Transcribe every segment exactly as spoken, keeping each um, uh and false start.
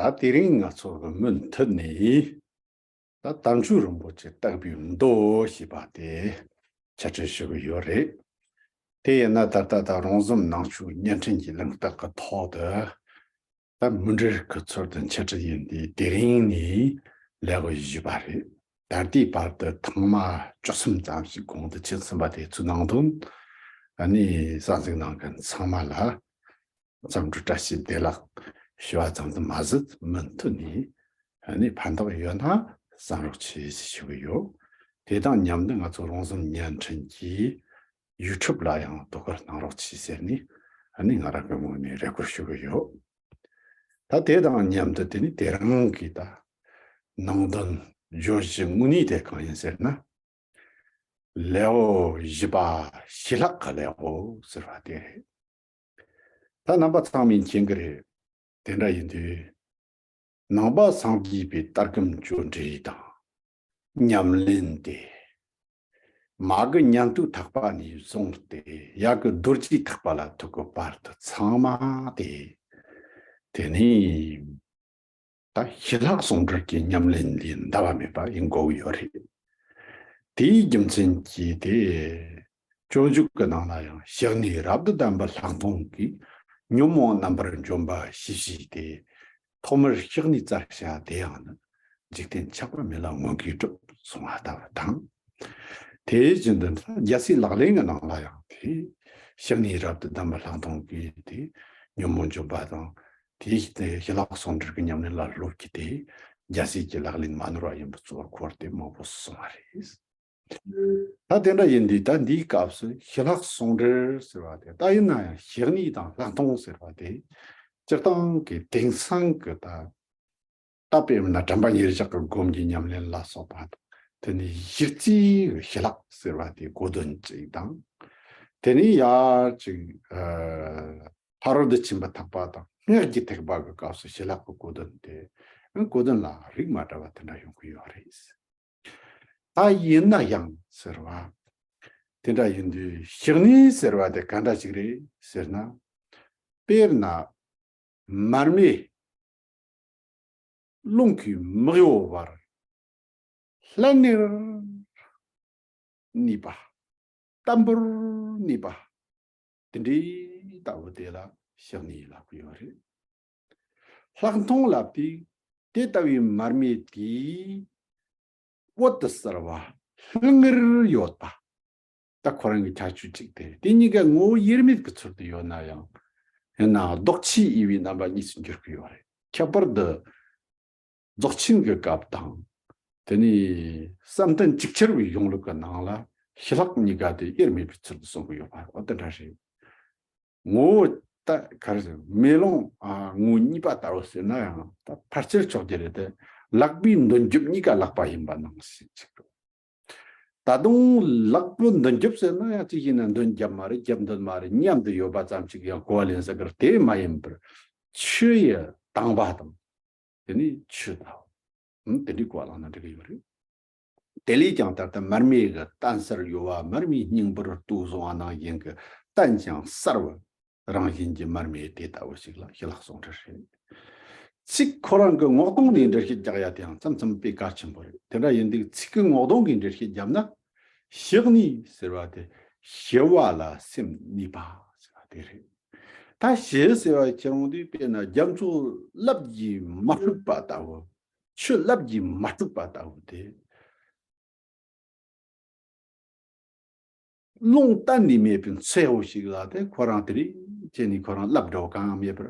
ད་དེ་རིང་ང་ཚོ་གི་མུ་མཐུད་ནས་ད་དམ་ཆོས་རིན་པོ་ཆེ་བརྟག་པའི་མདོ་ཞེས་པ་དེ་འཆད་ཁྲིད་ཞུ་གི་ཡོད་རེད། དེ་ཡིན་ན་ད་ལྟ་ད་རོང་ཟོམ་ནང་ཆོས་བརྙན་འཕྲིན་གྱི་གླེང་སྟེགས་ཀྱི་ཐོག་ཏུ་ད་མུ་འབྲེལ་གྱི་ཚུལ་དུ་འཆད་ཁྲིད་ཡིན་དུས་དེ་རིང་ནས་ལས་གོ་བཞི་པ་རེད། ད་ལྟའི་བར་དུ་ཐེངས་མ་བཅུ་གསུམ་ཙམ་ཞིག་གོང་དུ་ཕྱིན་ཟིན་པ་དེ་ཚོའི་ནང་དོན་ཨ་ནི་གསན་གཟིགས་གནང་མཁན་ཚང་མ་ལ་འཚམས་འདྲི་བཀྲ་ཤིས་བདེ་ལེགས་ཞུ་བ་ཙམ་དུ་མ་ཟད། མུ་མཐུད་ནས་ཨ་ནི་ཕན་ཐོགས་ཡོད་ན་གསན་རོགས་གྱིས་ཞེས་ཞུ་གི་ཡོད། དེ་དང་མཉམ་དུ་ང་ཚོ་རོང་ཟོམ་བརྙན་འཕྲིན་གྱི་ཡུ་ཊུབ་ལ་ཡང་དོ་ཁུར་གནང་རོགས་གྱིས་ཟེར་ནས་ཨ་ནི་ང་རང་གི་ངོས་ནས་རེ་སྐུལ་ཞུ་གི་ཡོད། ད་དེ་དང་མཉམ་དུ་དེ་ནི་དེ་རིང་གི་ད་ནང་དོན་བརྗོད་གཞི་དངོས་གནས་དེ་གང་ཡིན་ཟེར་ན། ལེའུ་བཞི་པ་ཞི་ལྷག་གི་ལེའུ་ཟེར་བ་དེ་རེད། ད་རྣམ་པ་ཚང་མས་མཁྱེན་གྱི་རེད། དེ་འདྲ་ཡིན་དུས། ནང་པ་སངས་རྒྱས་པའི་ལྟ་སྒོམ་སྤྱོད་འབྲས་དང་ཉམས་ལེན་ཏེ། མ་གི་ཉན་ཐོས་ཐེག་པ་ནས་བཟུང་སྟེ་ཡ་གི་རྡོ་རྗེ་ཐེག་པ་ལ་ཐུག་གི་བར་དུ་ཚང་མ་དེ། དེ་ནས་ད་ཞི་ལྷག་ཟུང་འབྲེལ་གྱི་ཉམས་ལེན་ལས་འདའ་བ་མེད་པ་ཡིན་དགོས་ཀྱི་ཡོད་རེད། དེའི་རྒྱུ་མཚན་གྱིས་ཏེ། སྤྱོད་འཇུག་གི་ནང་ལ་ཡང་ཞི་གནས་རབ་ཏུ་ལྡན་པའི་ལྷག་མཐོང་གིས་ཉོན་མོངས་རྣམ་པར་འཇོམས་པ་ཞེས་བྱས་ཏེ། ཐོག་མར་ཞི་གནས་བཙལ་བྱ་དེ་ཡང་ནི། འཇིག་རྟེན་ཆགས་པ་མེད་ལ་མངོན་དགའི་གྲུབ་གསུང་བ་ལྟ་བུ་དང་། དེ་བཞིན་དུ་རྒྱལ་སྲས་ལག་ལེན་གྱི་ནང་ལ་ཡང་དེ། ཞི་གནས་རབ་ཏུ་ལྡན་པའི་ལྷག་མཐོང་གིས་དེ། ཉོན་མོངས་འཇོམས་པ་དང་། དེའི་ཞི་ལྷག་ཟུང་འབྲེལ་གྱི་ཉམས་ལེན་ལ་སློབ་ཀྱི་དེ། རྒྱལ་སྲས་ཀྱི་ལག་ལེན་མ་ནོར་བ་ཡིན་པའི་གཙོ་བོར་གོ་བ་དེ་མང་པོ་གསུངས་པ་རེད། ད་དེ་འདྲ་ཡིན་དུས་ད་འདིའི་སྐབས་སུ་ཞི་ལྷག་ཟུང་འབྲེལ་ཟེར་བ་དེ་ད་ཡིན་ན་ཡང་ཞི་གནས་དང་ལྷག་མཐོང་ཟེར་བ་དེ་སྤྱིར་བཏང་གི་དེང་སང་གི་ད། ད་དཔེར་ན་དྲན་པ་ཉེར་བཞག་གི་སྒོམ་གྱི་ཉམས་ལེན་ལ་སོགས་པ་དང་། དེ་ནས་གཞི་རྩའི་ཞི་ལྷག་ཟེར་བ་དེའི་གོ་དོན་གཅིག་དང་། དེ་ནས་ཡར་ཅིག་ཕ་རོལ་ཏུ་ཕྱིན་པ་ཐེག་པ་དང་སྔགས་ཀྱི་ཐེག་པ་གི་སྐབས་སུ་ཞི་ལྷག་གི་གོ་དོན་དེ་གོ་དོན་ལ་རིགས་མ་འདྲ་བ་དེ་འདྲ་ཡོང་གི་ཡོད་རེད། ད་ཡིན་ན་ཡང་ཟེར་བ། དེ་འདྲ་ཡིན་དུས་ཞི་གནས་ཟེར་བ་དེ་ག་འདྲ་ཞིག་རེད་ཟེར་ན། དཔེར་ན། མར་མེ་རླུང་གིས་མི་གཡོ་བར་ལྷན་ནེར་གནས་པ། བརྟན་པོར་གནས་པ། དེ་འདྲའི་ལྟ་བུ་དེ་ལ་ཞི་གནས་ལབ་ཀྱི་ཡོད་རེད། ལྷག་མཐོང་ལབ་དུས་དེ་ལྟ་བུའི་མར་མེ་དེའི་འོད་དུ་གསལ་བ་ལྷང་ངེར་ཡོད་པ། ད་ཁོ་རང་གི་ཁྱད་ཆོས་གཅིག་དེ་རེད། དེ་གཉིས་ཀ་ངོ་བོ་དབྱེར་མེད་ཀྱི་ཚུལ་དུ་ཡོད་ན་ཡང་། ཡིན་ནའང་ལྡོག་ཆའི་དབྱེ་བའི་རྣམ་པ་གཉིས་སུ་འགྱུར་གྱི་ཡོད་རེད། ཁྱད་པར་དུ་རྫོགས་ཆེན་གྱི་སྐབས་དང་། དེ་ནས་བསམ་གཏན་ཅིག་ཅར་བའི་གཞུང་ལུགས་ཀྱི་ནང་ལ་ཞི་ལྷག་གཉིས་ཀ་དེ་དབྱེར་མེད་པའི་ཚུལ་དུ་གསུང་གི་ཡོད་པ་འོ་དེ་འདྲ་རེད། ངོ་བོ་ད་ག་རེ་ཟེར་མེ་ལོང་ཨ་ངོ་བོ་གཉིས་པ་ལྟ་བུ་ཟེར་ན་ཡང་ད་ཕལ་ཆེར་ཆོག་རྒྱུ་རེད་དེ། ལག་པའི་མདུན་རྒྱབ་གཉིས་ཀ་ལག་པ་ཡིན་པ་ནང་བཞིན་ཅིག་རེད། ད་དུང་ལག་པའི་མདུན་རྒྱབ་ཟེར་ན་ཡང་གཅིག་བྱས་ན་མདུན་རྒྱབ་མ་རེད། རྒྱབ་མདུན་མ་རེད། མཉམ་དུ་ཡོད་པ་ཙམ་ཅིག་ཡང་གོ་བ་ལེན་ས་གི་རེད། དེ་མ་ཡིན་པར་ཆུ་ཡི་དྭངས་པ་དང་། དེ་ནི་ཆུ་དང་། ཨང་། དེ་འདྲའི་གོ་བ་བླངས་ན་འགྲིག་གི་ཡོད་རེད། དེ་ལས་ཀྱང་ད་ལྟ་མར་མེ་གི་བརྟན་གསལ་གཡོ་བ། མར་མེའི་སྙིང་པོར་ལྟོས་བཟུང་བ་ནང་བཞིན་གྱི་བརྟན་ཞིང་གསལ་བའི་རང་བཞིན་གྱི་མར་མེ་དེ་ལྟ་བུ་ཞིག་ལ་ཞི་ལྷག་ཟུང་འབྲེལ་རེད། ཚིག་ཁོ་རང་གི་ངོ་གདོང་ནས་འགྲེལ་བཤད་རྒྱག་ཡ་དེའང་མཚམས་མཚམས་དཔེ་གལ་ཆེན་པོ་རེད། དེ་འདྲ་ཡིན་དུས་ཚིག་གི་ངོ་གདོང་གི་འགྲེལ་བཤད་བརྒྱབ་ན། ཞི་གནས་ཟེར་བ་དེ་ཞི་བ་ལ་སེམས་གནས་པ་ཟེར་བ་དེ་རེད། ད་ཞི་ཟེར་བ་ཁྱེད་རང་དུས་དཔེར་ན་རྒྱ་མཚོ་རླབས་ཀྱིས་མ་དཀྲུགས་པ་ལྟ་བུ། ཆུ་རླབས་ཀྱིས་མ་དཀྲུགས་པ་ལྟ་བུ་དེ། རླུང་གཏན་ནས་མེད་པའི་མཚོ་བོ་ཞིག་ལ་དེ་ཁོ་རང་དེ་རིང་བྱས་ནས་ཁོ་རང་རླབས་འགྲོ་གང་ཡང་མེད་པར་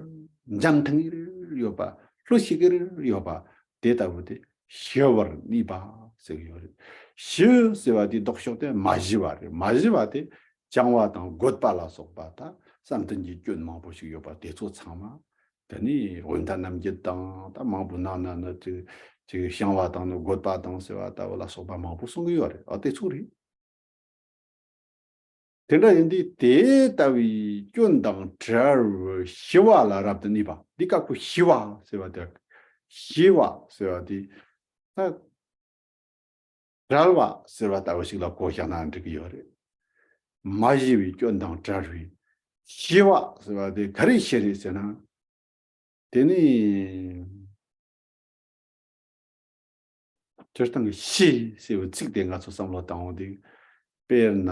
འཇམ་ཐིང་ངེར་ཡོད་པ། ལྷོད་ཤིག་གེར་ཡོད་པ་དེ་ལྟ་བུ་དེ་ཞི་བར་གནས་པ་ཟེར་གྱི་ཡོད་རེད། ཞི་ཟེར་བ་དེ་ལྡོག་ཕྱོགས་དེ་མ་ཞི་བ་རེད། མ་ཞི་བ་དེ་བྱང་བ་དང་རྒོད་པ་ལ་སོགས་པ་ད་བསམ་གཏན་གྱི་སྐྱོན་མང་པོ་ཞིག་ཡོད་པ་དེ་ཚོ་ཚང་མ། དེ་ནས་དབེན་པ་རྣམ་བརྒྱད་དང་ད་མང་པོ་ནང་ན་ནི་ཅིག་ཅིག་བྱང་བ་དང་ནི་རྒོད་པ་དང་ཟེར་བ་ལྟ་བུ་ལ་སོགས་པ་མང་པོ་གསུང་གི་ཡོད་རེད། ཨ་དེ་ཚོ་རེད། དེ་འདྲ་ཡིན་དུས་དེ་ལྟ་བུའི་སྐྱོན་དང་བྲལ་བའི་ཞི་བ་ལ་རབ་ཏུ་གནས་པ་འདི་སྐབས་ཀྱི་ཞི་བ་ཟེར་བ་དེ། ཞི་བ་ཟེར་བ་དེ་ད་བྲལ་བ་ཟེར་བ་ལྟ་བུ་ཞིག་ལ་གོ་བཞག་ན་འགྲིག་གི་ཡོད་རེད། མ་ཞི་བའི་སྐྱོན་དང་བྲལ་བའི་ཞི་བ་ཟེར་བ་དེ་ག་རེ་ཞི་རེད་ཟེར་ན། དེ་ནི་ སྤྱིར་བཏང་གི་ཞི་ཟེར་བའི་ཚིག་དེ་ང་ཚོ་བསམ་བློ་བཏང་འོང་དུས། དཔེར་ན།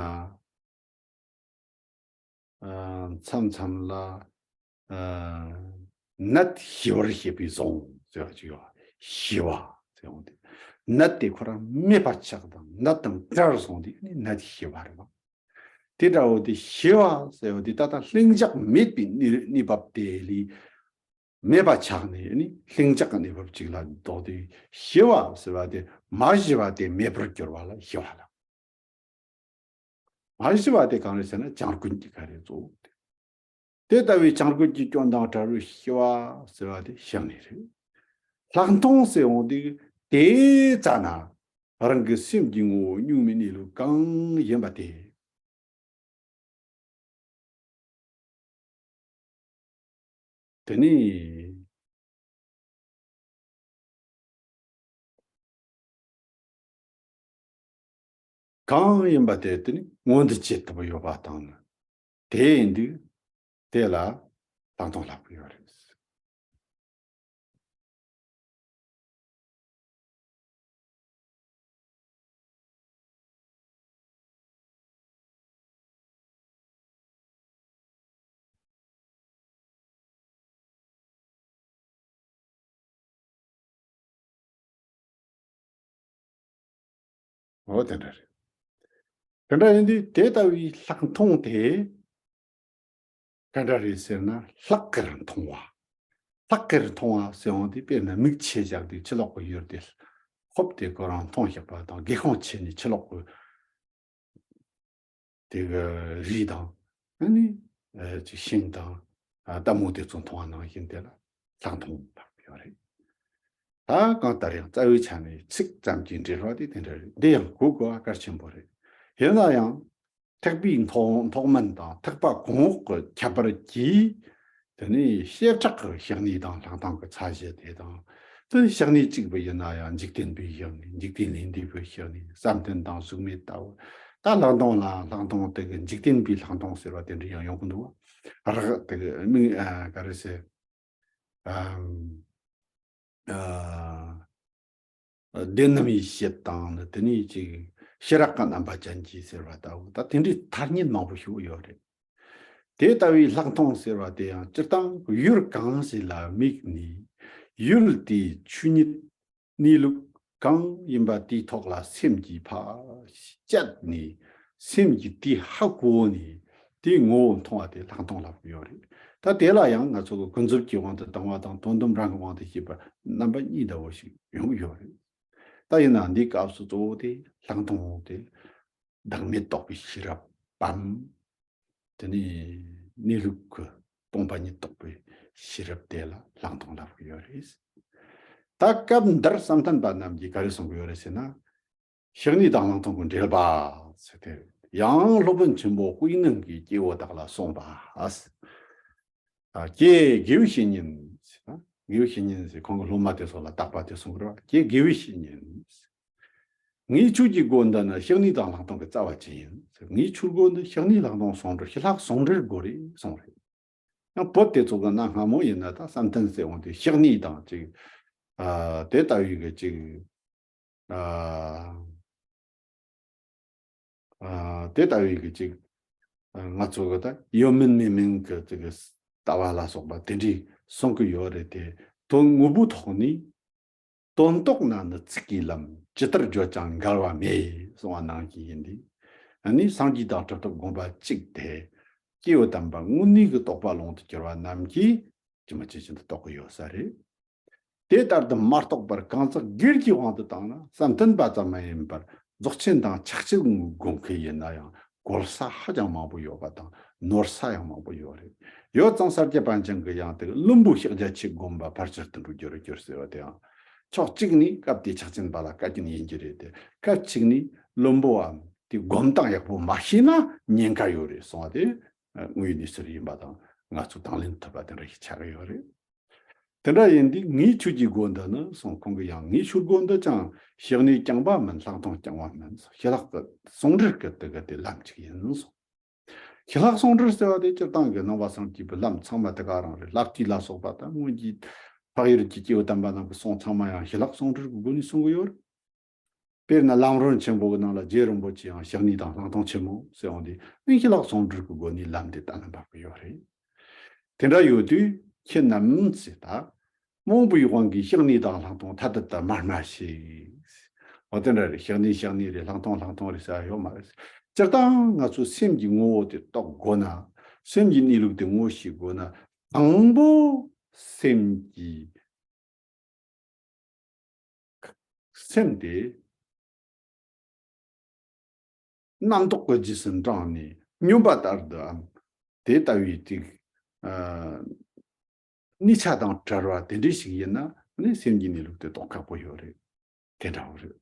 ཨ། མཚམས་མཚམས་ལ། ཨ། ནད་ཞི་བར་བྱེད་པའི་གཟུངས་ཟེར་བ་ཅིག་ཡོད། ཞི་བ་ཟེར་འོང་དུས། ནད་དེ་ཁོ་རང་མེད་པ་ཆགས་དང་ནད་དང་བྲལ་སོང་དུས་ནི་ནད་ཞི་བ་རེད་པ། དེ་འདྲ་བོ་དེ་ཞི་བ་ཟེར་བ་དེ་ད་ལྟ་ལྷིང་འཇགས་མེད་པའི་གནས་གནས་བབ་དེ་ལས་མེད་པ་ཆགས་ནས་ནི་ལྷིང་འཇགས་ཀྱི་གནས་བབ་ཅིག་ལ་ལྡོག་སྟེ། ཞི་བ་ཟེར་བ་དེ་མ་ཞི་བ་དེ་མེད་པར་གྱུར་པ་ལ་ཞི་བ་ལ། མ་ཞི་བ་དེ་གང་རེད་ཟེར་ན་བྱང་རྒོད་ཀྱི་ཁ་རེད་གཙོ་བོ་དེ། དེ་ལྟ་བུའི་བྱང་རྒོད་ཀྱི་སྐྱོན་དང་བྲལ་བའི་ཞི་བ་ཟེར་བ་དེ་ཞི་གནས་རེད། ལྷག་མཐོང་ཟེར་འོང་དུས་དེའི་རྩ་ན་རང་གི་སེམས་ཀྱི་ངོ་བོ་གཉུག་མའི་གནས་ལུགས་གང་ཡིན་པ་དེ། དེ་ནི་གང་ཡིན་པ་དེ་དེ་ནི་མངོན་དུ་བྱེད་ཐུབ་ཡོད་པ་དང་ནི། དེ་ཡིན་དུས་དེ་ལ་ལྷག་མཐོང་ལབ་ཀྱི་ཡོད་རེད། འོ་དེ་འདྲ་རེད། དེ་འདྲ་ཡིན་དུས་དེ་ལྟ་བུའི་ལྷག་མཐོང་དེ་ག་འདྲ་རེད་ཟེར་ན། ལྷག་གིར་མཐོང་བ། ལྷག་གིར་མཐོང་བ་ཟེར་འོང་དུས་དཔེར་ན་མིག་ཕྱེ་བཞག་དུས་ཕྱི་ལོགས་ཀྱི་ཡུལ་དེ་ཧོབ་སྟེ་ཁོ་རང་མཐོང་ཤེས་པ་དང་། སྒེའུ་ཁུང་ཕྱེ་ནས་ཕྱི་ལོགས་ཀྱི་དེ་གི་རི་དང་། ཨ་ནི་ཨ་ཅིག་ཤིང་དང་། ཨ། རྟ་མོ་དེ་ཚོ་མཐོང་བ་ནང་བཞིན་དེ་ལ་ལྷག་མཐོང་ལབ་ཡོད་རེད། ད་གང་ལྟར་ཡང་རྩ་བའི་ཆ་ནས་ཚིག་ཙམ་གྱི་འགྲེལ་བ་དེ་དེ་འདྲ་རེད། འདི་ཡང་གོ་དགོས་པ་གལ་ཆེན་པོ་རེད། ཡིན་ན་ཡང་ཐེག་པའི་མཐོ་མཐོ་དམན་དང་ཐེག་པ་གོང་འོག་གི་ཁྱད་པར་གྱིས། དེ་ནས་བྱེ་བྲག་གི་བཤད་ནུས་དང་ལྷག་མཐོང་གི་ཚད་གཞི་དེ་དང་། དེ་བཤད་ནུས་གཅིག་པུ་ཡིན་ན་ཡང་འཇིག་རྟེན་པའི་བཤད་ནུས། འཇིག་རྟེན་ལས་འདས་པའི་བཤད་ནུས། བསམ་གཏན་དང་གཟུགས་མེད་ལྟ་བུ། ད་ལྷག་མཐོང་ལ་ལྷག་མཐོང་དེ་གི་འཇིག་རྟེན་པའི་ལྷག་མཐོང་ཟེར་བ་དེ་འདྲ་ཡང་ཡོང་གི་འདུག་བ། རག་དེ་གི་མིང་ཨ་ག་རེ་ཟེར། ཨ། ཨ། བདེན་རྣམ་དབྱེ་བཤད་དང་ནི། དེ་ནས་ཅིག་ཤེས་རབ་ཀྱི་རྣམ་པ་ཅན་གྱི་ཟེར་བ་ལྟ་བུ། ད་དེ་འདྲའི་ཐ་སྙད་མང་པོ་ཞིག་ཡོད་རེད། དེ་ལྟ་བུའི་ལྷག་མཐོང་ཟེར་བ་དེ་ཡང་སྤྱིར་བཏང་ཡུལ་གང་ཞིག་ལ་དམིགས་ནས། ཡུལ་དེའི་ཆོས་ཉིད་གནས་ལུགས་གང་ཡིན་པ་དེའི་ཐོག་ལ་སེམས་ཀྱིས་ཕར་བཅད་ནས། སེམས་ཀྱིས་དེ་ཧ་གོ་ནས་དེའི་ངོ་བོ་མཐོང་བ་དེ་ལྷག་མཐོང་ལབ་ཀྱི་ཡོད་རེད། ད་དེ་ལ་ཡང་ང་ཚོ་གི་ཀུན་རྫོབ་ཀྱི་དབང་དུ་བཏང་བ་དང་དོན་དམ་རང་གི་དབང་དུ་བྱས་པ་རྣམ་པ་གཉིས་འདྲ་བོ་ཞིག་ཡོང་གི་ཡོད་རེད། ད་ཡིན་ན་འདིའི་སྐབས་སུ་གཙོ་བོ་དེ་ལྷག་མཐོང་དེ་བདག་མེད་རྟོགས་པའི་ཤེས་རབ་བམ། དེ་ནས་གནས་ལུགས་ཀྱི་སྟོང་པ་ཉིད་རྟོགས་པའི་ཤེས་རབ་དེ་ལ་ལྷག་མཐོང་ལབ་ཀྱི་ཡོད་རེད། ད་སྐབས་འདིར་བསམ་གཏན་པ་རྣམས་ཀྱིས་ག་རེ་གསུང་གི་ཡོད་རེད་ཟེར་ན། བཤད་ནུས་དང་ལྷག་མཐོང་གི་འགྲེལ་པ་ཟེར་ཏེ། ཡང་སློབ་དཔོན་ཆེན་པོ་དཔལ་ནང་གིས་སྐྱེ་བོ་དག་ལ་གསུངས་པ། ཨ། ཀྱེ་དགེ་བའི་བཤེས་གཉེན་ཟེར་ན། དགེ་བའི་བཤེས་གཉེན་ཟེར་ཁོང་གི་སློབ་མ་དེ་ཚོ་ལ་བཏགས་པ་དེ་གསུང་གི་རེད་བ། ཀྱེ་དགེ་བའི་བཤེས་གཉེན། ངས་ཁྱོད་ཀྱི་སྒོ་འདི་ནི་བཤད་ནུས་དང་ལྷག་མཐོང་གི་རྩ་བ་ཅན་ཡིན། ངས་ཁྱོད་སྒོ་འདི་བཤད་ནུས་ལྷག་མཐོང་ཟུང་འབྲེལ། ཞི་ལྷག་ཟུང་འབྲེལ་སྒོ་རེད་གསུངས་རེད། ཡང་བོད་དེ་ཚོ་གི་གནའ་སྔ་མོ་ཡིན་ན་ད་བསམ་གཏན་ཟེར་འོང་དུས་བཤད་ནུས་དང་ཅིག་ཨ། དེ་ལྟ་བུའི་གི་ཅིག་ཨ། ཨ། དེ་ལྟ་བུའི་གི་ཅིག་ཨ། ང་ཚོ་གི་ད་ཡོད་མིན་མེད་མིན་གི་ཅིག་ལྟ་བ་ལ་སོགས་པ་དེ་འདྲའི་གསུང་གི་ཡོད་རེད་དེ། དོན་དངོས་པོའི་ཐོག་ནས། དོན་རྟོགས་ན་ནི་ཚིག་གི་ལམ། ཇི་ལྟར་བརྗོད་ཀྱང་འགལ་བ་མེད་གསུངས་པ་ནང་བཞིན་ཡིན་དུས། ཨ་ནི་སངས་རྒྱས་དང་གྲུབ་ཐོབ་དགོངས་པ་གཅིག་སྟེ། སྐྱེས་བུ་དམ་པ་དངོས་གནས་ཀྱི་རྟོགས་པ་ཀློང་དུ་གྱུར་པ་རྣམས་ཀྱིས་ཇི་མ་ཇི་བཞིན་དུ་རྟོགས་ཀྱི་ཡོད་ས་རེད། དེ་ལྟར་དུ་མ་རྟོགས་པར་གང་ཟག་སྒེར་གྱི་དབང་དུ་བཏང་ན། བསམ་གཏན་པ་ཙམ་མ་ཡིན་པར་རྫོགས་ཆེན་དང་ཕྱག་ཆེན་དགོས་མཁན་ཡིན་ན་ཡང་གོལ་ས་ཧ་ཅང་མང་པོ་ཡོད་པ་དང་། ནོར་ས་ཡང་མང་པོ་ཡོད་རེད། ཡོད་ཙང་ས་སྐྱ་པཎ་ཆེན་གྱིས་ཡང་དེ་བླུན་པོ་ཕྱག་རྒྱ་ཆེ་བསྒོམས་པ་ཕར་ཕྱིར་དུད་འགྲོར་འགྱུར་འགྱུར་ཟེར་བ་དེའང་། ཕྱོགས་གཅིག་ནས་སྐབས་དེའི་ཕྱག་ཆེན་པ་ལ་བཀའ་བཀྱོན་ཡིན་གྱི་རེད་དེ། སྐབས་གཅིག་ནས་བླུན་པོའམ་དེ་སྒོམ་སྟངས་ཡག་པོ་མ་ཤེས་ན་ཉེན་ཁ་ཡོད་རེད་གསུངས་པ་དེ་དངོས་ཡོད་གནས་ཚུལ་ཡིན་པ་དང་། ང་ཚོས་དང་ལེན་ཐུབ་པ་དེ་འདྲ་ཞིག་ཆགས་ཀྱི་ཡོད་རེད། དེ་འདྲ་ཡིན་དུས་ངས་ཁྱོད་ཀྱི་སྒོ་འདི་ནི་གསུངས། ཁོང་གིས་ཡང་ངས་ཁྱོད་སྒོ་འདི་ཅང་བཤད་ནུས་རྐྱང་པ་མིན། ལྷག་མཐོང་རྐྱང་པ་མིན། ཞི་ལྷག་གི་ཟུང་འབྲེལ་གྱི་དེ་གི་དེ་ལམ་གཅིག་ཡིན་གསུངས། ཞི་ལྷག་ཟུང་འབྲེལ་ཟེར་བ་དེ་སྤྱིར་བཏང་གི་ནང་པ་སངས་རྒྱས་པའི་ལམ་ཚང་མ་དེ་ག་རང་རེད། བསླབ་བཏུས་ལ་སོགས་པ་དང་སྔོན་གྱི་འཕགས་ཡུལ་གྱི་སྐྱེས་བུ་དམ་པ་རྣམས་ཀྱི་གསུང་ཚང་མ་ཡང་ཞི་ལྷག་ཟུང་འབྲེལ་གྱི་སྒོ་ནས་གསུང་གི་ཡོད་རེད། དཔེར་ན་ལམ་རིམ་ཆེན་པོ་གི་ནང་ལ་རྗེ་རིན་པོ་ཆེའང་བཤགས་གཉེན་དང་ལྷག་མཐོང་ཆེན་མོ་ཟེར་འོང་དུས་ཨིན་ཞི་ལྷག་ཟུང་འབྲེལ་གྱི་སྒོ་ནས་ལམ་དེ་ལྟ་ན་འབབ་ཀྱི་ཡོད་རེད། དེ་འདྲ་ཡོད་དུས་ཁྱེད་རྣམས་ཟེར་ད། རྨོངས་པའི་དབང་གིས་བཤགས་གཉེན་དང་ལྷག་མཐོང་ཐ་དད་དུ་སྨྲ་མ་ཤེས། འོ་དེ་འདྲ་རེད། བཤགས་གཉེན་བཤགས་གཉེན་རེད། ལྷག་མཐོང་ལྷག་མཐོང་རེད་ཟེར་ཡ་ཡོད་མ་རེད། སྤྱིར་བཏང་ང་ཚོ་སེམས་ཀྱི་ངོ་བོ་དེ་རྟོགས་དགོས་ན། སེམས་ཀྱི་གནས་ལུགས་དེ་ངོ་ཤེས་དགོས་ན། དང་པོ་སེམས་ཀྱི། སེམས་དེ་རྣམ་རྟོག་གི་རྗེས་སུ་འབྲངས་ནས་སྨྱོན་པ་ལྟར་དུའམ། དེ་ལྟ་བུའི་ཏིག་ཨ། གནས་ཆ་དང་བྲལ་བ་དེ་འདྲ་ཞིག་ཡིན་ན་ནི་སེམས་ཀྱི་གནས་ལུགས་དེ་རྟོགས་ཁག་པོ་ཡོད་རེད། དེ་འདྲ་བོ་རེད།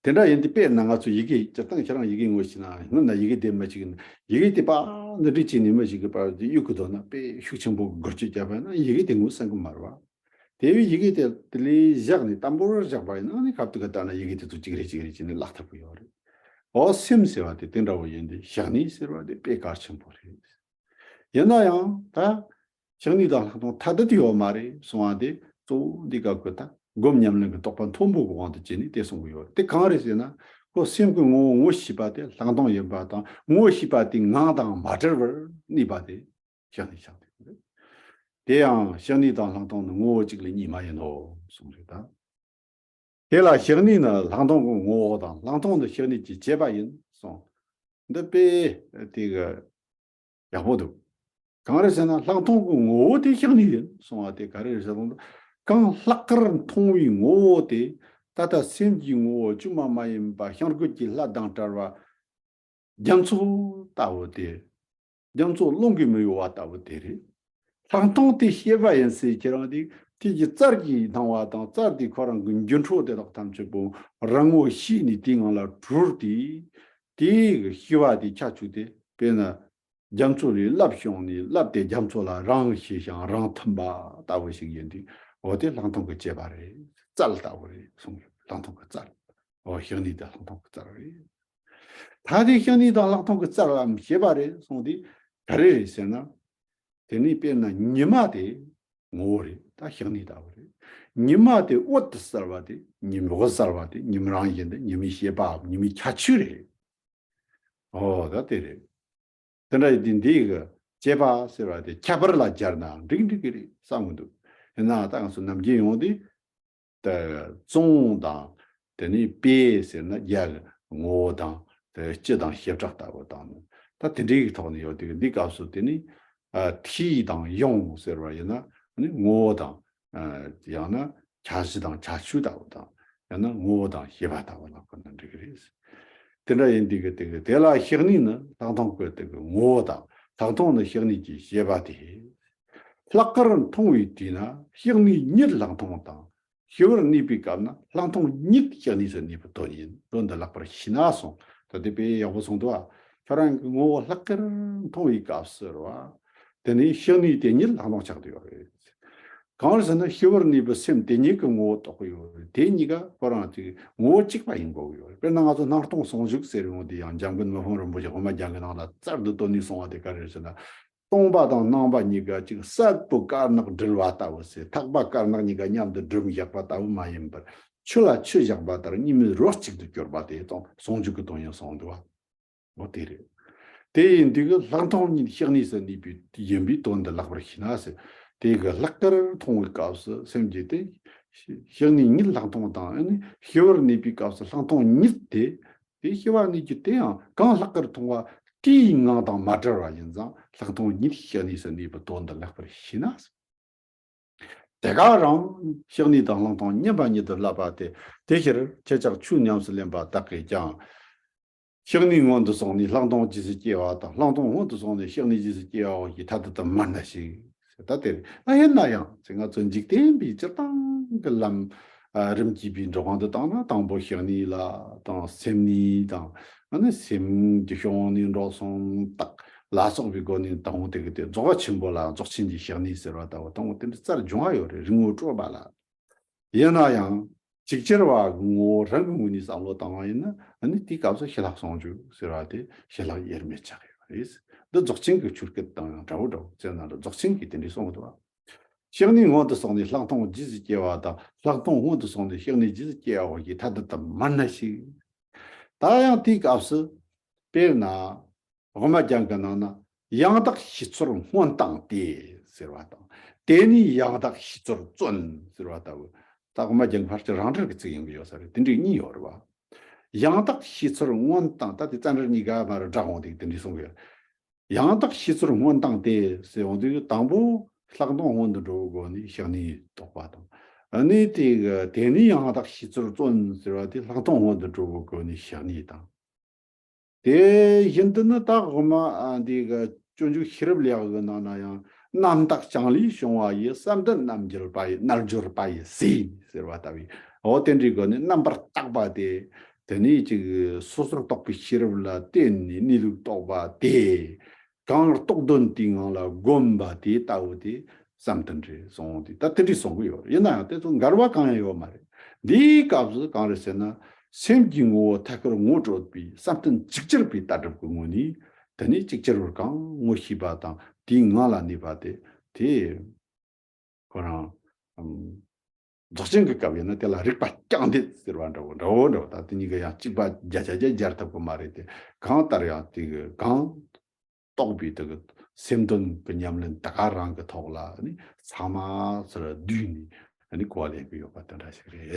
དེ་འདྲ་ཡིན་དུས་དཔེར་ན་ང་ཚོ་ཡི་གེ་སྤྱིར་བཏང་ཁྱེད་རང་ཡི་གེ་ངོ་ཤེས་ན་སྔོན་ན་ཡི་གེ་དེ་མི་ཞིག་ཡིན་ན་ཡི་གེ་དེ་པ་འདི་འདྲ་བྱས་ནས་མི་ཞིག་གི་པར་དེ་གཡུག་གི་འདུག་ན་དཔེ་ཤུགས་ཆེན་པོ་སྒུལ་སྐྱོད་བརྒྱབ་པ་ཡིན་ན་ཡི་གེ་དེ་ངོ་ཤེས་གི་མ་རེད་བ། དེ་བས་ཡི་གེ་དེ་དེ་ལས་བཞག་ནས་དམ་པོར་བཞག་པ་ཡིན་ན་ནི་སྐབས་དེ་ག་ལྟར་ན་ཡི་གེ་དེ་ཚོ་ཅིག་རེ་ཅིག་རེ་བྱས་ནས་བརླག་ཐུབ་ཀྱི་ཡོད་རེད། འོ་སེམས་ཟེར་བ་དེ་དེ་འདྲ་བོ་ཡིན་དུས་བཤགས་གཉེན་ཟེར་བ་དེ་དཔེ་གལ་ཆེན་པོ་རེད། ཡིན་ན་ཡང་ད་བཤགས་གཉེན་དང་ལྷག་མཐོང་ཐ་དད་དུ་ཡོད་མ་རེད་གསུང་བ་དེ་གཙོ་བོ་འདི་སྐབས་ཀྱི་ད་སྒོམ་ཉམས་ལེན་གྱི་རྟོགས་པ་མཐོན་པོ་གི་དབང་དུ་བྱས་ནས་དེ་གསུང་གི་ཡོད་རེད། དེ་གང་རེད་ཟེར་ན། ཁོ་སེམས་ཀྱི་ངོ་བོ་ངོ་ཤེས་པ་དེ་ལྷག་མཐོང་ཡིན་པ་དང་ངོ་ཤེས་པ་དེ་ངང་དང་མ་བྲལ་བར་གནས་པ་དེ་བཤགས་གཉེན་བཤགས་གཉེན་རེད། དེ་ཡང་བཤགས་གཉེན་དང་ལྷག་མཐོང་ནི་ངོ་བོ་གཅིག་ལས་གཉིས་མ་ཡིན་ནོ་གསུངས་རེད་ད། དེ་ལ་བཤགས་གཉེན་ནི་ལྷག་མཐོང་གི་ངོ་བོ་དང་ལྷག་མཐོང་ནི་བཤགས་གཉེན་གྱི་བྱེད་པ་ཡིན་གསུངས། འདི་དཔེ་དེ་གི་ཡག་པོ་འདུག་གང་རེད་ཟེར་ན་ལྷག་མཐོང་གི་ངོ་བོ་དེ་བཤགས་གཉེན་ཡིན་གསུང་བ་དེ་ག་རེ་རེད་ཟེར་ན། གང་ལྷག་པར་མཐོང་བའི་ངོ་བོ་དེ་ད་ལྟ་སེམས་ཀྱི་ངོ་བོ་བཅོས་མ་མ་ཡིན་པ་བྱིང་རྒོད་ཀྱི་ལྷ་དང་བྲལ་བ། རྒྱ་མཚོ་ལྟ་བུ་དེ། རྒྱ་མཚོ་རླུང་གིས་མི་གཡོ་བ་ལྟ་བུ་དེ་རེད། ལྷག་མཐོང་དེ་ཤེས་པ་ཡིན་ཟེར་ཁྱེད་རང་དེ་དེ་གི་རྩལ་གྱིས་སྣང་བ་དང་རྩལ་དེ་ཁོ་རང་གི་འགྱུ་འཕྲོ་དེ་དག་ཐམས་ཅད་པོ་རང་ངོ་ཤེས་ནས་དེའི་ངང་ལ་གྲོལ་ཏེ། དེའི་གི་ཤེས་པ་དེ་ཁྱད་ཆོས་དེ་དཔེར་ན། རྒྱ་མཚོ་ལས་རླབས་བྱུང་ནས་རླབས་དེ་རྒྱ་མཚོ་ལ་རང་ཤེས་ཤིང་རང་མཐུན་པ་ལྟ་བུ་ཞིག་ཡིན་དུས་འོ་དེ་ལྷག་མཐོང་གི་བྱེད་པ་རེད། རྩལ་ལྟ་བུ་རེད་གསུངས་ཡོད། ལྷག་མཐོང་གི་རྩལ། འོ་བཤགས་གཉེན་དེ་ལྷག་མཐོང་གི་རྩལ་རེད། ད་དེ་བཤགས་གཉེན་དང་ལྷག་མཐོང་གི་རྩལ་ལམ་བྱེད་པ་རེད་གསུངས་དུས་ག་རེ་རེད་ཟེར་ན། དེ་ནས་དཔེར་ན་ཉི་མ་དེ་ངོ་བོ་རེད། ད་བཤགས་གཉེན་ལྟ་བུ་རེད། ཉི་མ་དེ་འོད་དུ་གསལ་བ་དེ་ཉི་མ་འོད་གསལ་བ་དེ་ཉི་མ་རང་བཞིན་དེ་ཉི་མའི་བྱེད་པའམ་ཉི་མའི་ཁྱད་ཆོས་རེད། འོ་ད་དེ་རེད། དེ་འདྲ་ཡིན་དུས་འདི་ཡི་གི་བྱེད་པ་ཟེར་བ་དེ་ཁྱད་པར་ལ་སྦྱར་ན་འགྲིག་འགྲིག་གི་རེད་བསམ་གི་འདུག་ཡིན་ན་ད་ང་ཚོ་ནམ་རྒྱུན་ཡོང་དུས་ད་བཙོང་དང་དེ་ནས་དཔེ་ཟེར་ན་རྒྱ་གི་ངོ་བོ་དང་དེ་སྤྱི་དང་བྱེ་བྲག་ལྟ་བུ་དང་ནི་ད་དེ་འདྲའི་གི་ཐོག་ནས་ཡོད་དུས་འདི་སྐབས་སུ་དེ་ནི་ཨ་ཐིས་དང་ཡོང་ཟེར་བ་ཡིན་ན་ནི་ངོ་བོ་དང་ཨ་ཡང་ན་ཁྱད་གཞི་དང་ཁྱད་ཆོས་ལྟ་བུ་དང་། ཡང་ན་ངོ་བོ་དང་བྱེད་པ་ལྟ་བུ་ལ་བཀོད་ན་འགྲིག་གི་རེད། དེ་འདྲ་ཡིན་དུས་ཀྱི་དེ་གི་དེ་ལ་བཤགས་གཉེན་ནི་ལྷག་མཐོང་གི་དེ་གི་ངོ་བོ་དང་ལྷག་མཐོང་ནི་བཤགས་གཉེན་གྱི་བྱེད་པ་སྟེ། ལྷག་པར་མཐོང་བའི་དུས་ན་བཤགས་གཉེན་ཉིད་ལྷག་མཐོང་དང་། ཤེས་པར་གནས་པའི་སྐབས་ན་ལྷག་མཐོང་ཉིད་བཤགས་གཉེན་སུ་གནས་པའི་དོན་ཡིན། དོན་འདི་ལེགས་པར་ཤེས་ན་གསུངས། ད་དེ་དཔེ་ཡག་པོ་གསུངས་འདུག་ཨ། ཁྱོད་རང་གི་ངོ་བོ་ལྷག་པར་མཐོང་བའི་སྐབས་སུ་རེད་བ། དེ་ནས་བཤགས་གཉེན་དེ་ཉིད་ལྷག་མཐོང་ཆགས་བསྡད་ཡོད་རེད། གང་ཟེར་ན་ཤེས་པར་གནས་པའི་སེམས་དེ་ཉིད་ཀྱི་ངོ་བོ་རྟོགས་ཀྱི་ཡོད་རེད། དེ་གཉིས་ཀ་ཁོ་རང་གཅིག་ངོ་བོ་གཅིག་པ་ཡིན་དགོས་ཀྱི་ཡོད་རེད། དཔེར་ན་ང་ཚོ་སྣང་སྟོང་ཟུང་འཇུག་ཟེར་ཡོང་དུས་ཡང་འཇམ་མགོན་མི་ཕམ་རིན་པོ་ཆེ་དབུ་མ་རྒྱན་གྱི་ནང་ལ་གསར་དུ་བཏོན་ནས་གསུངས་པ་དེ་ག་རེ་རེད་ཟེར་ན། སྟོང་པ་དང་སྣང་བ་གཉིས་ཀ་གཅིག་གསལ་པོ་དཀར་ནག་སྒྲིལ་བ་ལྟ་བུ་ཟེར། ཐག་པ་དཀར་ནག་གཉིས་ཀ་མཉམ་དུ་སྒྲིམ་བཞག་པ་ལྟ་བུ་མ་ཡིན་པར་ཆུ་ལ་ཆུ་བཞག་པ་ལྟར་གཉིས་མེད་རོ་གཅིག་ཏུ་གྱུར་པ་དེ་སྟོང་ཟུང་འཇུག་གི་དོན་ཡིན་གསུངས་འདུག་བ། འོ་དེ་རེད། དེ་ཡིན་དུས་ཀྱི་ལྷག་མཐོང་ཉིད་བཤགས་གཉེན་སུ་གནས་པའི་ཡིན་པའི་དོན་འདི་ལེགས་པར་ཤེས་ན་ཟེར། དེ་གི་ལྷག་པར་མཐོང་བའི་སྐབས་སུ་སེམས་ཀྱི་དེ་བཤགས་གཉེན་ཉིད་ལྷག་མཐོང་དང་ཨ་ནི་ཤེས་པར་གནས་པའི་སྐབས་སུ་ལྷག་མཐོང་ཉིད་དེ། དེ་ཤེས་པར་གནས་རྒྱུ་དེ་ཡང་གང་ལྷག་པར་མཐོང་བ་དེའི་ངང་དང་མ་བྲལ་བ་ཡིན་ཙང་ལྷག་མཐོང་ཉིད་བཤགས་གཉེན་སུ་གནས་པའི་དོན་འདི་ལེགས་པར་ཤེས་ན་ཟེར། དེ་ག་རང་བཤགས་གཉེན་དང་ལྷག་མཐོང་མཉམ་པ་ཉིད་དུ་བསླབ་པ་སྟེ། དེ་ཕྱིར་ཁྱེད་ཅག་ཆོས་ཉམས་སུ་ལེན་པ་དག་གིས་ཀྱང་། བཤགས་གཉེན་སྔོན་དུ་སོང་ནས་ལྷག་མཐོང་རྗེས་སུ་སྐྱེ་བ་དང་། ལྷག་མཐོང་སྔོན་དུ་སོང་ནས་བཤགས་གཉེན་རྗེས་སུ་སྐྱེ་བའོ་ཞེས་ཐ་དད་དུ་སྨྲ་ནི་ཞིག་ད་དེ་རེད། ཨ་ཡིན་ན་ཡང་ཚེ་ང་ཚོ་འཇིག་རྟེན་པའི་སྤྱིར་བཏང་གི་ལམ་རིམ་གྱིས་པའི་འགྲོ་སྟངས་དུ་བཏང་ན་དང་པོ་བཤགས་གཉེན་ལ་དང་སེམས་གཉིས་དང་། ཨ་ནི་སེམས་ཀྱི་ཤོང་ནས་འགྲོ་སོང་དག་ལ་སོགས་པའི་སྒོ་ནས་དང་པོ་དེ་གི་དེ་རྫོགས་པ་ཆེན་པོ་ལ་རྫོགས་ཆེན་གྱི་བཤགས་གཉེན་ཟེར་བ་ལྟ་བུ་དང་པོ་དེ་འདྲ་རྩལ་སྦྱོང་བ་ཡོད་རེད། རིག་ངོ་སྤྲོད་པ་ལ། ཡིན་ན་ཡང་ཅིག་ཅར་བ་གི་ངོ་བོ་རང་གི་ངོས་ནས་བསམ་བློ་བཏང་བ་ཡིན་ན་ཨ་ནི་དེའི་སྐབས་སུ་ཞི་ལྷག་ཟུང་འཇུག་ཟེར་བ་དེ་ཞི་ལྷག་དབྱེར་མེད་ཆགས་ཡོད་རེད། འདི་རྫོགས་ཆེན་གྱི་ཆོས་སྐད་དང་ཡང་འདྲ་བོ་འདྲ་བོ་ཟེར་ན་རྫོགས་ཆེན་གྱིས་དེ་འདྲའི་གསུངས་འདུག་བ། ཕྱག་ནི་སྔོན་དུ་སོང་ནས་ལྷག་མཐོང་རྗེས་སུ་སྐྱེ་བ་དང་། ལྷག་མཐོང་སྔོན་དུ་སོང་ནས་ཕྱག་ནི་རྗེས་སུ་སྐྱེ་བ་བཞི་ཐ་དད་དུ་མིན་ན་ཞིག་ད་ཡང་དེའི་སྐབས་སུ། དཔེར་ན། དབུ་མ་རྒྱན་གྱི་ནང་ན། ཡང་དག་ཤེས་ཚུལ་སྔོན་བཏང་སྟེ། ཟེར་བ་དང་། དེ་ནས་ཡང་དག་ཤེས་ཚུལ་བརྩོན། ཟེར་བ་ལྟ་བུ། ད་དབུ་མ་རྒྱན་གྱི་ཕལ་ཆེར་རང་འགྲེལ་གྱི་ཚིག་ཡིན་གྱི་ཡོད་ས་རེད། དེ་འདྲའི་གཉིས་ཡོད་རེད་བ། ཡང་དག་ཤེས་ཚུལ་སྔོན་བཏང་། ད་དེ་བཙན་འགྲེལ་གཉིས་ཀ་མར་བསྒྲགས་འོང་དེ་དེ་འདྲའི་གསུང་གི་ཡོད། ཡང་དག་ཤེས་ཚུལ་སྔོན་བཏང་སྟེ་ཟེར་འོང་དུས་དང་པོ་ལྷག་མཐོང་སྔོན་དུ་འགྲོ་བའི་སྒོ་ནས་ཕྱག་ནི་རྟོགས་པ་དང་། ཨ་ནི་དེ་གི་དེ་ནས་ཡང་དག་ཤེས་ཚུལ་བརྩོན་ཟེར་བ་དེ་ལྷག་མཐོང་སྔོན་དུ་འགྲོ་བའི་སྒོ་ནས་ཕྱག་ནི་དང་། དེ་བཞིན་དུ་ནི་ད་དབུ་མ་ཨ་འདི་གི་སྤྱོད་འཇུག་ཤེས་རབ་ལེའུ་གི་ནང་ན་ཡང་རྣམ་དག་བྱང་ལས་བྱུང་བ་ཡི། བསམ་གཏན་རྣལ་འབྱོར་པ་ཡི། རྣལ་འབྱོར་པ་ཡི་ཟས་ཟེར་བ་ལྟ་བུའི་འོ་དེ་འདྲའི་སྒོ་ནས་རྣམ་པར་དག་པ་དེ། དེ་ནས་ཅིག་སོ་སོར་རྟོག་པའི་ཤེས་རབ་ལ་བརྟེན་ནས་གནས་ལུགས་རྟོགས་པ་དེ། གང་རྟོགས་དོན་དེའི་ངང་ལ་བསྒོམ་པ་དེ་ལྟ་བུ་དེ་བསམ་གཏན་རེད་གསུངས་ཏེ། ད་དེ་འདྲའི་གསུང་གི་ཡོད་རེད། ཡིན་ན་ཡང་དེ་ཚོ་འགལ་བ་གང་ཡང་ཡོད་མ་རེད། འདིའི་སྐབས་སུ་གང་རེད་ཟེར་ན། སེམས་ཀྱི་ངོ་བོ་ཐད་ཀར་ངོ་སྤྲོད་པའི་བསམ་གཏན་ཅིག་ཅར་པའི་ལྟ་གྲུབ་ཀྱི་ངོས་ནས། དེ་ནས་ཅིག་ཅར་བར་གང་ངོ་ཤེས་པ་དང་དེའི་ངང་ལ་གནས་པ་དེ། དེ་ཁོ་རང་། ཨམ། རྫོགས་ཆེན་གྱི་སྐབས་ཡིན་ན་དེ་ལ་རིག་པ་རྐྱང་འདེད་ཟེར་བ་འདྲ་བོ་འདྲ་བོ་འདྲ་བོ། ད་དེ་གཉིས་ཀ་ཡང་གཅིག་པ་བརྒྱ་ཆ་བརྒྱ་སྦྱར་ཐུབ་ཀྱི་མ་རེད་དེ། གང་ལྟར་ཡང་དེ་གི་གང་རྟོགས་པའི་དེ་གི་སེམས་དོན་གྱི་ཉམས་ལེན་དེ་ག་རང་གི་ཐོག་ལ་ནི་ཚང་མ་ཚུར་བསྡུས་ནས་ནི་གོ་བ་ལེན་གྱི་ཡོད་པ་དེ་འདྲ་ཞིག་རེད།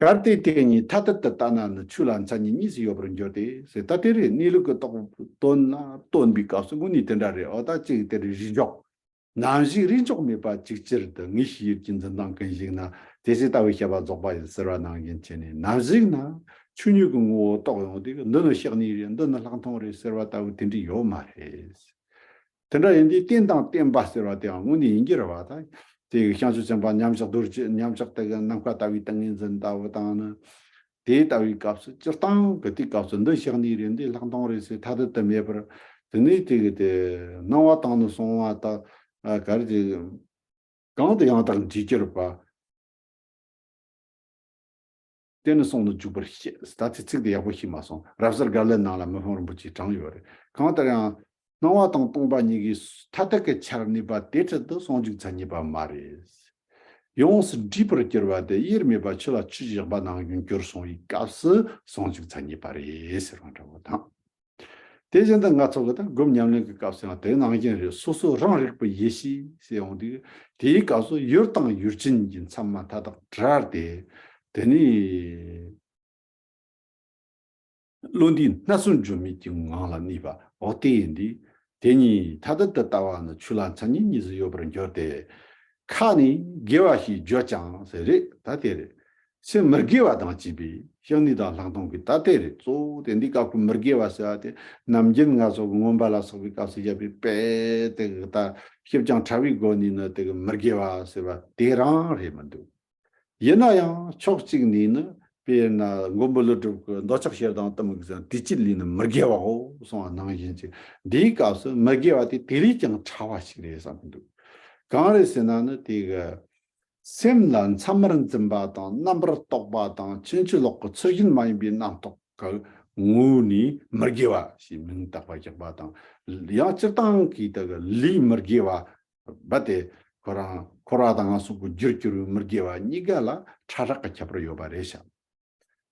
གལ་ཏེ་དེ་གཉིས་ཐ་དད་དུ་ལྟ་ན་ནི། ཆོས་ལ་མཚན་ཉིད་གཉིས་སུ་ཡོད་པར་འགྱུར་ཏེ་ཟེར། ད་དེ་རེད། གནས་ལུགས་ཀྱི་རྟོགས་དོན་ལ་སྟོན་པའི་སྐབས་སུ་དངོས་གནས་དེ་འདྲ་རེད། འོ་ད་ཅིག་དེ་རེད། རིགས་འཇོག་ནམ་ཞིག་རིགས་འཇོག་མེད་པ་ཅིག་ཅར་དུ་ངེས་ཤེས་ཡུལ་གྱི་འཛིན་སྟངས་ཀུན་ཞིག་ན། དེ་ཚེ་ལྟ་བུའི་བཤད་པ་རྫོགས་པ་ཡིན་ཟེར་བ་ནང་བཞིན་བྱས་ནས། ནམ་ཞིག་ན་ཆོས་ཉིད་ཀྱི་ངོ་བོ་རྟོགས་ཡོང་དུས། འདི་ནི་ཕྱག་ནི་རེད། འདི་ནི་ལྷག་མཐོང་རེད་ཟེར་བ་ལྟ་བུ་དེ་འདྲ་ཡོད་མ་རེད། དེ་འདྲ་ཡིན་དུས་རྟེན་དང་བརྟེན་པ་ཟེར་བ་དེའང་དངོས་གནས་ཡིན་གྱི་རེད་བ། ད་དེ་བྱང་ཆུབ་སེམས་དཔའ་མཉམ་གཞག་རྡོ་རྗེ། མཉམ་གཞག་དེ་གི་ནམ་མཁའ་ལྟ་བུའི་ཏིང་ངེ་འཛིན་ལྟ་བུ་དང་ནི། དེ་ལྟ་བུའི་སྐབས་སུ་སྤྱིར་བཏང་གི་དེའི་སྐབས་སུ་འདི་ཕྱག་ནི་རེད། འདི་ལྷག་མཐོང་རེད་ཟེར་ཐ་དད་དུ་མེད་པར། དེ་ནས་དེ་གི་དེ་སྣང་བ་དང་ནི་གསུང་བ་དག་ག་རེ་དེ་གང་དུ་ཡང་དག་འཇིག་གྱུར་པ། དེ་ནི་གསུང་ནི་འཇུག་པར་བཤད། ད་ཚིག་ཚིག་དེ་ཡག་པོ་ཤེས་མ་སོང་། རབ་གསལ་དགའ་ལྡན་ནང་ལ་མི་ཕམ་རིན་པོ་ཆེས་དྲངས་ཡོད་རེད། གང་ལྟར་ཡང་སྣང་བ་དང་སྟོང་པ་ཉིད་ཀྱི་ཐ་དད་ཀྱི་ཆར་གནས་པ་དེ་འཕྲལ་དུ་ཟུང་འཇུག་མཚན་ཉིད་པ་མ་རེད། ཡོངས་སུ་འདྲེས་པར་གྱུར་པ་དེ་དབྱེར་མེད་པ་ཆོས་ལ་ཆོས་ཀྱི་བཞག་པ་ནང་བཞིན་གྱུར་སོང་བའི་སྐབས་སུ་ཟུང་འཇུག་མཚན་ཉིད་པ་རེད་ཟེར་བ་འདྲ་བོ་དང་། དེ་བཞིན་དུ་ང་ཚོ་གི་ད་སྒོམ་ཉམས་ལེན་གྱི་སྐབས་སུ་ཡང་དེ་ནང་བཞིན་རེད། སོ་སོ་རང་རིག་པའི་ཡེ་ཤེས་ཟེར་ཡོང་དུས། དེའི་སྐབས་སུ་ཡུལ་དང་ཡུལ་ཅན་གྱི་མཚན་མ་མཐའ་དག་བྲལ་ཏེ། དེ་ནས་བློ་འདས་སྣ་ཚོགས་འཇོམས་མེད་ཀྱི་ངང་ལ་གནས་པ། འོ་དེ་ཡིན་དུས། དེ་གཉིས་ཐ་དད་དུ་ལྟ་བ་ནི། ཆོས་ལ་མཚན་ཉིད་གཉིས་སུ་ཡོད་པར་འགྱུར་ཏེ། ཁ་ནས་དགེ་བ་ཞེས་བརྗོད་ཀྱང་ཟེར་རེད། ད་དེ་རེད། སེམས་མི་དགེ་བ་དང་བཅས་པའི་ཕྱག་ནི་དང་ལྷག་མཐོང་གི། ད་དེ་རེད། གཙོ་བོ་དེ་འདི་སྐབས་ཀྱི་མི་དགེ་བ་ཟེར་བ་དེ། ནམ་རྒྱུན་ང་ཚོ་གི་མངོན་པ་ལ་སོགས་པའི་སྐབས་སུ་བཤད་པའི་དཔེ་དེ་གི་ད་ཞིབ་ཅིང་ཕྲ་བའི་སྒོ་ནས་ནི་དེ་གི་མི་དགེ་བ་ཟེར་བ་དེ་རང་རེད་མི་འདུག་ཡིན་ན་ཡང་ཕྱོགས་གཅིག་ནས་ནི། དཔེར་ན་མགོན་པོ་ཀླུ་སྒྲུབ་ཀྱི་འདོད་ཆགས་ཞེ་སྡང་གཏི་མུག་ཟེར། དུས་གཅིག་ལས་ནི་མི་དགེ་བའོ་གསུངས་པ་ནང་བཞིན་གྱི། འདིའི་སྐབས་སུ་མི་དགེ་བ་དེ་དེ་ལས་ཀྱང་ཕྲ་བ་ཞིག་རེད་བསམ་གྱི་འདུག་གང་རེད་ཟེར་ན་ནི། དེ་གི་སེམས་ལ་མཚམས་མར་འཛིན་པ་དང་། རྣམ་པར་རྟོག་པ་དང་། ཕྱིན་ཅི་ལོག་གི་ཚུལ་གཞན་མ་ཡིན་པའི་རྣམ་རྟོག་གི་ངོ་བོ་ནས་མི་དགེ་བ་ཞེས་མིང་བཏགས་པ་བཞག་པ་དང་། ཡང་སྤྱིར་བཏང་གི་དེ་གི་ལས་མི་དགེ་བ། རྦད་དེ་ཁོ་རང་འཁོར་བ་དང་ངན་སོང་གི་རྒྱུར་གྱུར་པའི་མི་དགེ་བ་གཉིས་ཀ་ལ་ཕྲ་རགས་ཀྱི་ཁྱད་པར་ཡོད་པ་རེད་ཤག་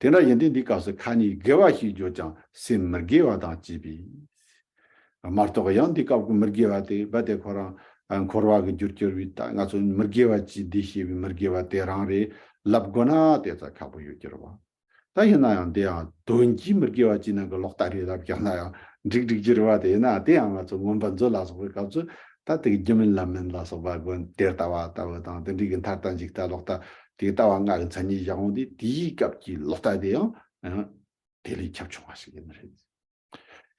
དེ་འདྲ་ཡིན་དུས་འདི་སྐབས་སུ་ཁ་ནས་དགེ་བ་ཞེས་བརྗོད་ཀྱང་སེམས་མི་དགེ་བ་དང་བཅས་པས། མ་གཏོགས་ཡང་འདི་སྐབས་ཀྱི་མི་དགེ་བ་དེ་རྦད་དེ་ཁོ་རང་འཁོར་བ་གི་རྒྱུར་གྱུར་པའི་ད་ང་ཚོ་མི་དགེ་བ་ཅེས་འདི་བྱས་པའི་མི་དགེ་བ་དེ་རང་རེད་ལབ་དགོས་ན་དེ་ཙམ་ཁག་པོ་ཡོད་ཀྱི་རེད་བ། ད་ཡིན་ན་ཡང་འདི་ཡང་དོན་གྱིས་མི་དགེ་བ་ཅིག་ནང་གི་ལོག་ལྟ་རེད་ལབ་ཀྱང་ན་ཡང་འགྲིག་འགྲིག་གི་རེད་བ། དེ་ཡིན་ན་དེ་ཡང་ང་ཚོ་མངོན་པ་མཛོད་ལ་སོགས་པའི་སྐབས་སུ་ད་དེ་གི་རྒྱུ་མེད་ལམ་མེད་ལ་སོགས་པ་དགོན་དེར་ལྟ་བ་ལྟ་བུ་དང་། དེ་འདྲའི་གི་མཐར་ལྟ་མཇུག་ལྟ་ལོག་ལྟ་དེ་ལྟ་བ་ལྔ་གི་མཚན་ཉིད་བཞག་འོང་དུས། དེའི་སྐབས་ཀྱི་ལོག་ལྟ་དེ་ཡང་དེ་ལས་ཁྱབ་ཆུང་བ་ཞིག་ཡིན་ནི་རེད།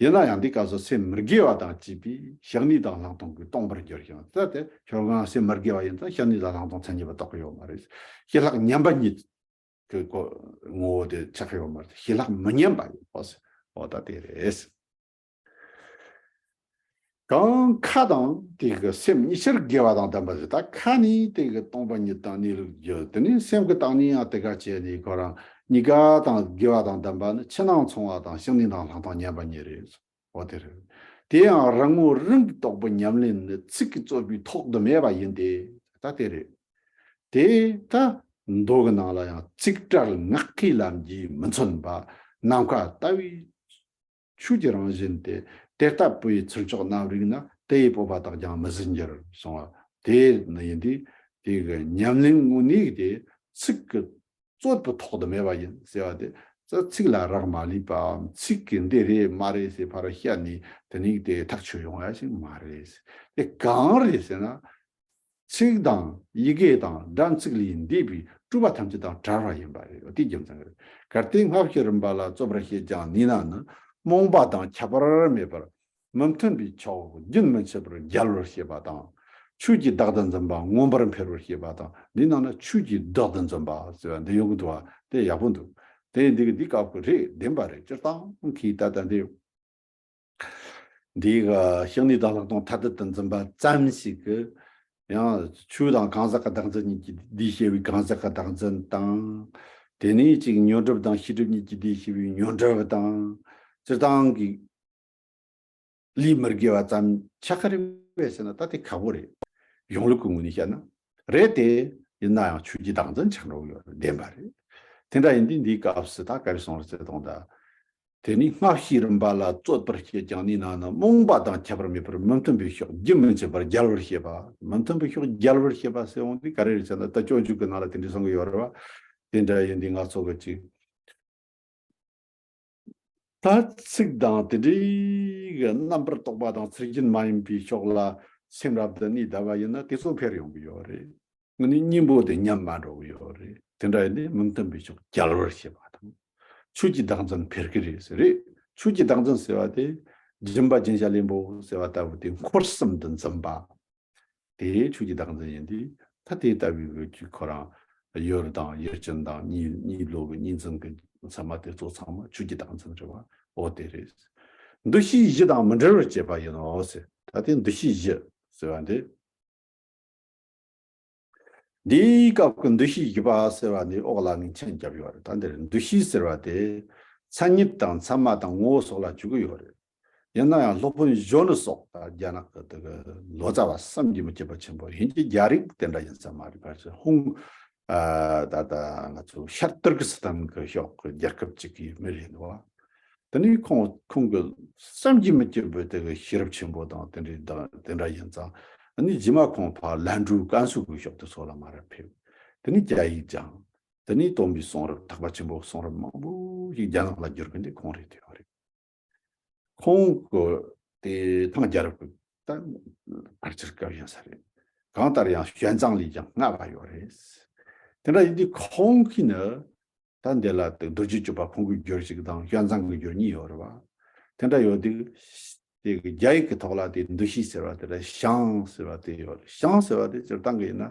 ཡིན་ན་ཡང་འདི་སྐབས་སུ་སེམས་མི་དགེ་བ་དང་བཅས་པས་ཕྱག་ནི་དང་ལྷག་མཐོང་གིས་སྟོང་པར་འགྱུར་ཞིང་། ད་དེ་ཁྱོད་རང་སེམས་མི་དགེ་བ་ཡིན་ཙང་ཕྱག་ནི་དང་ལྷག་མཐོང་མཚན་ཉིད་པ་རྟོགས་ཀྱི་ཡོད་མ་རེད། ཞི་ལྷག་མཉམ་པ་ཉིད་ཀྱི་ངོ་བོ་དེ་ཆགས་ཀྱི་ཡོད་མ་རེད། ཞི་ལྷག་མི་མཉམ་པ་ཡིན་པ་ཟེར། འོ་ད་དེ་རེད། གང་ཁ་དང་དེ་གི་སེམས་གཉིས་ཆར་དགེ་བ་དང་ལྡན་པ་ཟེར། ད་ཁ་ནི་དེ་གི་སྟོང་པ་ཉིད་དང་གནས་ལུགས་རྒྱུ། དེ་ནས་སེམས་ཀྱི་སྟེང་ནས་ཡང་དེ་ག་བྱས་ནས་ཁོ་རང་གཉིས་ཀ་དང་དགེ་བ་དང་ལྡན་པ་ནི་ཕྱི་ནང་མཚུངས་པ་དང་ཕྱག་ནི་དང་ལྷག་མཐོང་མཉམ་པ་ཉིད་རེད། འོ་དེ་རེད། དེ་ཡང་རང་ངོ་རང་གིས་རྟོགས་པའི་ཉམས་ལེན་ནི་ཚིག་གིས་རྩོད་པའི་ཐོག་ཏུ་མེད་པ་ཡིན་ཏེ། ད་དེ་རེད། དེ་ད་མདོ་གི་ནང་ལ་ཡང་ཚིག་བྲལ་ངག་གི་ལམ་གྱིས་མི་མཚོན་པ། ནམ་མཁའ་ལྟ་བུའི་ཆོས་ཀྱི་རང་བཞིན་ཏེ། དེ་ལྟ་བུའི་ཚུལ་མཆོག་རྣམ་རིག་ན། དེ་ཡི་སྤོབས་པ་དག་ཀྱང་མི་ཟད་འགྱུར། གསུངས་པ་དེ་ནི་ཡིན་དུས། དེ་གི་ཉམས་ལེན་དངོས་གནས་ཀྱི་དེ་ཚིག་གི་རྩོད་པའི་ཐོག་ཏུ་མེད་པ་ཡིན་ཟེར་བ་དེ། ཚིག་ལ་རག་མ་ལུས་པའམ། ཚིག་གིས་འདི་རེད་མ་རེད་ཟེར་ཕར་བཤད་ནས་དེ་ནས་དེ་ཐག་ཆོད་ཡོང་ཡ་ཞིག་མ་རེད། དེ་གང་རེད་ཟེར་ན། ཚིག་དང་ཡི་གེ་དང་སྒྲ་ཚིག་ལས་འདས་པའི་སྤྲོས་པ་ཐམས་ཅད་དང་བྲལ་བ་ཡིན་པ་རེད། དེ་རྒྱུ་མཚན་རེད། གལ་ཏེ་སྔ་ཕྱི་རིམ་པ་ལ་རྩོད་པར་བྱེད་ཀྱང་ནུས་ན་ནི། རྨོངས་པ་དང་ཁྱད་པར་མེད་པར་མི་མཐུན་པའི་ཕྱོགས་རྒྱུན་མི་འཆད་པར་རྒྱལ་བར་བྱེད་པ་དང་། ཆོས་ཀྱི་བདག་ཏུ་འཛིན་པ་མངོན་པར་འཕེལ་བར་བྱེད་པ་དང་། འདིའི་ནང་ན་ཆོས་ཀྱི་བདག་ཏུ་འཛིན་པ་ཟེར་བ་འདི་ཡོང་གི་འདུག་བ། དེ་ཡག་པོ་འདུག་དེ་འདི་གི་འདི་སྐབས་ཀྱི་རེད། བདེན་པ་རེད། སྤྱིར་བཏང་གིས་ད་ལྟ་འདི། འདིའི་ཤིང་ནི་དང་ལྷག་མཐོང་ཐ་དད་དུ་འཛིན་པ་ཙམ་ཞིག་གིས། ཡང་ཆོས་དང་གང་ཟག་གི་བདག་འཛིན་གཉིས་ཀྱིས་འདུས་བྱས་པའི་གང་ཟག་གི་བདག་འཛིན་དང་། དེ་ནས་ཅིག་ཉོན་སྒྲིབ་དང་ཤེས་སྒྲིབ་གཉིས་ཀྱིས་འདུས་བྱས་པའི་ཉོན་སྒྲིབ་དང་། སྤྱིར་བཏང་གི་ལས་མི་དགེ་བ་ཙམ་ཆགས་ཀྱི་རེད་པས་ཟེར་ན། ད་དེ་ཁག་པོ་རེད། ཡོངས་ལུགས་ཀྱི་ངོས་ནས་བཤད་ན་རེད་དེ། ཡིན་ན་ཡང་ཆོས་ཀྱི་བདག་འཛིན་ཆགས་འགྲོ་གི་ཡོད་རེད། བདེན་པ་རེད། དེ་འདྲ་ཡིན་དུས་འདིའི་སྐབས་སུ་ད་ག་རེ་གསུངས་རེད་ཟེར་དང་ད། དེ་ནས་སྔ་ཕྱིའི་རིམ་པ་ལ་རྩོད་པར་བྱེད་ཀྱང་ནུས་ན་ནི། རྨོངས་པ་དང་ཁྱད་པར་མེད་པར་མི་མཐུན་པའི་ཕྱོགས་རྒྱུན་མི་འཆད་པར་རྒྱལ་བར་བྱེད་པ། མི་མཐུན་པའི་ཕྱོགས་རྒྱལ་བར་བྱེད་པ་ཟེར་འོང་དུས་ག་རེ་རེད་ཟེར་ན། ད་སྤྱོད་འཇུག་གི་ནང་ལ་དེ་འདྲ་གསུང་གི་ཡོད་རེད་བ། དེ་འདྲ་ཡིན་དུས་ང་ཚོ་གི་ཅིག་ད་ཚིག་དང་དེ་འདྲའི་གི་རྣམ་པར་རྟོག་པ་དང་ཚུལ་རྒྱུན་མ་ཡིན་པའི་ཕྱོགས་ལ་སེམས་རབ་ཏུ་གནས་བསྡད་པ་ཡིན་ན། དེ་ཚོ་འཕེལ་ཡོང་གི་ཡོད་རེད། དངོས་གནས་གཉེན་པོ་དེ་ཉམས་མ་འགྲོ་གི་ཡོད་རེད། དེ་འདྲ་ཡིན་དུས་མི་མཐུན་པའི་ཕྱོགས་རྒྱལ་བར་བྱེད་པ་དང་། ཆོས་ཀྱི་བདག་འཛིན་འཕེལ་གི་རེད་ཟེར་རེད། ཆོས་ཀྱི་བདག་འཛིན་ཟེར་བ་དེ་སྦྱིན་པ་སྦྱིན་བྱ་ལེན་པོ་ཟེར་བ་ལྟ་བུ་དེ་འཁོར་གསུམ་དུ་འཛིན་པ། དེ་ཆོས་ཀྱི་བདག་འཛིན་ཡིན་དུས། ད་དེ་ལྟ་བུའི་གི་ཁོ་རང་ཡུལ་དང་ཡུལ་ཅན་དང་གཉིས་གཉིས་ལོག་གི་གཉིས་འཛིན་གི་ཚད་མ་དེ་ཚོ་ཚང་མ་ཆོས་ཀྱི་བདག་འཛིན་རེད་བ། འོ་དེ་རེད། འདུ་ཤེས་བཞི་དང་མི་འབྲལ་བར་བྱེད་པ་ཡིན་ནོ་ཟེར། ད་དེ་འདུ་ཤེས་བཞི་ཟེར་བ་འདི། འདིའི་སྐབས་ཀྱི་འདུ་ཤེས་བཞི་པ་ཟེར་བ་འདི་འོག་ལ་ངས་མཆན་བརྒྱབ་ཡོད་རེད། ད་འདིར་འདུ་ཤེས་ཟེར་བ་དེ་མཚན་ཉིད་དང་མཚན་མ་དང་ངོ་བོ་སོགས་ལ་འཇུག་གི་ཡོད་རེད། ཡིན་ན་ཡང་སློབ་དཔོན་གཞོན་ནུ་སོགས། ད་རྒྱ་ནག་གི་དེ་གི་ལོ་ཙཱ་བ་བསམ་གྱིས་མི་ཁྱབ་པ་ཆེན་པོ་ཡིན་གྱི། རྒྱ་རིགས་དེ་འདྲ་ཡིན་ས་མ་རེད། ཕལ་ཆེར་ཧོང་ཨ་ད་ད་ང་ཚོ་ཤར་ཏུར་ཀི་སི་ཐན་གི་ཕྱོགས་ཀྱི་རྒྱལ་ཁབ་ཅིག་གི་མི་རེད་འདུག་བ། དེ་ནས་ཁོང་ཁོང་གི་བསམ་གྱིས་མི་ཁྱབ་པའི་དེ་གི་ཤེས་རབ་ཆེན་པོ་དང་དེ་འདྲའི་དང་དེ་འདྲ་ཡིན་ཙང་། ཨ་ནི་རྗེས་མ་ཁོང་ཕར་ལན་གྲུ་ཀན་སུའུ་གི་ཕྱོགས་དེ་ཚོ་ལ་མར་ཕེབས། དེ་ནས་རྒྱ་ཡིག་སྦྱངས། དེ་ནས་སྟོན་པའི་གསུང་རབ་ཐེག་པ་ཆེན་པོའི་གསུང་རབ་མང་པོ་ཞིག་རྒྱ་ནག་ལ་བསྒྱུར་མཁན་དེ་ཁོང་རེད། དེ་ཡོད་རེད། ཁོང་གི་དེ་ཐང་རྒྱལ་རབས་ཀྱི་ད་ཕལ་ཆེར་སྐབས་ཡིན་ས་རེད། གང་ལྟར་ཡང་ཞོན་ཙང་ལས་ཀྱང་སྔ་བ་ཡོད་རེད། དེ་འདྲ་ཡིན་དུས་ཁོང་གིས་ནི། ད་འདི་ལ་དེ་རྡོ་རྗེ་གཅོད་པ་ཁོང་གིས་བསྒྱུར་ཞིག་དང་ཞོན་ཙང་གིས་བསྒྱུར་གཉིས་ཡོད་རེད་བ། དེ་འདྲ་ཡོད་དུས། དེ་གི་རྒྱ་ཡིག་གི་ཐོག་ལ་དེ་འདུ་ཤེས་ཟེར་བ་དེ་ལ་ཞང་ཟེར་བ་དེ་ཡོད་རེད། ཞང་ཟེར་བ་དེ་སྤྱིར་བཏང་གི་ཡིན་ན་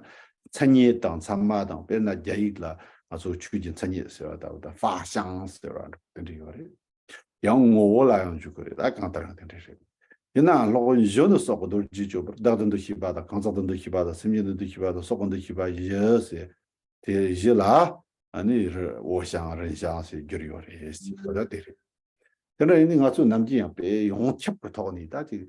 མཚན་ཉིད་དང་མཚན་མ་དང་། དཔེར་ན་རྒྱ་ཡིག་ལ་ང་ཚོ་ཆོས་ཀྱི་མཚན་ཉིད་ཟེར་བ་ལྟ་བུ་དང་། ཧྥ་ཞང་ཟེར་བ་དེ་འདྲ་ཡོད་རེད། ཡང་ངོ་བོ་ལ་ཡང་འཇུག་གི་རེད། ད་གང་ལྟར་ཡང་དེ་འདྲ་རེད། ཡིན་ནའང་སློབ་དཔོན་གཞོན་ནུ་སོགས་ཀྱིས་རྡོ་རྗེ་གཅོད་པར་བདག་ཏུ་འདུ་ཤེས་པ་དང་། གང་ཟག་ཏུ་འདུ་ཤེས་པ་དང་། སེམས་ཅན་དུ་འདུ་ཤེས་པ་དང་། སྲོག་གི་འདུ་ཤེས་པ་བཞི་ཟེར། དེ་བཞི་ལ་ཨ་ནི་རི་འོ་ཞང་རིན་ཞང་ཟེར་བསྒྱུར་ཡོད་རེད་ཟེར་བ་ལ་དེ་རེད། དེ་འདྲ་ཡིན་དུས་ང་ཚོས་ནམ་རྒྱུན་ཡང་དཔེ་ཡོངས་ཁྱབ་ཀྱི་ཐོག་ནས་ད་ཅིག་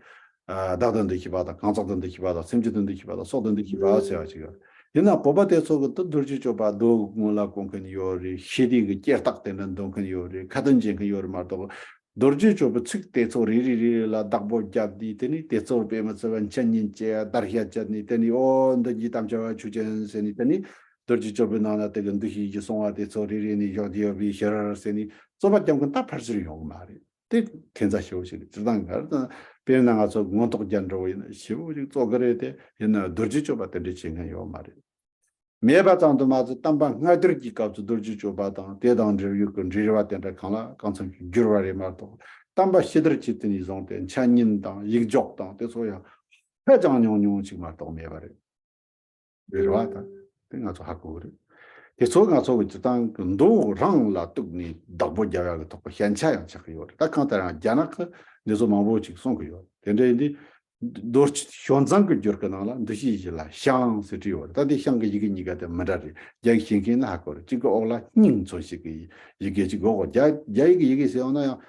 ཨ། བདག་ཏུ་འདུ་ཤེས་པ་དང་། གང་ཟག་ཏུ་འདུ་ཤེས་པ་དང་། སེམས་ཅན་དུ་འདུ་ཤེས་པ་དང་། སྲོག་ཏུ་འདུ་ཤེས་པ་ཟེར་བ་ཅིག་ཡོད། ཡིན་ན་བོད་པ་དེ་ཚོ་གི་ད་རྡོ་རྗེ་གཅོད་པ་རྡོ་སྔོན་ལ་གོན་མཁན་ཡོད་རེད། ཤེས་ལྡན་གྱི་སྐྱེས་རྟགས་དེ་འདྲ་འདོན་མཁན་ཡོད་རེད། ཁ་ཏོན་བྱེད་མཁན་ཡོད་རེད་མ་གཏོགས། རྡོ་རྗེ་གཅོད་པའི་ཚིག་དེ་ཚོ་རེ་རེ་རེ་རེ་ལ་བདག་པོ་བརྒྱབ་དུས། དེ་ནས་དེ་ཚོ་དཔེ་མི་སྲིད་པ་འཆད་ཉན་བྱས། བརྡར་ཤ་བཅད་ནས། དེ་ནས་འོ་འདི་འདི་དམ་བཅའ་བ་ཆོས་ཅན་ཟེར་ནས། དེ་ནས་རྡོ་རྗེ་གཅོད་པའི་ནང་ན་དེ་གི་འདུ་ཤེས་ཀྱི་གསུང་བ་དེ་ཚོ་རེ་རེ་ནས་བཞག་རྒྱུ་ཡོད་པའི་ཕྱིར་ཟེར་ནས་རྩོད་པ་རྒྱག་མཁན་ད་ཕལ་ཆེར་ཡོང་གི་མ་རེད། དེ་ཁྱད་མཚར་ཆེ་བོ་ཞིག་རེད། སྤྱིར་བཏང་ག་རེ་ད། དཔེར་ན་ང་ཚོ་མངོན་རྟོགས་རྒྱན་འདྲ་བོ་ཡིན་ན་ཞེ་པོ་ཞིག་རྩོད་གི་རེད་དེ། ཡིན་ན་རྡོ་རྗེ་གཅོད་པ་དེ་འདྲ་བྱེད་མཁན་ཡོད་མ་རེད། མེད་པ་ཙམ་དུ་མ་ཟད། བསྟན་པ་སྔ་དར་གྱི་སྐབས་སུ་རྡོ་རྗེ་གཅོད་པ་དང་། དེ་དང་འབྲེལ་ཡོད་ཀྱི་འགྲེལ་པ་དེ་འདྲ་གང་ལ་གང་འཚམ་ཞིག་བསྒྱུར་བ་རེད་མ་གཏོགས། བསྟན་པ་ཕྱི་དར་གྱི་དུས་ནས་བཟུང་སྟེ་འཆད་ཉན་དང་ཡིག་འཇོག་དང་དེ་ཚོ་ཡང་ཧ་ཅང་ཉུང་ཉུང་ཞིག་མ་གཏོགས་མེད་པ་རེད། རེད་བ། ད་དེ་ང་ཚོ་ཧ་གོ་གི་རེད། དེ་ཚོ་ང་ཚོ་གི་སྤྱིར་བཏང་གི་མདོ་རང་ལ་གཏུགས་ནས་བདག་པོ་རྒྱབ་ཡག་གི་ཐོག་གི་ཞན་ཆ་ཡང་ཆགས་ཀྱི་ཡོད་རེད། ད་གང་ལྟར་ཡང་རྒྱ་ནག་གི་འདི་ཚོ་མང་པོ་ཅིག་གསུང་གི་ཡོད། དེ་འདྲ་ཡིན་དུས། རྡོ་རྗེ་ཞོན་ཙང་གི་འགྱུར་གི་ནང་ལ་འདུ་ཤེས་བཞི་ལ་ཞང་ཟེར་བྲིས་ཡོད་རེད། ད་འདི་ཞང་གི་ཡི་གེ་གཉིས་ཀ་དེ་མི་འདྲ་རེད། རྒྱ་ཡིག་ཤེས་མཁན་ན་ཧ་གོ་རེད། གཅིག་གི་འོག་ལ་སྙིང་མཚོན་བྱེད་ཀྱི་ཡི་གེ་གཅིག་གི་འོག་རྒྱ་རྒྱ་ཡིག་གི་ཡི་གེ་ཟེར་ཡོང་ན་ཡང་།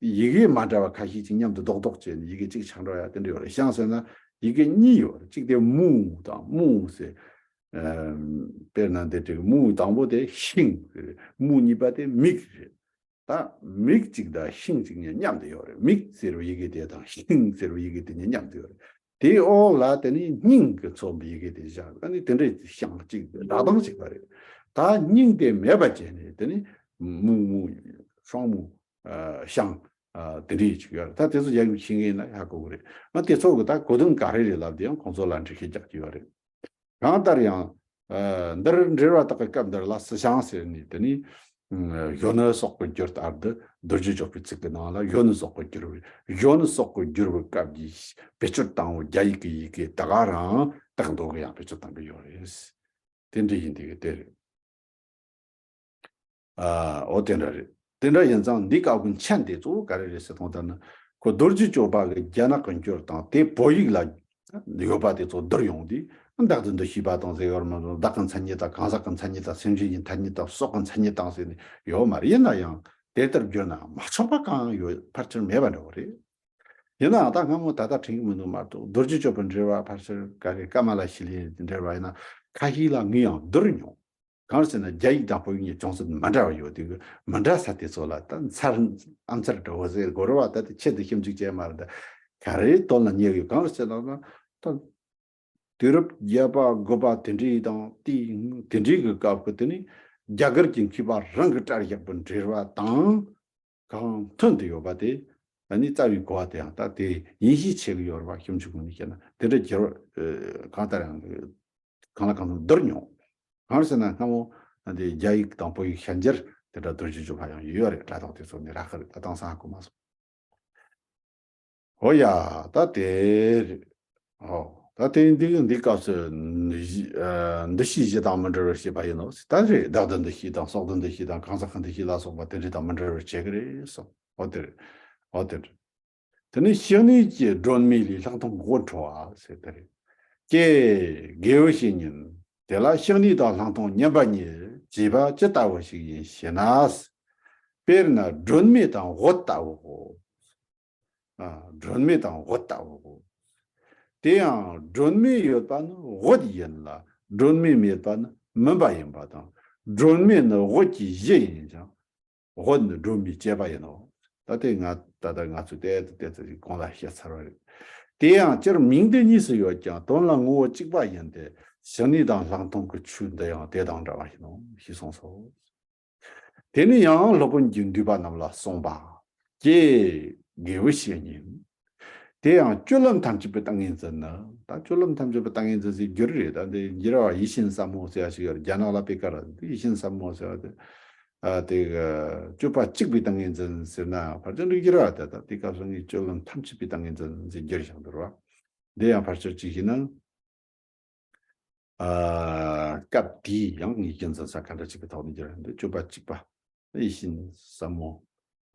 ཡི་གེ་མ་འདྲ་བ་ཁ་ཤས་ཅིག་མཉམ་དུ་རྡོག་རྡོག་བྱས་ནས་ཡི་གེ་གཅིག་ཆགས་འགྲོ་ཡ་དེ་འདྲ་ཡོད་རེད། ཞང་ཟེར་ན་ ཡི་གེ་གཉིས་ཡོད་རེད། གཅིག་དེ་མུ་དང་། མུ་ཟེར། ཨམ། དཔེར་ན་འདི་འགྲིག་མུ་དང་པོ་དེ་ཤིང་རེད། མུ་གཉིས་པ་དེ་མིག་རེད། ད་མིག་གཅིག་དང་ཤིང་གཅིག་གཉིས་མཉམ་དུ་ཡོད་རེད། མིག་ཟེར་བའི་ཡི་གེ་དེ་དང་ཤིང་ཟེར་བའི་ཡི་གེ་དེ་གཉིས་མཉམ་དུ་ཡོད་རེད། དེའི་འོག་ལ་དེ་ནི་སྙིང་གི་མཚོན་པའི་ཡི་གེ་དེ་བཞག་ཨ་ནི་དེ་འདྲའི་ཤིང་གཅིག་སྒྲ་གདངས་གཅིག་པ་རེད། ད་སྙིང་དེ་མེད་པ་བྱས་ནས་དེ་ནི་མུ་མུ་ཤང་མུ་ཨ་ཤང་ཨ་དེ་འདྲའི་ཅིག་ཡོད་རེད། ད་དེ་ཚོ་ཡག་པོ་ཤེས་མཁན་ཡིན་ན་ཧ་གོ་གི་རེད། ང་དེ་ཚོ་གི་ད་གོ་དོན་ག་རེ་རེད་ལབ་དེ་ཡང་ཁོང་ཚོ་ལ་འགྲེལ་བཤད་རྒྱག་གི་ཡོད་རེད། གང་ལྟར་ཡང་། ཨ། འདིར་འགྲེལ་བ་དག་གི་སྐབས་འདིར་ལ་སི་ཤང་ཟེར་ནས་དེ་ནི། ཨ། གཞོན་ནུ་སོགས་ཀྱི་རྒྱུར་ལྟར་དུ་རྡོ་རྗེ་གཅོད་པའི་ཚིག་གི་ནང་ལ་གཞོན་ནུ་སོགས་ཀྱི་རྒྱུར་བའི་གཞོན་ནུ་སོགས་ཀྱི་རྒྱུར་བའི་སྐབས་ཀྱི་བེད་སྤྱོད་བཏང་བའི་རྒྱ་ཡིག་གི་ཡི་གེ་ད་ག་རང་སྟག་མདོག་གི་ཡང་བེད་སྤྱོད་བཏང་གི་ཡོད་རེད། དེ་འདྲ་ཡིན་དེ་གི་དེ་རེད། ཨ། འོ་དེ་འདྲ་རེད། དེ་འདྲ་ཡིན་ཙང་འདི་སྐབས་ཀྱི་མཆན་དེ་གཙོ་བོ་ག་རེ་རེད་ཟེར་དང་ལྟར་ན། ཁོ་རྡོ་རྗེ་གཅོད་པ་གི་རྒྱ་ནག་གི་འགྱུར་དང་དེ་བོད་ཡིག་ལ་ཡོད་པ་དེ་ཚོ་བསྡུར་ཡོང་དུས། བདག་ཏུ་འདུ་ཤེས་པ་དང་ཟེར་ཡོད་མ་གཏོགས། བདག་གི་མཚན་ཉིད་དང་། གང་ཟག་གི་མཚན་ཉིད་དང་། སེམས་ཅན་གྱི་མཚན་ཉིད་དང་། སྲོག་གི་མཚན་ཉིད་དང་ཟེར་ནས་ཡོད་མ་རེད། ཡིན་ན་ཡང་དེ་ལྟར་བསྒྱུར་ན་མ་ཆོག་པ་གང་ཡང་ཡོད། ཕལ་ཆེར་མེད་པ་འདྲ་བོ་རེད། ཡིན་ནའང་ད་སྔ་མོ་ད་ལྟ་དྲན་གྱི་མི་འདུག་མ་གཏོགས། རྡོ་རྗེ་གཅོད་པའི་འགྲེལ་བ་ཕལ་ཆེར་ག་རེ། ཀ་མ་ལ་ཤཱི་ལའི་འགྲེལ་བ་ཡིན་ན་ཁ་ཤས་ལ་ངས་ཡང་བསྡུར་མྱོང་། གང་ཟེར་ན་རྒྱ་ཡིག་དང་བོད་ཡིག་གཉིས་ཅུང་ཟད་མི་འདྲ་བ་ཡོད་དུས། མི་འདྲ་ས་དེ་ཚོ་ལ་ད་མཚར། ཨ་མཚར་འདྲ་བོ་ཟེར་དགོས་རེད་བ། ད་དེ་ཆེད་དུ་ཞིབ་འཇུག་བྱས་མ་རེད། ད་ག་རེ་དོན་ལ་གཉེར་ཡོད། གང་ཟེར་ན་ད་དུས་རབས་བརྒྱད་པ་དགུ་པ་དེ་འདྲའི་དང་དེ་དེ་འདྲའི་གི་སྐབས་ཀྱི་དེ་ནི་རྒྱ་གར་གྱི་མཁས་པ་རང་གིས་གྲས་བཞག་པའི་འགྲེལ་བ་དང་གང་མཐུན་དུ་ཡོད་པ་དེ། ཨ་ནི་རྩ་བའི་གོ་བ་དེ་ཡང་ད་དེ་ཡིན་ཤས་ཆེ་གི་ཡོད་རེད་བ། ཞིབ་འཇུག་ངོས་ནས་བཤད་ན་དེ་འདྲ་བསྒྱུར་བ་གང་ལྟར་ཡང་། གང་ལ་གང་འཚམ་བསྡུར་མྱོང་། གང་ཟེར་ན་སྔ་མོ་འདི་རྒྱ་ཡིག་དང་བོད་ཡིག་ཤན་སྦྱར་དེ་འདྲ་རྡོ་རྗེ་གཅོད་པ་ཡང་ཡོད་རེད། དྲ་ཐོག་དེ་ཚོ་ནས་རག་གི་རེད། ད་དེང་སང་ཧ་གོ་མ་སོང་། ཧོ་ཡ། ད་དེ་རེད། ཧོ། ད་དེ་འདི་འདི་སྐབས་སུ་འདུ་ཤེས་བཞི་དང་མི་འབྲལ་བར་བྱེད་པ་ཡིན་ནོ། ད་རེད། བདག་ཏུ་འདུ་ཤེས་དང་། སྲོག་ཏུ་འདུ་ཤེས་དང་། གང་ཟག་གི་འདུ་ཤེས་ལ་སོགས་པ་དེ་འདྲ་དང་མི་འབྲལ་བར་བྱེད་ཀྱི་རེད་གསུངས། ཧོ་དེ་རེད། ཧོ་དེ་རེད། དེ་ནས་བཤེས་གཉེན་གྱི་སྒྲོན་མེ་ལས་ལྷག་མཐོང་དབུ་འཕྲོ་བ་ཟེར་དེ་རེད། ཀྱེ། དགེ་བའི་བཤེས་གཉེན། དེ་ལ་བཤེས་གཉེན་དང་ལྷག་མཐོང་མཉམ་པ་ཉིད་བྱེད་པ་ཅི་ལྟ་བུ་ཞིག་ཡིན་ཞེ་ན། དཔེར་ན་སྒྲོན་མེ་དང་འོད་ལྟ་བུའོ། ཨ། སྒྲོན་མེ་དང་འོད་ལྟ་བུའོ། དེ་ཡང་སྒྲོན་མེ་ཡོད་པ་ནི་འོད་ཡིན་ལ། སྒྲོན་མེ་མེད་པ་ནི་མུན་པ་ཡིན་པ་དང་། སྒྲོན་མེ་ནི་འོད་ཀྱི་གཞི་ཡིན་ཞིང་། འོད་ནི་སྒྲོན་མེའི་བཅས་པ་ཡིན་ནོ། ད་དེ་ང་ད་ལྟ་ང་ཚོས་ཏོག་ཙམ་ཏོག་ཙམ་ཞིག་གོང་ལ་བཤད་ཚར་བ་རེད། དེ་ཡང་སྤྱིར་མིང་དེ་གཉིས་སུ་ཡོད་ཀྱང་དོན་ལ་ངོ་བོ་གཅིག་པ་ཡིན་ཏེ། བཤེས་གཉེན་དང་ལྷག་མཐོང་གི་ཆོས་འདི་ཡང་དེ་དང་འདྲ་བ་ཡིན་ནོ་ཞེས་གསུངས་སོ། དེ་ནས་ཡང་སློབ་དཔོན་གྱིས་འདུས་པ་རྣམས་ལ་གསུངས་པ། ཀྱེ། དགེ་བའི་བཤེས་གཉེན། དེ་ཡང་སྤྱོད་ལམ་ཐམས་ཅད་པའི་ཏིང་ངེ་འཛིན་ནི། ད་སྤྱོད་ལམ་ཐམས་ཅད་པའི་ཏིང་ངེ་འཛིན་ཟེར་རྒྱུ་རེད། ད་འདི་འགྱུར་བ་ཡིད་བཞིན་ཟབ་མོ་ཟེར་བ་ཞིག་ཡོད་རེད། རྒྱ་ནག་ལ་པེ་ཀ་ར་ཡིད་བཞིན་ཟབ་མོ་ཟེར་བ་དེ། ཨ། དེ་གི་སྤྱོད་པ་གཅིག་པའི་ཏིང་ངེ་འཛིན་ཟེར་ན་ཕལ་ཆེར་འགྲིག་རྒྱུ་རེད་བ། ད་ད་དེ་སྐབས་སུ་ངས་སྤྱོད་ལམ་ཐམས་ཅད་པའི་ཏིང་ངེ་འཛིན་ཟེར་རྒྱུར་བཞག་འདུག་ར། འདི་ཡང་ཕལ་ཆེར་གཅིག་བྱས་ན། ཨ། སྐབས་དེའི་ཡང་ངེས་ཀྱི་འཛིན་ས་ག་འདྲ་གཅིག་གི་ཐོག་ནས་འགྱུར་འདུག་སྤྱོད་པ་གཅིག་པ། ཡིད་བཞིན་ཟབ་མོ།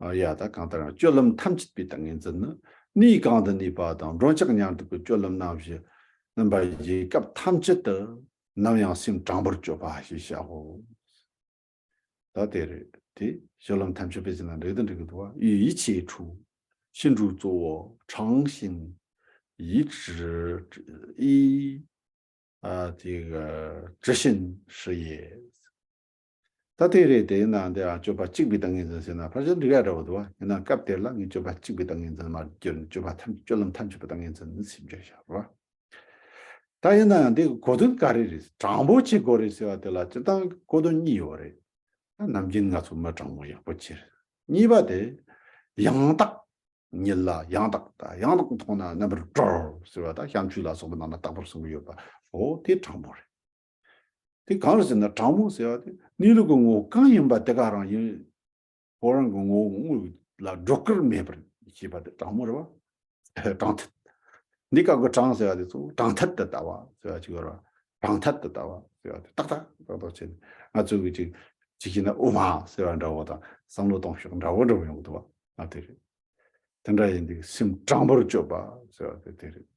ཨ། ཡ། ད་གང་ལྟར་སྤྱོད་ལམ་ཐམས་ཅད་པའི་ཏིང་ངེ་འཛིན་ནི། གནས་གང་དུ་གནས་པ་དང་། འགྲོ་འཆག་ཉལ་འདུག་གི་སྤྱོད་ལམ་རྣམ་བཞི་རྣམ་པ་བཞིའི་སྐབས་ཐམས་ཅད་དུ་ནམ་ཡང་སེམས་དྲང་པོར་སྤྱོད་པ་ཞེས་བྱའོ། ད་དེ་རེད། དེ་སྤྱོད་ལམ་ཐམས་ཅད་པའི་ཟེར་ན་འགྲིག་དང་འགྲིག་གི་འདུག་བ། ཡིད་ཆེས་ཁྲུ། ཤིན་ཏུ་གཙོ་བོ་ཁྲང་ཞིན་ཡིད་ཀྲི་ཨི། ཨ། དེ་ག་ཀྲི་ཤིན་ཧྲི་ཡེ། ད་དེ་རེད། དེ་ཡིན་ན་འདི་ཡང་སྤྱོད་པ་གཅིག་པའི་ཏིང་ངེ་འཛིན་ཟེར་ན་ཕལ་ཆེར་འགྲིག་ཡ་འདྲ་བོ་འདུག་བ། ཡིན་ན་སྐབས་དེར་ལ་ངས་སྤྱོད་པ་གཅིག་པའི་ཏིང་ངེ་འཛིན་མར་བསྒྱུར་ནས། སྤྱོད་པ་ཐམས་སྤྱོད་ལམ་ཐམས་ཅད་པའི་ཏིང་ངེ་འཛིན་ནི་ཟེར་བསྒྱུར་བཞག་ར། ད་ཡིན་ན་ཡང་འདི་གི་གོ་དོན་ག་རེ་རེད། དྲང་པོ་བྱེད་དགོས་རེད་ཟེར་བ་དེ་ལ་སྤྱིར་བཏང་གི་གོ་དོན་གཉིས་ཡོད་རེད། ད་ནམ་རྒྱུན་ང་ཚོ་མི་དྲང་མོ་ཡག་པོ་བྱེད། གཉིས་པ་དེ་ཡང་དག་ཉིད་ལ་ཡང་དག། ད་ཡང་དག་མཐོང་ན་རྣམ་པར་གྲོལ་ཟེར་བ། ད་བྱམས་ཆོས་ལ་སོགས་པའི་ནང་ན་དག་པར་གསུངས་ཀྱི་ཡོད་པ། འོ་དེ་དྲང་པོ་རེད། དེ་གང་རེད་ཟེར་ན་དྲང་མོ་ཟེར་བ་དེ་གནས་ལུགས་ཀྱི་ངོ་བོ་གང་ཡིན་པ་དེ་ག་རང་ཡིན། ཁོ་རང་གི་ངོ་བོ་དངོས་ལ་སྒྲོ་སྐུར་མེད་པར་ཤེས་པ་དེ་དྲང་མོ་རེད་བ། དྲང་ཐད། འདི་སྐབས་ཀྱི་དྲང་ཟེར་བ་དེ་ཚོ་དྲང་ཐད་དུ་ལྟ་བ་ཟེར་བ་ཅིག་ཡོད་རེད་བ། དྲང་ཐད་དུ་ལྟ་བ་ཟེར་བ་དེ་ཏག་ཏག་ཏག་ཏག་བྱས་ནས་ང་ཚོ་གི་ཅིག་ཅིག་བྱས་ན་དབུ་མ་ཟེར་བ་འདྲ་བོ་དང་བསམ་བློ་གཏོང་ཕྱོགས་འདྲ་བོ་འདྲ་བོ་ཡོང་གི་འདུག་བ། ཨ། དེ་རེད། དེ་འདྲ་ཡིན་དུས་སེམས་དྲང་པོར་སྤྱོད་པ་ཟེར་བ་དེ་དེ་རེད།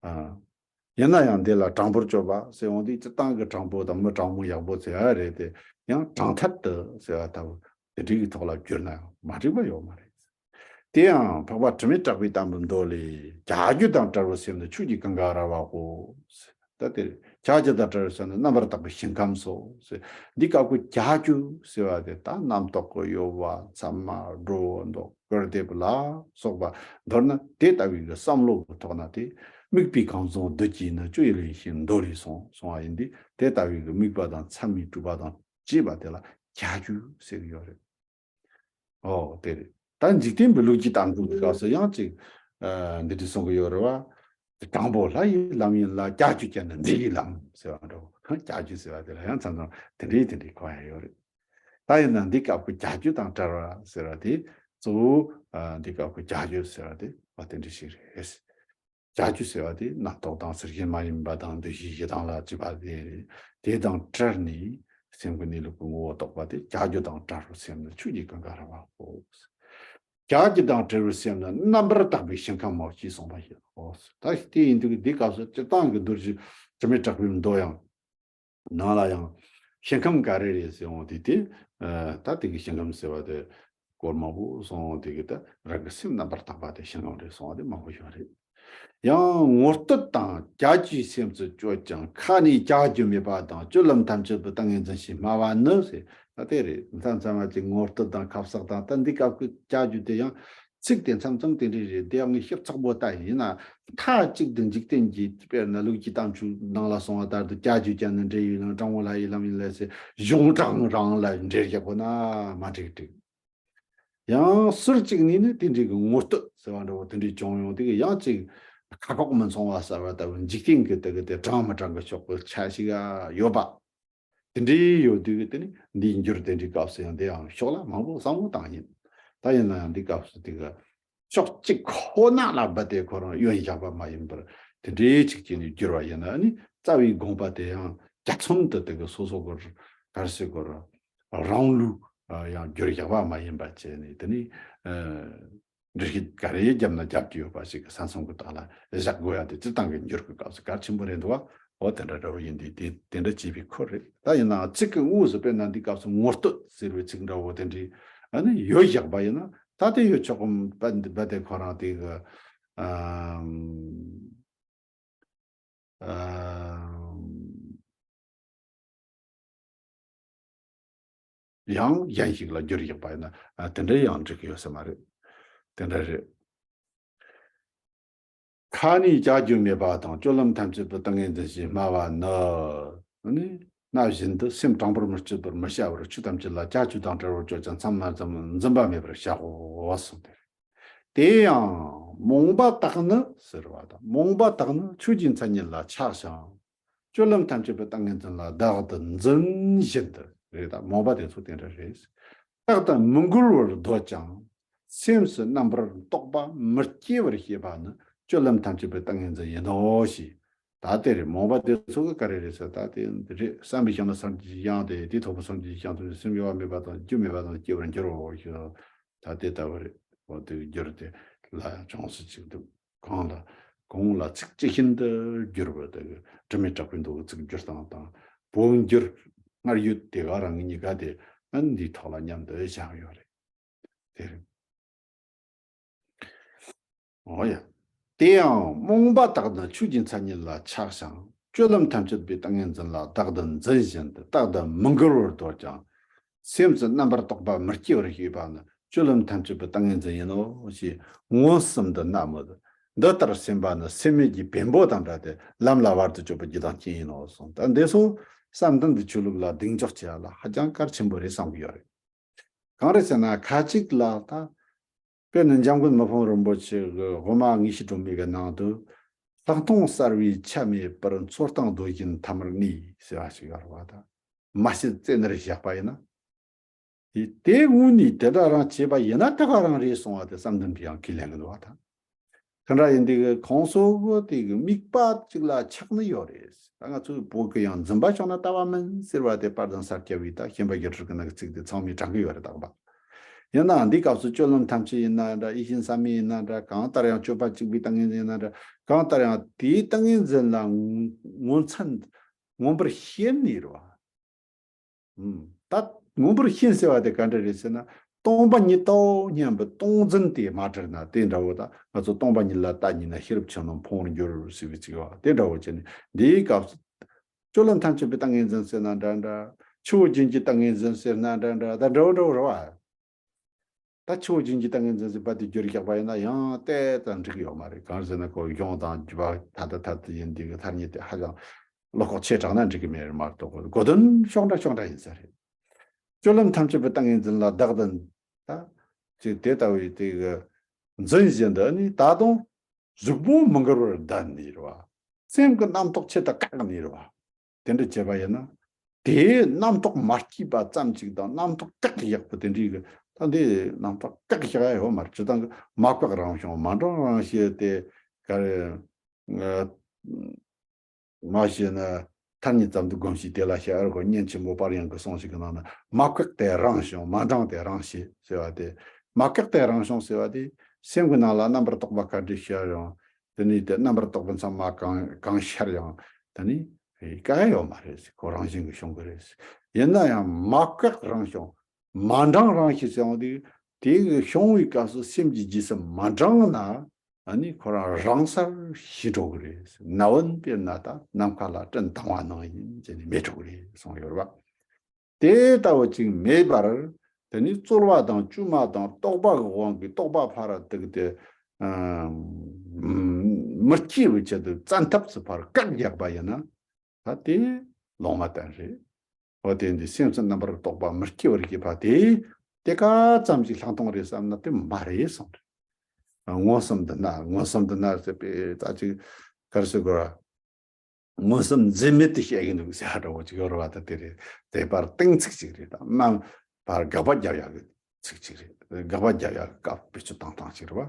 ཨ། ཡིན་ན་ཡང་འདི་ལ་དྲང་པོར་སྤྱོད་པ་ཟེར་འོང་དུས་སྤྱིར་བཏང་གི་དྲང་པོ་དང་མི་དྲང་མོ་ཡག་པོ་ཟེར་ཡ་རེད་དེ། ཡང་དྲང་ཐད་དུ་ཟེར་བ་ལྟ་བུ་དེ་འདྲའི་གི་ཐོག་ལ་བསྒྱུར་ན་ཡང་མ་འགྲིག་པ་ཡོད་མ་རེད། དེ་ཡང་འཕགས་པ་དྲི་མེད་གྲགས་པའི་བསྟན་པའི་མདོ་ལས། བྱ་རྒྱུད་དང་བྲལ་བའི་སེམས་ནི་ཆོས་ཀྱི་ཀུན་དགའ་ར་བའོ། ད་དེར་བྱ་རྒྱུད་དང་བྲལ་བའི་སེམས་ནི་རྣམ་པར་དག་པའི་ཞིང་ཁམས་སོ། འདི་སྐབས་ཀྱི་བྱ་རྒྱུད་ཟེར་བ་དེ་ད་རྣམ་རྟོག་གི་གཡོ་བ། མཚན་མ། སྒྲོ་འདོགས། སྐུར་འདེབས་ལ་སོགས་པ། མདོར་ན་དེ་ལྟ་བུའི་གི་བསམ་བློ་གི་ཐོག་ན་དེ་དམིགས་པའི་གང་ཟག་བདུད་ཀྱིས་ནི། སྤྱོད་ཡུལ་ཡིན་ཞེས་མདོ་ལས་གསུངས་གསུངས་པ་ཡིན་ཏེ། དེ་ལྟ་བུའི་གི་དམིགས་པ་དང་མཚན་མའི་གྲུབ་པ་དང་བཅས་པ་དེ་ལ་བྱ་རྒྱུད་ཟེར་གྱི་ཡོད་རེད། ཨོ་དེ་རེད། ད་འཇིག་རྟེན་པའི་ལུགས་ཀྱི་གཏམ་རྒྱུད་ཀྱི་སྐབས་སུ་ཡང་ཅིག་ཨ་འདི་འདྲ་གསུང་གི་ཡོད་རེད་བ། དྲང་པོ་ལྷ་ཡི་ལམ་ཡིན་ལ། བྱ་རྒྱུད་ཀྱང་ནི་འདྲེ་ཡི་ལམ་ཟེར་བ་འདྲ་བོ། བྱ་རྒྱུད་ཟེར་བ་དེ་ལ་ཡང་མཚམས་མཚམས་དེ་འདྲའི་དེ་འདྲའི་གོ་ཡ་ཡོད་རེད། ད་ཡིན་ན་འདི་སྐབས་ཀྱི་བྱ་རྒྱུད་དང་བྲལ་བ་ཟེར་བ་དེ་གཙོ་བོ་ཨ་འདི་སྐབས་ཀྱི་བྱ་རྒྱུད་ཟེར་བ་དེ་བ་དེ་འདྲ་ཞིག་རེད། བྱ་རྒྱུད་ཟེར་བ་དེ་རྣམ་རྟོག་དང་ཚུལ་བཞིན་མ་ཡིན་པ་དང་འདུ་ཤེས་ཞེ་སྡང་ལ་སྤྱོད་པ་དེ་རེད། དེ་དང་བྲལ་ནས་སེམས་ཀྱི་གནས་ལུགས་ཀྱི་ངོ་བོ་རྟོགས་པ་དེ་བྱ་རྒྱུད་དང་བྲལ་བའི་སེམས་ནི་ཆོས་ཀྱི་ཀུན་དགའ་ར་བའོ། བྱ་རྒྱུད་དང་བྲལ་བའི་སེམས་ནི་རྣམ་པར་དག་པའི་ཞིང་ཁམས་སོ་ཞེས་གསུངས་པ་ཡིན་ནོ། ད་དེ་ཡིན་དུས་འདི་སྐབས་སུ་སྤྱིར་བཏང་གི་མདོ་རྒྱུད་དྲི་མེད་གྲགས་པའི་མདོ་ཡང་། ནང་ལ་ཡང་ཞིང་ཁམས་ག་རེ་རེད་ཟེར་འོང་དུས་དེ། ཨ་ད་དེ་གི་ཞིང་ཁམས་ཟེར་བ་དེ་སྐོར་མང་པོ་གསུངས་འོང་དུས་ཀྱི་ད་རང་གི་སེམས་རྣམ་པར་དག་པ་དེ་ཞིང་ཁམས་རེད་གསུངས་པ་དེ་མང་པོ་ཞིག་རེད། ཡང་ངོ་བསྟོད་དང་བྱ་རྒྱུད་སེམས་སུ་བཅོས་ཀྱང་། ཁ་ནས་བྱ་རྒྱུད་སྨྲས་པ་དང་། སྤྱོད་ལམ་ཐམས་ཅད་པའི་ཏིང་ངེ་འཛིན་ཞེས་སྨྲ་བ་ནི་ཟེར། ད་དེ་རེད། མཚམས་མཚམས་མ་ཅིག་ངོ་བསྟོད་དང་ཁ་གསག་དང་། ད་འདི་སྐབས་ཀྱི་བྱ་རྒྱུད་དེ་ཡང་ཚིག་དེ་མཚམས་མཚམས་དེ་འདྲ་རེད། དེ་ཡང་ངས་ཞིབ་ཚགས་པོ་ལྟ་ཡིན་ན། མཐའ་གཅིག་ཏུ་འཇིག་རྟེན་གྱི་དཔེར་ན་ལུགས་ཀྱི་གཏམ་ཚུལ་ནང་ལ་གསུངས་པ་ལྟར་དུ་བྱ་རྒྱུད་ཀྱང་ནི་འདྲེ་ཡི་ལམ། དྲང་པོ་ལྷ་ཡི་ལམ་ཡིན་ལ་ཟེར། གཞུང་དྲང་རང་ལ་འགྲེལ་བཞག་པོ་ན་མ་འགྲིག་འགྲིག་ཡང་ཟུར་གཅིག་ནས་ནི་དེ་འདྲའི་གི་ངོ་བསྟོད་ཟེར་བ་འདྲ་བོ་དེ་འདྲའི་བྱུང་ཡོང་དུས་ཡང་ཅིག་ཁ་ཁོག་མི་ཚང་བ་ཟེར་བ་ལྟ་བུ་འཇིག་རྟེན་གི་དེ་གི་དེ་དྲང་མི་དྲང་གི་ཕྱོགས་གི་ཆ་ཞིག་ཡོད་པ། དེ་འདྲའི་ཡོད་དུས་དེ་ནི་འདིའི་འགྱུར་དེ་འདྲའི་སྐབས་སུ་ཡང་དེ་ཡང་ཕྱོགས་ལ་མང་པོ་བསམ་བློ་བཏང་ཡིན། ད་ཡིན་ན་ཡང་འདི་སྐབས་སུ་དེ་གི་ཕྱོགས་གཅིག་ཁོ་ན་ལ་རྦད་དེ་ཁོ་རང་ཡོན་བཞག་པ་མ་ཡིན་པར། དེ་འདྲའི་ཅིག་བྱས་ནས་བསྒྱུར་བ་ཡིན་ན་ནི་རྩ་བའི་དགོངས་པ་དེ་ཡང་གྱ་ཚོམ་དུ་དེ་གི་སོ་སོ་གི་ག་རེ་ཟེར་དགོས་རེད། རང་ལུགས་ཡང་བསྒྱུར་བཞག་པ་མ་ཡིན་པ་བྱས་ནས་དེ་ནི། འགྲེལ་བཤད་ག་རེ་བརྒྱབ་ན་བརྒྱབ་ཀྱི་ཡོད་པ་ཞིག་གི་ས་མཚམས་ཀྱི་སྟེང་ལ་བཞག་དགོས་ཡ་དེ། སྤྱིར་བཏང་གི་འགྱུར་གྱི་སྐབས་སུ་གལ་ཆེན་པོ་རེད་འདུག་བ། འོ་དེ་འདྲ་འདྲ་བོ་ཡིན་དུས་དེ་དེ་འདྲ་བྱས་པའི་ཁུལ་རེད། ད་ཡིན་ནའང་ཚིག་གི་དངོས་སུ་དཔེར་ན་འདི་སྐབས་སུ་ངོ་བསྟོད་ཟེར་བའི་ཚིག་འདྲ་བོ་དེ་འདྲའི་ཨ་ནི་ཡོད་བཞག་པ་ཡིན་ན། ད་དེ་ཡོད་ཆོག་གམ་པ་འདི་པ་དེ་ཁོ་རང་དེ་གི་ཨམ། ཨམ། ཡང་གཞན་ཞིག་ལ་བསྒྱུར་བཞག་པ་ཡིན་ན། ཨ་དེ་འདྲ་ཡང་འགྲིག་གི་ཡོད་ས་མ་རེད། དེ་འདྲ་རེད། ཁ་ནས་བྱ་རྒྱུད་སྨྲས་པ་དང་། སྤྱོད་ལམ་ཐམས་ཅད་པའི་ཏིང་ངེ་འཛིན་ཞེས་སྨྲ་བ་ནི། ནི་ན་བཞིན་དུ་སེམས་དྲང་པོར་མི་སྤྱོད་པར་མི་བྱ་བར། ཆོས་ཐམས་ཅད་ལ་བྱ་སྤྱོད་དང་བྲལ་བར་སྤྱོད་ཅིང་། མཚམས་མ་ཙམ་འཛིན་པ་མེད་པར་བྱའོ་གསུངས་ཏེ། དེ་ཡང་རྨོངས་པ་དག་ནི་ཟེར་བ་དང་། རྨོངས་པ་དག་ནི་ཆོས་ཀྱི་མཚན་ཉིད་ལ་ཆགས་ཤིང་། སྤྱོད་ལམ་ཐམས་ཅད་པའི་ཏིང་ངེ་འཛིན་ལ་བདག་ཏུ་འཛིན་བཞིན་དུ་རེད། ད་རྨོངས་པ་དེ་ཚོ་དེ་འདྲ་རེད། རྟག་ཏུ་མི་འགུལ་བར་སྡོད་ཅིང་། སེམས་སུ་རྣམ་པར་རྟོག་པ་མི་སྐྱེ་བར་བྱེད་པ་ནི་སྤྱོད་ལམ་ཐམས་ཅད་པའི་ཏིང་ངེ་འཛིན་ཡིན་ནོ་ཞེས། ད་དེ་རེད། རྨོངས་པ་དེ་ཚོ་གི་ག་རེ་རེད་ཟེར། ད་དེ་འདི་རེད། བསམ་པའི་ཞིང་ན་བསམ་གྱིས་ཀྱང་དེ། དེ་ཐོབ་པའི་བསམ་གྱིས་ཀྱང་དེ། སེམས་གཡོ་བ་མེད་པ་དང་། རྒྱུ་མེད་པ་དང་སྐྱེ་བར་འགྱུར་རོ་ཞེས། ད་དེ་ལྟ་བུ་རེད། འོ་དེ་འགྱུར་དེ་ལ་ཡང་ཅུང་ཟད་ཅིག་འདུག་གང་ལ་གང་ལ་ཚིག་ཇི་བཞིན་དུ་བསྒྱུར་བ་དེ་གི་དྲི་མེད་གྲགས་པའི་མདོ་གི་ཚིག་བསྒྱུར་སྟངས་དང་། བོད་འགྱུར་སྔར་ཡོད་དེ་ག་རང་གི་གཉིས་ཀ་དེ་ཨ་འདིའི་ཐོག་ལ་མཉམ་དུ་བཞག་ཡོད་རེད། དེ་རེད། འོ་ཡ། དེ་ཡང་རྨོངས་པ་དག་ནི་ཆོས་ཀྱི་མཚན་ཉིད་ལ་ཆགས་ཤིང་། སྤྱོད་ལམ་ཐམས་ཅད་པའི་ཏིང་ངེ་འཛིན་ལ་བདག་ཏུ་འཛིན་བཞིན་དུ་རྟག་ཏུ་མི་འགུལ་བར་སྡོད་ཅིང་། སེམས་སུ་རྣམ་པར་རྟོག་པ་མི་སྐྱེ་བར་བྱེད་པ་ནི་སྤྱོད་ལམ་ཐམས་ཅད་པའི་ཏིང་ངེ་འཛིན་ཡིན་ནོ་ཞེས་མངོན་སུམ་དུ་སྨྲ་མོད། འདི་ལྟར་སེམས་པ་ནི་སེམས་མེད་ཀྱི་བེམ་པོ་དང་འདྲ་སྟེ། ལམ་ལ་བར་དུ་གཅོད་པའི་རྒྱུ་དང་རྐྱེན་ཡིན་ནོ་གསུངས། ད་འདི་ཚོ་བསམ་གཏན་གྱི་ཆོས་ལུགས་ལ་གདེང་འཇོག་བྱེད་ཡ་ལ་ཧ་ཅང་གལ་ཆེན་པོ་རེད་བསམ་གྱི་ཡོད་རེད། གང་རེད་ཟེར་ན། ཁ་ཅིག་ལ་ད། དཔེར་ན་འཇམ་མགོན་མི་ཕམ་རིན་པོ་ཆེ་གི་དབུ་མ་དངོས་གཞི་སྒྲོན་མེ་གི་ནང་དུ། ལྷག་མཐོང་གསལ་བའི་ཆ་མེད་པར། འཚོ་སྟངས་རྡོ་བཞིན་ཐ་མར་གནས་ཟེར་བ་ཞིག་ཡོད་རེད་བ། ད་མ་བཤད་རྩད་ནས་བཞག་པ་ཡིན་ན། དེ་དེ་དངོས་གནས་དེ་འདྲ་རང་བྱས་པ་ཡིན་ན་དེ་ག་རང་རེད་གསུང་བ་དེ་བསམ་གཏན་པའི་ཡང་ཁས་ལེན་གི་འདུག་བ། ད། དེ་འདྲ་ཡིན་དུས་ཁོང་ཚོ་གི་དེ་གི་དམིགས་པ་གཅིག་ལ་ཆགས་ནི་ཡོད་རེད། ད་ང་ཚོའི་བོད་ཀྱི་ཡང་འཛིན་པ་བྱུང་ན་ལྟ་བ་མིན་ཟེར་བ་དེ་དཔལ་ལྡན་ས་སྐྱ་པའི་ད་ཤན་པ་བརྒྱད་ཁྲི་གི་ནང་གི་ཚིག་དེ་ཚང་མས་དྲན་གི་ཡོད་རེད། རྟག་པ་ཡིན་ནའང་འདི་སྐབས་སུ་སྤྱོད་ལམ་ཐམས་ཅད་ཡིན་ན་འདྲ། ཡིད་བཞིན་བསམ་ཡས་ཡིན་ན་འདྲ། གང་ལྟར་ཡང་སྤྱོད་པ་གཅིག་པུའི་ཏིང་ངེ་འཛིན་ཡིན་ན་འདྲ། གང་ལྟར་ཡང་དེའི་ཏིང་ངེ་འཛིན་ལ་ངོ་མཚན་མངོན་པར་ཤེས་ནི་རེད་བ། ད་མངོན་པར་ཤེས་ཟེར་བ་དེ་ག་འདྲ་རེད་ཟེར་ན། སྟོང་པ་ཉིད་དོ་སྙམ་པའི་སྟོང་འཛིན་དེ་མ་བྲལ་ན། དེ་འདྲ་བོ་ད་ང་ཚོ་སྟོང་པ་ཉིད་ལ་ལྟ་ཉིད་ན་ཤེས་རབ་ཆེན་རྣམས་ཕུང་བར་འགྱུར་ཟེར་བའི་ཚིག་ཡོད། དེ་འདྲ་བོ་བྱས་ནས་འདིའི་སྐབས་སུ། སྤྱོད་ལམ་ཐམས་ཅད་པའི་ལྟ་ངན་འཛིན་ཟེར་ན་འདྲ་འདྲ། ཆུ་བོ་རྒྱུན་གྱི་ལྟ་ངན་འཛིན་ཟེར་ན་འདྲ་འདྲ། ད་འདྲ་བོ་འདྲ་བོ་རེད་བ། ད་ཆུ་བོ་རྒྱུན་གྱི་ལྟ་ངན་འཛིན་ཟེར་བ་དེ་བསྒྱུར་བཞག་པ་ཡིན་ན་ཡང་ཏོག་ཙམ་འགྲིག་ཡོད་མ་རེད། གང་ཟེར་ན་ཁོ་གཞུང་དང་རྒྱུད་པ་ཐ་དད་ཐ་དད་ཡིན་དུས་ཐ་སྙད་དེ་ཧ་ཅང་བློ་ཁོག་ཆེ་དྲགས་ན་འགྲིག་གི་མེད་རེད་མ་གཏོགས། གོ་དོན་ཤོག་འདྲ་ཤོག་འདྲ་ཡིན་ས་རེད། སྤྱོད་ལམ་ཐམས་ཅད་པའི་ལྟ་ངན་འཛིན་ལ་བདག་འཛིན། ད་ཅིག་དེ་ལྟ་བུའི་དེ་གི་འཛིན་བཞིན་དུ་ནི་ད་དུང་གཟུགས་པོ་མི་འགུལ་བར་བསྡད་ནས་རེད་བ། སེམས་ཀྱི་རྣམ་རྟོག་ཆེད་དུ་བཀག་ནས་རེད་བ། དེ་འདྲ་བྱས་པ་ཡིན་ན། དེའི་རྣམ་རྟོག་མ་སྐྱེས་པ་ཙམ་ཅིག་དང་རྣམ་རྟོག་བཀག་ཡག་པོ་དེ་འདྲའི་གི་ད་འདི་རྣམ་རྟོག་བཀག་ཡག་ཡོད་མ་རེད། སྤྱིར་བཏང་གི་མ་བཀག་རང་བྱུང་མ་འདྲེན་རང་བཞིན་དེ་ག་རེ། མ་བྱས་ན་ཐ་སྙད་ཙམ་དུ་སྒོམ་ཞིག་དེ་ལ་བྱ་ཨར་གོ་སྙན་ཆེན་པོ་པར་ཡང་གི་གསུང་ཞིག་གི་ནང་ན་མ་བཀག་སྟེ་རང་བྱུང་མ་འདྲེན་ཏེ་རང་བྱེད་ཟེར་བ་དེ། མ་བཀག་སྟེ་རང་བྱུང་ཟེར་བ་དེ་སེམས་ཀྱི་ནང་ལ་རྣམ་པར་རྟོག་པ་ག་འདྲ་ཤར་ཡང་། དེ་ནས་དེ་རྣམ་པར་རྟོག་པ་ཚང་མ་གང་གང་ཤར་ཡང་དེ་ནི་དཀའ་ཡོད་མ་རེད། ཁོ་རང་བཞིན་གྱི་བྱུང་གི་རེད། ཡིན་ན་ཡང་མ་བཀག་རང་བྱུང་མ་འདྲེན་རང་བྱེད་ཟེར་བ་དེ། དེ་གི་བྱུང་བའི་སྐབས་སུ་སེམས་ཀྱི་རྗེས་སུ་མ་འབྲངས་ན། ཨ་ནི་ཁོ་རང་རང་སར་ཞི་འགྲོ་གི་རེད། ན་བུན་དཔེར་ན་ད་ནམ་མཁའ་ལ་སྤྲིན་ལྡང་བ་ནང་བཞིན་བྱས་ནས་མེད་འགྲོ་གི་རེད་གསུངས་ཡོད་རེད་པ། དེ་ལྟ་བུ་ཅིག་མེད་པར་དེ་ནི་རྩོལ་བ་དང་བཅོས་མ་དང་རྟོག་པ་གི་དབང་གིས་རྟོག་པ་ཕར་དེ་གི་དེ་མི་སྐྱེ་བའི་ཆེད་དུ་བཙན་ཐབས་སུ་ཕར་བཀག་རྒྱག་པ་ཡིན་ན། ད་དེ་ལོང་མ་བསྟན་རེད། འོ་དེ་འདི་སེམས་སུ་རྣམ་པར་རྟོག་པ་མི་སྐྱེ་བར་བྱེད་པ་དེ་དེ་ག་ཙམ་ཞིག་ལྷག་མཐོང་རེད་བསམ་ན་དེ་མ་རེད་གསུངས་རེད། མངོན་སུམ་དུ་ན་མངོན་སུམ་དུ་ན་ཟེར་པའི་ད་ཅིག་ག་རེ་ཟེར་དགོས་ར། མངོན་སུམ་འཛིན་མེད་དུ་བཤད་ཀྱི་འདུག་ཟེར་བ་འདྲ་བོ་ཅིག་ཡོད་རེད་བ། ད་དེ་རེད། དེ་པར་གཏིང་ཚིག་ཅིག་རེད། ད་མ་པར་དགག་པ་རྒྱབ་ཡག་གི་ཚིག་ཅིག་རེད། དགག་པ་རྒྱབ་ཡག་གི་སྐབས་བེད་སྤྱོད་བཏང་སྟངས་ཅིག་རེད་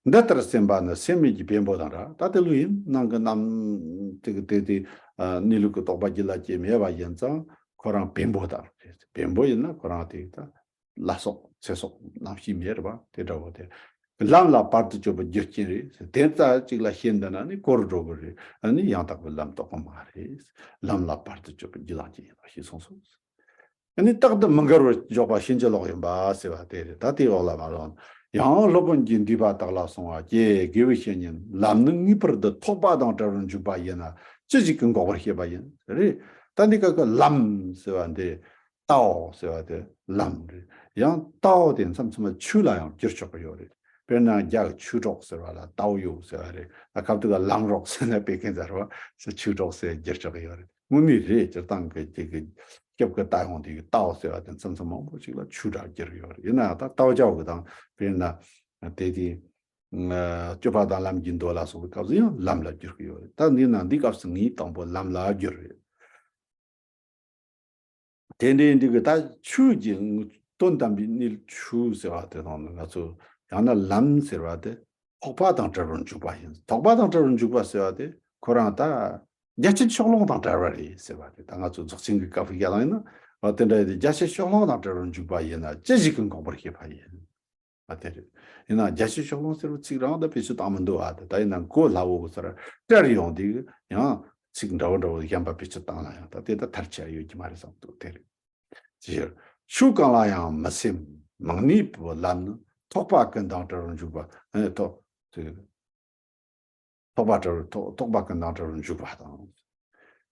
བ། འདི་ལྟར་སེམས་པ་ནི་སེམས་མེད་ཀྱི་བེམ་པོ་དང་འདྲ། ད་དེ་ལོས་ཡིན་ནང་གི་རྣམ་དེ་གི་དེ་དེ་གནས་ལུགས་ཀྱི་རྟོག་པ་རྒྱུད་ལ་སྐྱེས་མེད་པ་ཡིན་ཙང་ཁོ་རང་བེམ་པོ་དང་རེད། བེམ་པོ་ཡིན་ན་ཁོ་རང་དེ་ད་ལ་སོགས་ཚེ་སོགས་རྣམ་ཤེས་མེད་རེད་བ། དེ་འདྲ་བོ་དེ་ལམ་ལ་བར་དུ་གཅོད་པའི་རྒྱུ་རྐྱེན་རེད། དེ་ཙམ་ཅིག་ལ་ཤེས་འདི་ན་ནི་གོ་རུ་འགྲོ་གི་རེད། ཨ་ནི་ཡང་དག་པའི་ལམ་རྟོགས་གི་མ་རེད། ལམ་ལ་བར་དུ་གཅོད་པའི་རྒྱུ་ལམ་གྱི་ཡིན་ལ་ཞེས་གསུངས་སོ། ཨ་ནི་རྟག་ཏུ་མི་འགལ་བར་འཇོག་པ་ཕྱིན་ཅི་ལོག་ཡིན་པ་ཟེར་བ་དེ་རེད། ད་དེའི་འོག་ལ་མ་ལོན། ཡང་སློབ་དཔོན་གྱིས་འདུས་པ་དག་ལ་གསུངས་པ། ཀྱེ་དགེ་བའི་བཤེས་གཉེན། ལམ་ནི་ངེས་པར་དུ་ཐོགས་པ་དང་བྲལ་བར་འཇུག་པ་ཡིན་ན་ཅི་ཞིག་གིས་འགོག་པར་བྱེད་པ་ཡིན། རེད། ད་འདི་ག་གི་ལམ་ཟེར་བ་འདི་ཏའོ་ཟེར་བ་དེ་ལམ་རེད། ཡང་ཏའོ་དེ་མཚམས་མཚམས་ལ་ཆོས་ལ་ཡང་བསྒྱུར་ཆོག་གི་ཡོད་རེད། དཔེར་ན་རྒྱ་གི་ཆོས་གྲོགས་ཟེར་བ་ལ་ཏའོ་ཡོ་ཟེར་བ་རེད། ཨ་ཁབ་ཏུ་ག་ལམ་རོགས་ཟེར་ན་དཔེ་མཁན་ཟེར་བ་ཟེར་ཆོས་གྲོགས་ཟེར་བསྒྱུར་ཆོག་གི་ཡོད་རེད། དངོས་གནས་རེད། སྤྱིར་བཏང་གི་དེ་གི་སྐྱབས་ཀྱི་རྟགས་ཡོང་དེ་གི་ཏའོ་ཟེར་བ་དེ་མཚམས་མཚམས་མང་པོ་ཞིག་ལ་ཆོས་སྒྲ་བསྒྱུར་གི་ཡོད་རེད། ཡིན་ན་ད་ཏའོ་ཅའོ་གི་དང་དཔེར་ན་དེ་དེ་སྤྱོད་པ་དང་ལམ་གྱི་མདོ་ལ་སོགས་པའི་སྐབས་སུ་ཡང་ལམ་ལ་བསྒྱུར་གི་ཡོད་རེད། ད་འདི་ན་འདི་སྐབས་སུ་ངས་དང་པོ་ལམ་ལ་བསྒྱུར་རེད། དེ་འདྲའི་འདི་གི་ད་ཆོས་ཀྱི་དོན་དམ་པའི་གནས་ཆོས་ཟེར་བ་དེ་དང་ང་ཚོ་ཡང་ན་ལམ་ཟེར་བ་དེ་ཐོགས་པ་དང་བྲལ་བར་འཇུག་པ་ཡིན། ཐོགས་པ་དང་བྲལ་བར་འཇུག་པ་ཟེར་བ་དེ་ཁོ་རང་ད་རྒྱ་ཆད་ཕྱོགས་ལྷུང་དང་བྲལ་བ་རེད་ཟེར་བ་དེ། ད་ང་ཚོ་རྫོགས་ཆེན་གྱི་སྐབས་ཤིག་ཡ་ལང་ཡིན་ན་དེ་འདྲ་ཡིན་ཏེ་རྒྱ་ཆད་ཕྱོགས་ལྷུང་དང་བྲལ་བར་འཇུག་པ་ཡིན་ན་ཅི་ཞིག་གིས་འགོག་པར་བྱེད་པ་ཡིན། ཨ་དེ་རེད། ཡིན་ན་རྒྱ་ཆད་ཕྱོགས་ལྷུང་ཟེར་བའི་ཚིག་རང་ད་བེད་སྤྱོད་བཏང་མི་འདུག་ཨ་དེ་ད་ཡིན་ན་གོ་སླ་བོ་གི་སར་བཀྲལ་ཡོང་དུས་ཡང་ཚིག་འདྲ་བོ་འདྲ་བོ་གཞན་པ་བེད་སྤྱོད་བཏང་ན་ཡང་ད་དེ་ད་ཐར་ཆ་ཡོད་ཀྱི་མ་རེད་བསམ་འདུག་དེ་རེད། ཅི་ཕྱིར་ཆོས་གང་ལ་ཡང་མི་སེམས་མི་གནས་པའི་ལམ་ནི་ཐོགས་པ་ཀུན་དང་བྲལ་བར་འཇུག་པ། ཨེ་ཐོགས་དེ་ཐོགས་པ་བྲལ་ཐོགས་ཐོགས་པ་ཀུན་དང་བྲལ་བར་འཇུག་པ་དང་།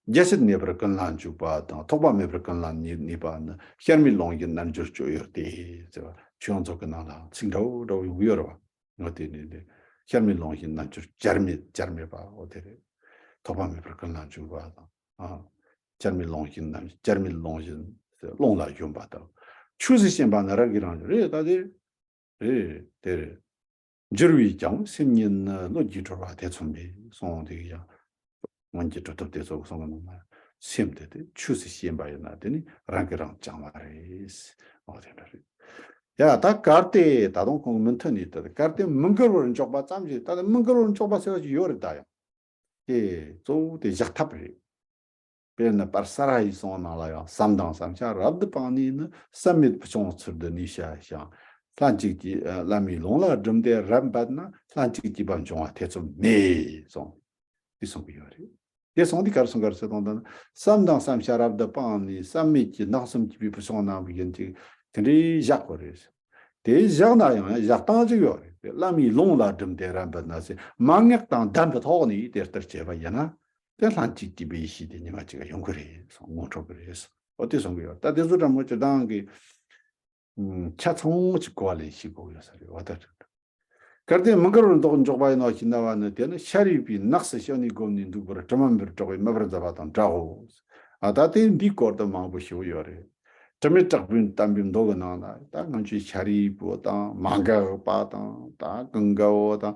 རྒྱ་ཆད་གནས་པར་ཀུན་ལ་འཇུག་པ་དང་ཐོགས་པ་མེད་པར་ཀུན་ལ་གནས་གནས་པ་ནི་ཤར་མའི་ལུང་བཞིན་རྣལ་འབྱོར་སྤྱོད་ཡུལ་ཏེ། ཟེར་བ་ཆོས་ཡོངས་རྫོགས་ཀྱི་ནང་ལ་ཚིག་འདྲ་བོ་འདྲ་བོ་ཡོང་གི་ཡོད་རེད་བ། ངོ་དེ་ནི་འདི་ཤར་མའི་ལུང་བཞིན་རྣལ་འབྱོར་བྱར་མེད་བྱར་མེད་པ་འོ་དེ་རེད། ཐོགས་པ་མེད་པར་ཀུན་ལ་འཇུག་པ་དང་། ཨ་བྱར་མེད་ལུང་བཞིན་རྣལ་བྱར་མེད་ལུང་བཞིན་ལུང་ལ་ཞོན་པ་དང་། ཆོས་སུ་ཞེན་པ་ནི་རང་གིས་རང་བྱུང་རེད་ད་དེ། རེད་དེ་རེད། འགྱུར་བས་ཀྱང་སེམས་ཉིད་ནི་སྣོད་ཀྱིས་གྲོལ་བ་ཐེ་ཚོམ་མེད་གསུངས་དེ་ཡང་། སྔོན་གྱི་གྲུབ་ཐོབ་དེ་ཚོ་གསུང་གི་ནང་ན་སེམས་དེ་དེ་ཆོས་སུ་ཞེན་པ་ཡིན་ན་དེ་ནི་རང་གིས་རང་བྱང་བ་རེད། འོ་དེ་འདྲ་རེད། ཡ་ད་གལ་ཏེ་ད་དུང་ཁོང་མུ་མཐུད་ནས་ད་གལ་ཏེ་མི་འགུལ་བར་འཇོག་པ་ཙམ་ཞིག་ད་མི་འགུལ་བར་འཇོག་པ་ཟེར་བ་ཞིག་ཡོད་རེད་ད་ཡང་། དེ་གཙོ་བོ་དེ་བཞག་ཐབས་རེད། དཔེར་ན་པར་ས་ར་ཡི་གསུང་ནང་ལ་ཡང་བསམ་དང་བསམ་བྱ་རབ་ཏུ་སྤངས་ནས་ནི་བསམ་མེད་བུ་ཆུང་ཚུལ་དུ་ནུས་བྱ་ཞིང་། ལྷན་ཅིག་སྐྱེས་བླ་མའི་ལུང་ལ་སྒྲིམ་སྟེ་རབ་འབད་ན་ལྷན་ཅིག་སྐྱེས་པ་འབྱུང་བ་ཐེ་ཚོམ་མེད་གསུངས། དེ་གསུང་གི་ཡོད་རེད། དེ་གསུང་དུས་ག་རེ་གསུང་ག་རེ་ཟེར་དང་ད་ནི་བསམ་དང་བསམ་བྱ་རབ་ཏུ་སྤངས་ནས་བསམ་མེད་ཀྱི་སྣང་གསུམ་སྐྱེས་པའི་བུ་ཆུང་རྣམས་ཡིན་ཅིག་དེ་འདྲའི་བཞག་དགོས་རེད། དེ་བཞག་ན་ཡང་བཞག་སྟངས་ཅིག་ཡོད་རེད། དེ་བླ་མའི་ལུང་ལ་སྒྲུབ་སྟེ་རབ་འབད་ན་ཟེར། མན་ངག་དང་ལྡན་པའི་ཐོག་ནས་དེ་ལྟར་བྱས་པ་ཡིན་ན། དེ་ལྷན་ཅིག་སྐྱེས་པའི་ཡེ་ཤེས་དེ་ཉི་མ་གཅིག་ཡོང་གི་རེད་གསུངས། ངོ་འཕྲོད་ཀྱི་རེད་གསུངས། འོ་དེ་གསུང་གི་ཡོད། ད་དེ་ཚོ་འདྲ་མོ་སྤྱིར་བཏང་གི་ཆ་ཚང་བོ་ཅིག་གོ་བ་ལེན་ཤེས་དགོས་ཡོད་ས་རེད་བ། ད་གལ་ཏེ་མི་འགལ་བར་ལྡོག་འཇོག་པ་ཡིན་ནོ་ཞེ་ན་བ་ནི། དེ་ནི་ཤཱ་རིའི་བུས་ནགས་སུ་ཕྱག་ནས་བསྒོམས་ནས་འདུག་པར་དྲི་མ་མེད་པར་གྲགས་པས་སྨྲ་བར་མཛད་པ་དང་འདྲའོ། ཨ་ད་དེ་འདིའི་སྐོར་དུ་མང་པོ་ཞེ་པོ་ཡོད་རེད། དྲི་མེད་གྲགས་པས་བསྟན་པའི་མདོ་གི་ནང་ན་ད་སྔོན་ཆད་ཤཱ་རིའི་བུ་དང་མ་འགགས་པ་དང་ད་ཀུན་དགའ་བོ་དང་།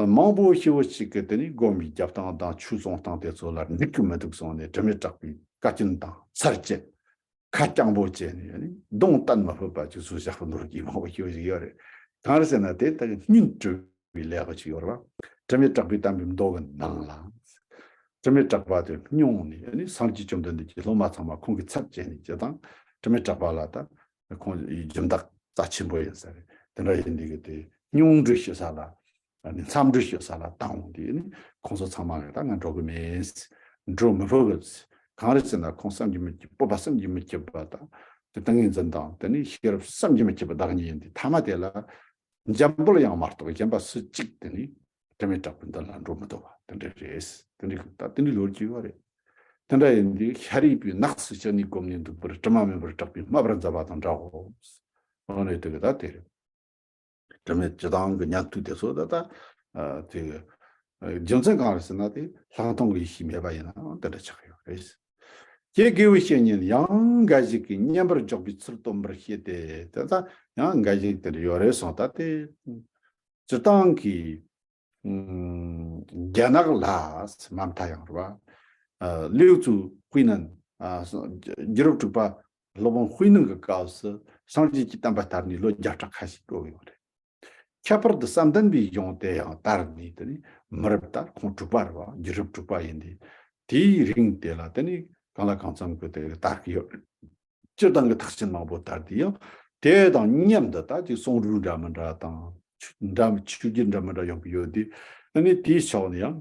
མང་པོ་ཞེ་པོ་ཅིག་གིས་དེ་ནི་སྒོམ་པའི་རྒྱབ་སྟངས་དང་ཆོས་གསུང་སྟངས་དེ་ཚོ་ལ་འགྲིག་གི་མི་འདུག་གསུངས་ནས། དྲི་མེད་གྲགས་པས་བཀའ་བཀྱོན་དང་ཚར་བཅད། ཁ་རྐྱང་པོ་བཅད་ནས་ནི་གདོང་བསྟན་མི་ཕོད་པ་ཅིག་བཟོས་བཞག་པ་འདུག་གི་མང་པོ་ཞེ་པོ་ཞིག་ཡོད་རེད། གང་རེད་ཟེར་ན་དེ་ལྟར་སྙིང་བྲོ་བའི་ལས་ཀ་ཅིག་ཡོད་རེད་བ། དྲི་མེད་གྲགས་པས་བསྟན་པའི་མདོ་གི་ནང་ལ། དྲི་མེད་གྲགས་པ་དེ་སྙུང་ནས་ནི་སངས་རྒྱས་བཅོམ་ལྡན་འདས་ཀྱི་སློབ་མ་ཚང་མ་ཁོང་གིས་ཚར་བཅད་ནས་ཅི་དང་། དྲི་མེད་གྲགས་པ་ལ་ད་ཁོང་ཡི་སྦྱིན་བདག་རྩ་ཆེན་པོ་ཡིན་ས་རེད། དེ་འདྲ་ཡིན་དུས་གི་དེ་སྙུང་འདྲི་ཞུ་ས་ལ། ཨ་ནི་འཚམས་འདྲི་ཞུ་ས་ལ་བཏང་འོང་དུས་ནི་ཁོང་ཚོ་ཚང་མ་གིས་ད་ང་འགྲོ་གི་མེད། འགྲོ་མི་ཕོད་གི། གང་རེད་ཟེར་ན་ཁོང་བསམ་གྱིས་མི་ཁྱབ། སྤོབས་པ་བསམ་གྱིས་མི་ཁྱབ་པ་དང་། དེ་ཏིང་ངེ་འཛིན་དང་དེ་ནི་ཤེས་རབ་བསམ་གྱིས་མི་ཁྱབ་པ་བདག་ཉིད་ཡིན་དུས། ཐ་མ་དེ་ལ་འཇམ་དཔལ་ཡང་མ་གཏོགས་གཞན་པ་སུ་གཅིག་དེ་ནི་དྲི་མེད་གྲགས་པའི་མདུན་ལ་འགྲོ་མི་ཐུབ་པ་དེ་འདྲ་རེད། དེ་འདྲ་ད་དེ་འདྲའི་ལོ་རྒྱུས་ཡོད་རེད། དེ་འདྲ་ཡིན་དུས་ཤཱ་རིའི་བུས་ནགས་སུ་ཕྱག་ནས་བསྒོམས་ནས་འདུག་པར་དྲི་མ་མེད་པར་གྲགས་པས་སྨྲ་བར་མཛད་པ་དང་འདྲའོ། འོ་ནས་དེ་གི་ད་དེ་རེད། དྲི་མེད་སྤྱི་དང་གི་ཉན་ཐོས་དེ་ཚོ་ད་ལྟ་ཨ་དེ་གི་ཨ་རྒྱུ་མཚན་གང་རེད་ཟེར་ན། དེ་ལྷག་མཐོང་གི་ཡེ་ཤེས་མེད་པ་ཡིན་ནའང་དེ་འདྲ་ཆགས་ཡོད་རེད། ཀྱེ་དགེ་བའི་བཤེས་གཉེན། ཡང་འགའ་ཞིག་གིས་མཉམ་པར་འཇོག་པའི་ཚུལ་སྟོན་པར་བྱེད་དེ། དེ་ད་ཡང་འགའ་ཞིག་དེ་འདྲ་ཡོད་རེད་གསུངས། ད་དེ་སྤྱིར་བཏང་གི་ཨུམ་རྒྱ་ནག་ལ་མ་མཐའ་ཡང་རེད་བ། ཨ་ལིའུ་ཙུ་ཧུའེ་ནན། ཨ་རྒྱུད་རབས་དྲུག་པ་སློབ་དཔོན་ཧུའེ་ནན་གྱི་སྐབས་སུ་སངས་རྒྱས་ཀྱི་བསྟན་པ་དར་ནས་ལོ་བརྒྱ་ཕྲག་ཁ་ཤས་འགྲོ་གི་ཡོད་རེད། ཁྱད་པར་དུ་བསམ་གཏན་པའི་གཞུང་དེ་ཡང་དར་ནས། དེ་ནི་མི་རབས་ད་ཁོང་དྲུག་པ་རེད་བ། རྒྱུད་རབས་དྲུག་པ་ཡིན་དུས། དེའི་རིང་དེ་ལ་དེ་ནི་གང་ལ་གང་འཚམ་གྱི་དེ་དར་གྱི་ཡོད། སྤྱིར་བཏང་གི་ཐེག་ཆེན་མང་པོ་དར་དུས་ཡང་དེ་དང་མཉམ་དུ་ད་ཅིག་གསུང་རབ་འདྲ་མི་འདྲ་དང་། ཆོས་འདྲ་མི་ཆོས་བརྒྱུད་འདྲ་མི་འདྲ་ཡོང་གི་ཡོད་དུས། ཨ་ནི་དེའི་ཕྱོགས་ནས་ཡང་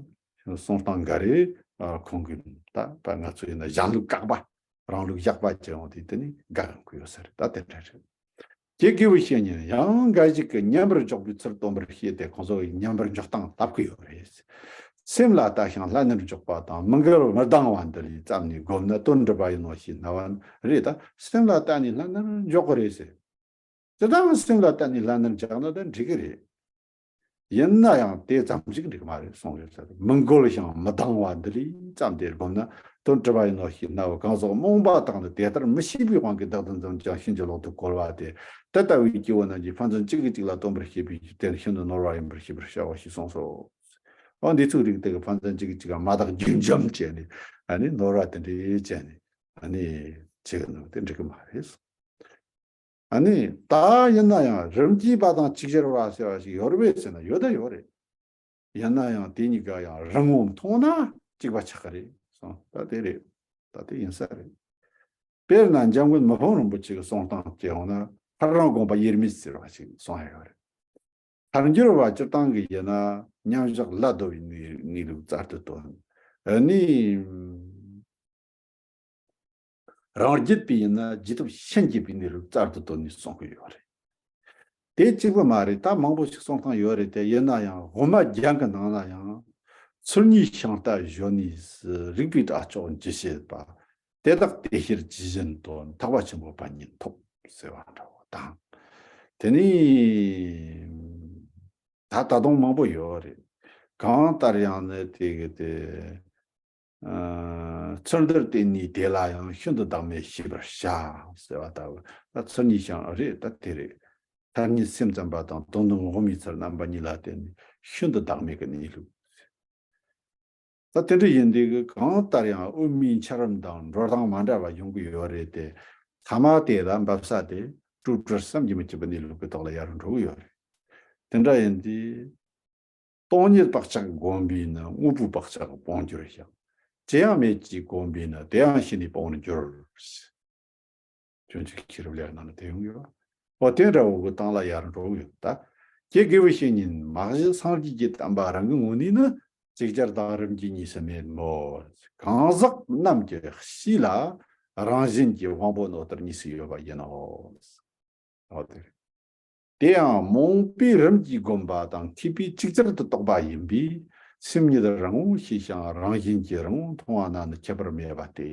གསུང་སྟངས་འགའ་རེ་ཨ་ཁོང་གིས་ད་ད་ང་ཚོ་ཡིན་ན་གཞན་ལུགས་བཀག་པ། རང་ལུགས་བཞག་པ་བྱས་ཡོང་དུས་དེ་ནི་དགའ་ཡོང་གི་ཡོད་ས་རེད། ད་དེ་འདྲ་རེད། ཀྱེ་དགེ་བའི་བཤེས་གཉེན། ཡང་འགའ་ཞིག་གིས་མཉམ་པར་འཇོག་པའི་ཚུལ་སྟོན་པར་བྱེད་དེ། ཁོང་ཚོ་གིས་མཉམ་པར་འཇོག་སྟངས་ལྟ་གི་ཡོད་རེད། སེམས་ལ་ལྟ་ཞིང་ལྷན་ནེར་འཇོག་པ་དང་། མི་འགལ་བར་མི་ལྡང་བ་འདི་ལས་བརྩམས་ནས་བསྒོམས་ན་དོན་འགྲུབ་པ་ཡིན་ནོ་ཞེ་ན་བ་རེད། ད་སེམས་ལ་ལྟ་ནས་ལྷན་ནེར་འཇོག་གི་རེད་ཟེར། དེ་ལྟར་སེམས་ལ་ལྟ་ནས་ལྷན་ནེར་འཇོག་ན་ད་འགྲིག་གི་རེད། ཡིན་ན་ཡང་དེ་ཙམ་ཞིག་འགྲིག་མ་རེད་གསུངས་ཡོད་ས་རེད། མི་འགལ་ཞིང་མི་ལྡང་བ་འདི་ལས་བརྩམས་ཏེ་བསྒོམས་ན་དོན་འགྲུབ་པ་ཡིན་ནོ་ཞེ་ན་བ། གང་ཟག་རྨོངས་པ་དག་ནི་དེ་ལྟར་མི་ཤེས་པའི་དབང་གིས་བདག་ཏུ་འཛིན་ཅིང་ཕྱིན་ཅི་ལོག་ཏུ་གོལ་བ་སྟེ། དེ་ལྟ་བུའི་སྐྱེ་བོ་རྣམས་ཀྱིས་ཕན་ཚུན་གཅིག་གིས་གཅིག་ལ་སྟོན་པར་བྱེད་པའི་རྒྱུ་དེ་ནི་ཤིན་ཏུ་ནོར་བ་ཡིན་པར་ཤེས་པར་བྱའོ་ཞེས་གསུངས་སོ། འོ་འདི་ཚོའི་རིགས་དེ་གིས་ཕན་ཚུན་གཅིག་གིས་གཅིག་ལ་མ་དག་རྒྱུན་འབྱམས་བྱས་ནས། ཨ་ནི་ནོར་བ་དེ་འདྲའི་བྱས་ནས། ཨ་ནི་བྱེད་ཀྱི་འདུག་དེ་འགྲིག་གི་མ་རེད། ཨ་ནི་ད་ཡིན་ན་ཡང་རིམ་གྱིས་པ་དང་ཅིག་ཅར་བ་ཟེར་བ་ཞིག་ཡོད་རེད་པས་ཟེར་ན་ཡོད་ད་ཡོད་རེད། ཡིན་ན་ཡང་དེ་གཉིས་ཀ་ཡང་རིང་ངོ་མཐོང་ན་གཅིག་པ་ཆགས་ཀྱི་རེད་གསུངས། ད་དེ་རེད། ད་དེ་ཡིན་ས་རེད། དཔེར་ན་འཇམ་མགོན་མི་ཕམ་རིན་པོ་ཆེ་གི་གསུང་སྟངས་བྱས་ཡོང་ན། ཐར་རམས་དགོངས་པ་དབྱེར་མེད་ཟེར་བ་ཞིག་གསུང་ཡ་ཡོད་རེད། ཐལ་འགྱུར་བ་སྤྱིར་བཏང་གི་ཡིན་ན་མཉམ་བཞག་ལ་བསྡོ་བའི་གནས་གནས་ལུགས་རྩལ་དུ་སྟོན། ཨ་ནི། རང་རྒྱུད་པའི་ཡིན་ན་རྒྱུད་སྟོབས་ཤན་འབྱེད་པའི་གནས་ལུགས་རྩལ་དུ་བཏོན་ནས་གསུང་གི་ཡོད་རེད། དེ་གཅིག་པུ་མ་རེད། ད་མང་པོ་ཞིག་གསུང་སྟངས་ཡོད་རེད་དེ། ཡིན་ན་ཡང་དབུ་མ་རྒྱན་གྱི་ནང་ན་ཡང་། ཚུལ་གཉིས་ཤིང་རྟ་གཞོན་ནུའི་གཟི། རིགས་པའི་སྒྲ་སྐྱོགས་འཇུ་བྱེད་པ། དེ་དག་དེ་ཕྱིར་ཇི་བཞིན་དུ། ཐེག་པ་ཆེན་པོ་ཕན་ཉིད་ཐོབ། ཟེར་བ་འདྲ་བོ་དང་། དེ་ནི་ད་ད་དུང་མང་པོ་ཡོད་རེད། གང་ལྟར་ཡང་ནི་དེ་གི་དེ། ཚུལ་འདིར་བརྟེན་ནས་དེ་ལ་ཡང་ཤིན་ཏུ་བདག་མེད་ཤེས་པར་བྱ། ཟེར་བ་ལྟ་བུ། ད་ཚུལ་གཉིས་ཤིང་རེད། ད་དེ་རེད། ཐ་སྙད་སེམས་ཙམ་པ་དང་དོན་དམ་དབུ་མའི་ཚུལ་རྣམ་པ་གཉིས་ལ་བརྟེན་ནས་ཤིན་ཏུ་བདག་མེད་ཀྱི་གནས་ལུགས། ད་དེ་འདྲ་ཡིན་དུས་གང་ལྟར་ཡང་དབུ་མའི་འཆད་རིམ་དང་འགྲོ་སྟངས་མ་འདྲ་བ་ཡོང་གི་ཡོད་རེད་དེ། ཐ་མ་དེ་ལ་འབབ་ས་དེ་སྤྲོས་བྲལ་བསམ་གྱིས་མི་ཁྱབ་པའི་གནས་ལུགས་ཀྱི་ཐོག་ལ་ཡར་འགྲོ་གི་ཡོད་རེད། དེ་འདྲ་ཡིན་དུས། སྟོང་ཉིད་བག་ཆགས་བསྒོམས་པས་ནི། དངོས་པོའི་བག་ཆགས་སྤོང་འགྱུར་ཞིང་། ཅི་ཡང་མེད་ཅེས་བསྒོམས་པས་ནི། དེ་ཡང་ཞི་གནས་སྤོང་བར་འགྱུར། སྤྱོད་འཇུག་ཤེས་རབ་ལེའུ་ནང་ན་དེ་ཡོང་ཡོད། འོ་དེ་འདྲ་བོ་གི་སྟེང་ལ་ཡར་འགྲོ་གི་ཡོད་ད། ཀྱེ་དགེ་བའི་བཤེས་གཉེན། མ་གཞི་སངས་རྒྱས་ཀྱི་བསྟན་པ་རང་གི་ངོས་ནས་ནི། ཅིག་ཅར་དང་རིམ་གྱིས་གཉིས་སུ་མེད་མོད། གང་ཟག་རྣམས་ཀྱི་གཤིས་ལ་རང་བཞིན་གྱིས་དབང་པོ་རྣོ་རྟུལ་གཉིས་སུ་ཡོད་པ་ཡིན་ནོ། འོ་དེ་རེད། དེ་ཡང་རྨོངས་པས་རིམ་གྱིས་བསྒོམས་པ་དང་མཁས་པས་ཅིག་ཅར་དུ་རྟོགས་པ་ཡིན་པས། སེམས་ཉིད་རང་ངོ་ཤེས་ཤིང་རང་བཞིན་གྱིས་རང་ངོ་མཐོང་བ་ན་ནི་ཁྱད་པར་མེད་པ་སྟེ།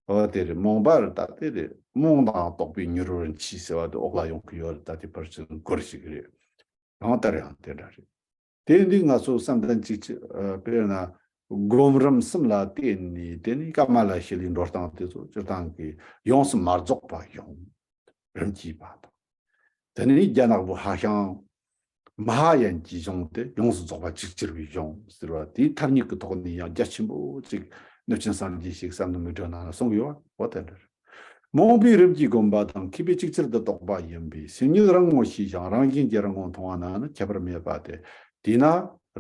འོ་དེ་རེད། རྨོངས་པ་རེད། ད་དེ་རེད། རྨོངས་དང་རྟོགས་པའི་མྱུར་བར་འཆི་ཟེར་བ་དེ་འོག་ལ་ཡོང་གི་ཡོད་རེད། ད་དེ་ཕལ་ཆེར་མགུར་ཞིག་རེད། གང་ལྟར་ཡང་དེ་འདྲ་རེད། དེ་འདི་ང་ཚོ་བསམ་གཏན་གཅིག་ཅི་ཨ་དཔེར་ན་སྒོམ་རིམ་གསུམ་ལ་བརྟེན་ནས་དེ་ནི་ཀ་མ་ལ་ཤཱི་ལའི་འགྲོ་སྟངས་དེ་ཚོ་སྤྱིར་བཏང་གི་ཡོངས་སུ་མ་རྫོགས་པ་ཡོང་། རིམ་གྱིས་པ་དང་། དེ་ནི་རྒྱ་ནག་པོ་ཧྭ་ཤང་མ་ཧཱ་ཡན་གྱི་གཞུང་དེ་ཡོངས་སུ་རྫོགས་པ་ཅིག་གྱུར་པའི་གཞུང་ཟེར་བ་དེའི་ཐ་སྙད་ཀྱི་ཐོག་ནས་ཡང་རྒྱ་ཆེན་པོ་ཅིག་གནོད་སྦྱིན་སངས་རྒྱས་ཤིག་བསམ་མནོ་མི་སྒྲོན་ནང་ན་གསུངས་ཡོད་པ་དེ་འདྲ་རེད། རྨོངས་པས་རིམ་གྱིས་བསྒོམས་པ་དང་མཁས་པས་ཅིག་ཅར་དུ་རྟོགས་པ་ཡིན་པས། སེམས་ཉིད་རང་ངོ་ཤེས་ཤིང་རང་བཞིན་གྱིས་རང་ངོ་མཐོང་བ་ན་ནི་ཁྱད་པར་མེད་པ་སྟེ། དེས་ན་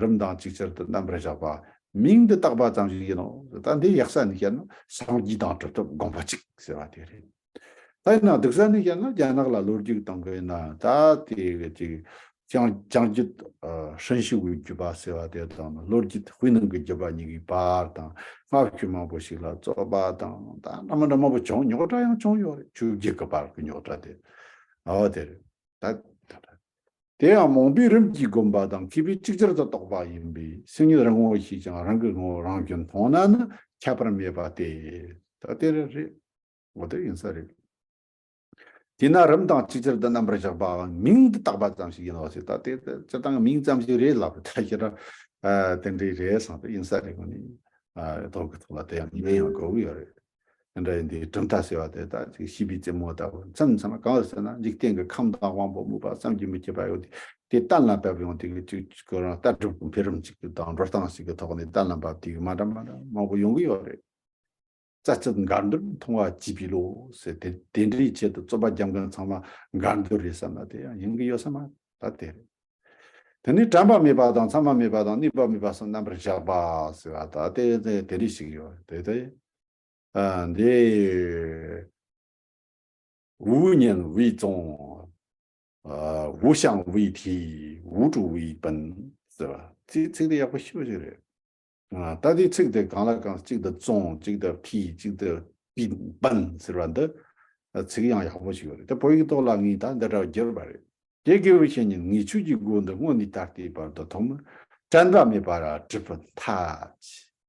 རིམ་དང་ཅིག་ཅར་དུ་རྣམ་པར་གཞག་པ་མིང་དུ་བཏགས་པ་ཙམ་ཞིག་ཡིན་ནོ། ད་འདི་ཡག་ས་ནས་བཤད་ན་སངས་རྒྱས་དང་གྲུབ་ཐོབ་དགོངས་པ་གཅིག་ཟེར་བ་དེ་རེད། ད་ཡིན་ན་སྡུག་ས་ནས་བཤད་ན་རྒྱ་ནག་ལ་ལོ་རྒྱུས་དང་གི་ཡིན་ན་ད་དེ་གི་ཅིག་བྱང་བྱང་རྒྱུད་ཨ་ཧྲིན་ཤི་ཝུའི་བརྒྱུད་པ་ཟེར་བ་དེ་དང་ལོ་རྒྱུས་དཔེ་ནང་གི་བརྒྱུད་པ་གཉིས་ཀྱི་བར་དང་སྔ་ཕྱི་མང་པོ་ཞིག་ལ་རྩོད་པ་དང་ད་འདྲ་མི་འདྲ་མང་པོ་བྱུང་། རྙོག་དྲ་ཡང་བྱུང་ཡོད་རེད། ཆོས་བརྒྱུད་ཀྱི་བར་གྱི་རྙོག་དྲ་དེ། ཨ་བ་དེ་རེད། ད་དེ་ཡང་རྨོངས་པས་རིམ་གྱིས་བསྒོམས་པ་དང་མཁས་པས་ཅིག་ཅར་དུ་རྟོགས་པ་ཡིན་པས། སེམས་ཉིད་རང་ངོ་ཤེས་ཀྱང་རང་གི་ངོ་བོ་རང་བཞིན་མཐོང་ན་ནི་ཁྱད་པར་མེད་པ་སྟེ། ད་དེ་རེད་རེད། འོ་དེ་ཡིན་ས་རེད། དེས་ན་རིམ་དང་ཅིག་ཅར་དུ་རྣམ་པར་གཞག་པའང་མིང་དུ་བཏགས་པ་ཙམ་ཞིག་ཡིན་ནོ་ཞེས། ད་དེ་སྤྱིར་བཏང་མིང་ཙམ་ཞིག་རེད་ལབ་ད་ཁྱེད་རང་དེ་འདྲའི་རེད་བསམ་དུ་ཡིན་ས་རེད། གོ་ནི་ཐོག་གི་ཐོག་ལ་དེ་ཡང་མིང་ཡང་གོ་གི་ཡོད་རེད། དེ་འདྲ་ཡིན་དུས་གྲུབ་མཐའ་ཟེར་བ་དེ་ད་ཅིག་ཤེས་པའི་རྩེ་མོ་ལྟ་བུ་མཚམས་མཚམས་གང་ཟེར་ན་འཇིག་རྟེན་གྱི་ཁམས་དང་དབང་པོ་དམིགས་པ་བསམ་གྱིས་མི་ཁྱབ་པ་ཡོད་དེ་དེ་གཏན་ལ་ཕབ་ཡོང་དེ་གི་ཅིག་ཁོ་རང་ལྟ་གྲུབ་ཀྱི་འཕེལ་རིམ་ཅིག་གི་དང་འགྲོ་སྟངས་ཤིག་གི་ཐོག་ནས་གཏན་ལ་ཕབ་དེ་གི་མ་འདྲ་མ་འདྲ་མང་པོ་ཡོང་གི་ཡོད་རེད། རྩ་ཚིག་འགལ་འདུར་མཐོང་བ་བྱིས་པའི་བློ་ཟེར་དེ་དེ་འདྲའི་ཆེད་དུ་རྩོད་པ་རྒྱབ་མཁན་ཚང་མ་འགལ་འདུར་རེད་བསམ་ན་དེ་ཡང་ཡིན་གྱི་ཡོད་ས་མ་རེད། ད་དེ་རེད། དེ་ནས་དྲན་པ་མེད་པ་དང་མཚན་མ་མེད་པ་དང་གནས་པ་མེད་པ་གསུམ་རྣམ་པར་གཞག་པ་ཟེར་བ་ད་དེ་དེ་དེ་རིགས་ཤིག་ཡོད་དེ་དེ། ཨ་འདི། 无念为宗，呃，无相为体，无住为本 ཟེར་བ། ཚིག་ཚིག་དེ་ཡག་པོ་ཞེ་པོ་ཞིག་རེད། ཨ་ད་དེ་ཚིག་དེ་གང་ལ་གང་གཅིག་ཏུ་宗་གཅིག་ཏུ་体་གཅིག་ཏུ་本་ཟེར་བ་འདི་ཚིག་ཡང་ཡག་པོ་ཞིག་ཡོད་རེད། དེ་བོད་ཡིག་ཐོག་ལ་ངས་ད་འདི་འདྲ་བསྒྱུར་བ་རེད། དེ་དགེ་བའི་བཤེས་གཉེན་ངས་ཆོས་ཀྱི་སྒོ་འདི་སྔོན་ནས་ད་ལྟའི་བར་དུ་མཐོང་མིན། དྲན་པ་མེད་པར་གྲུབ་པའི་མཐའ།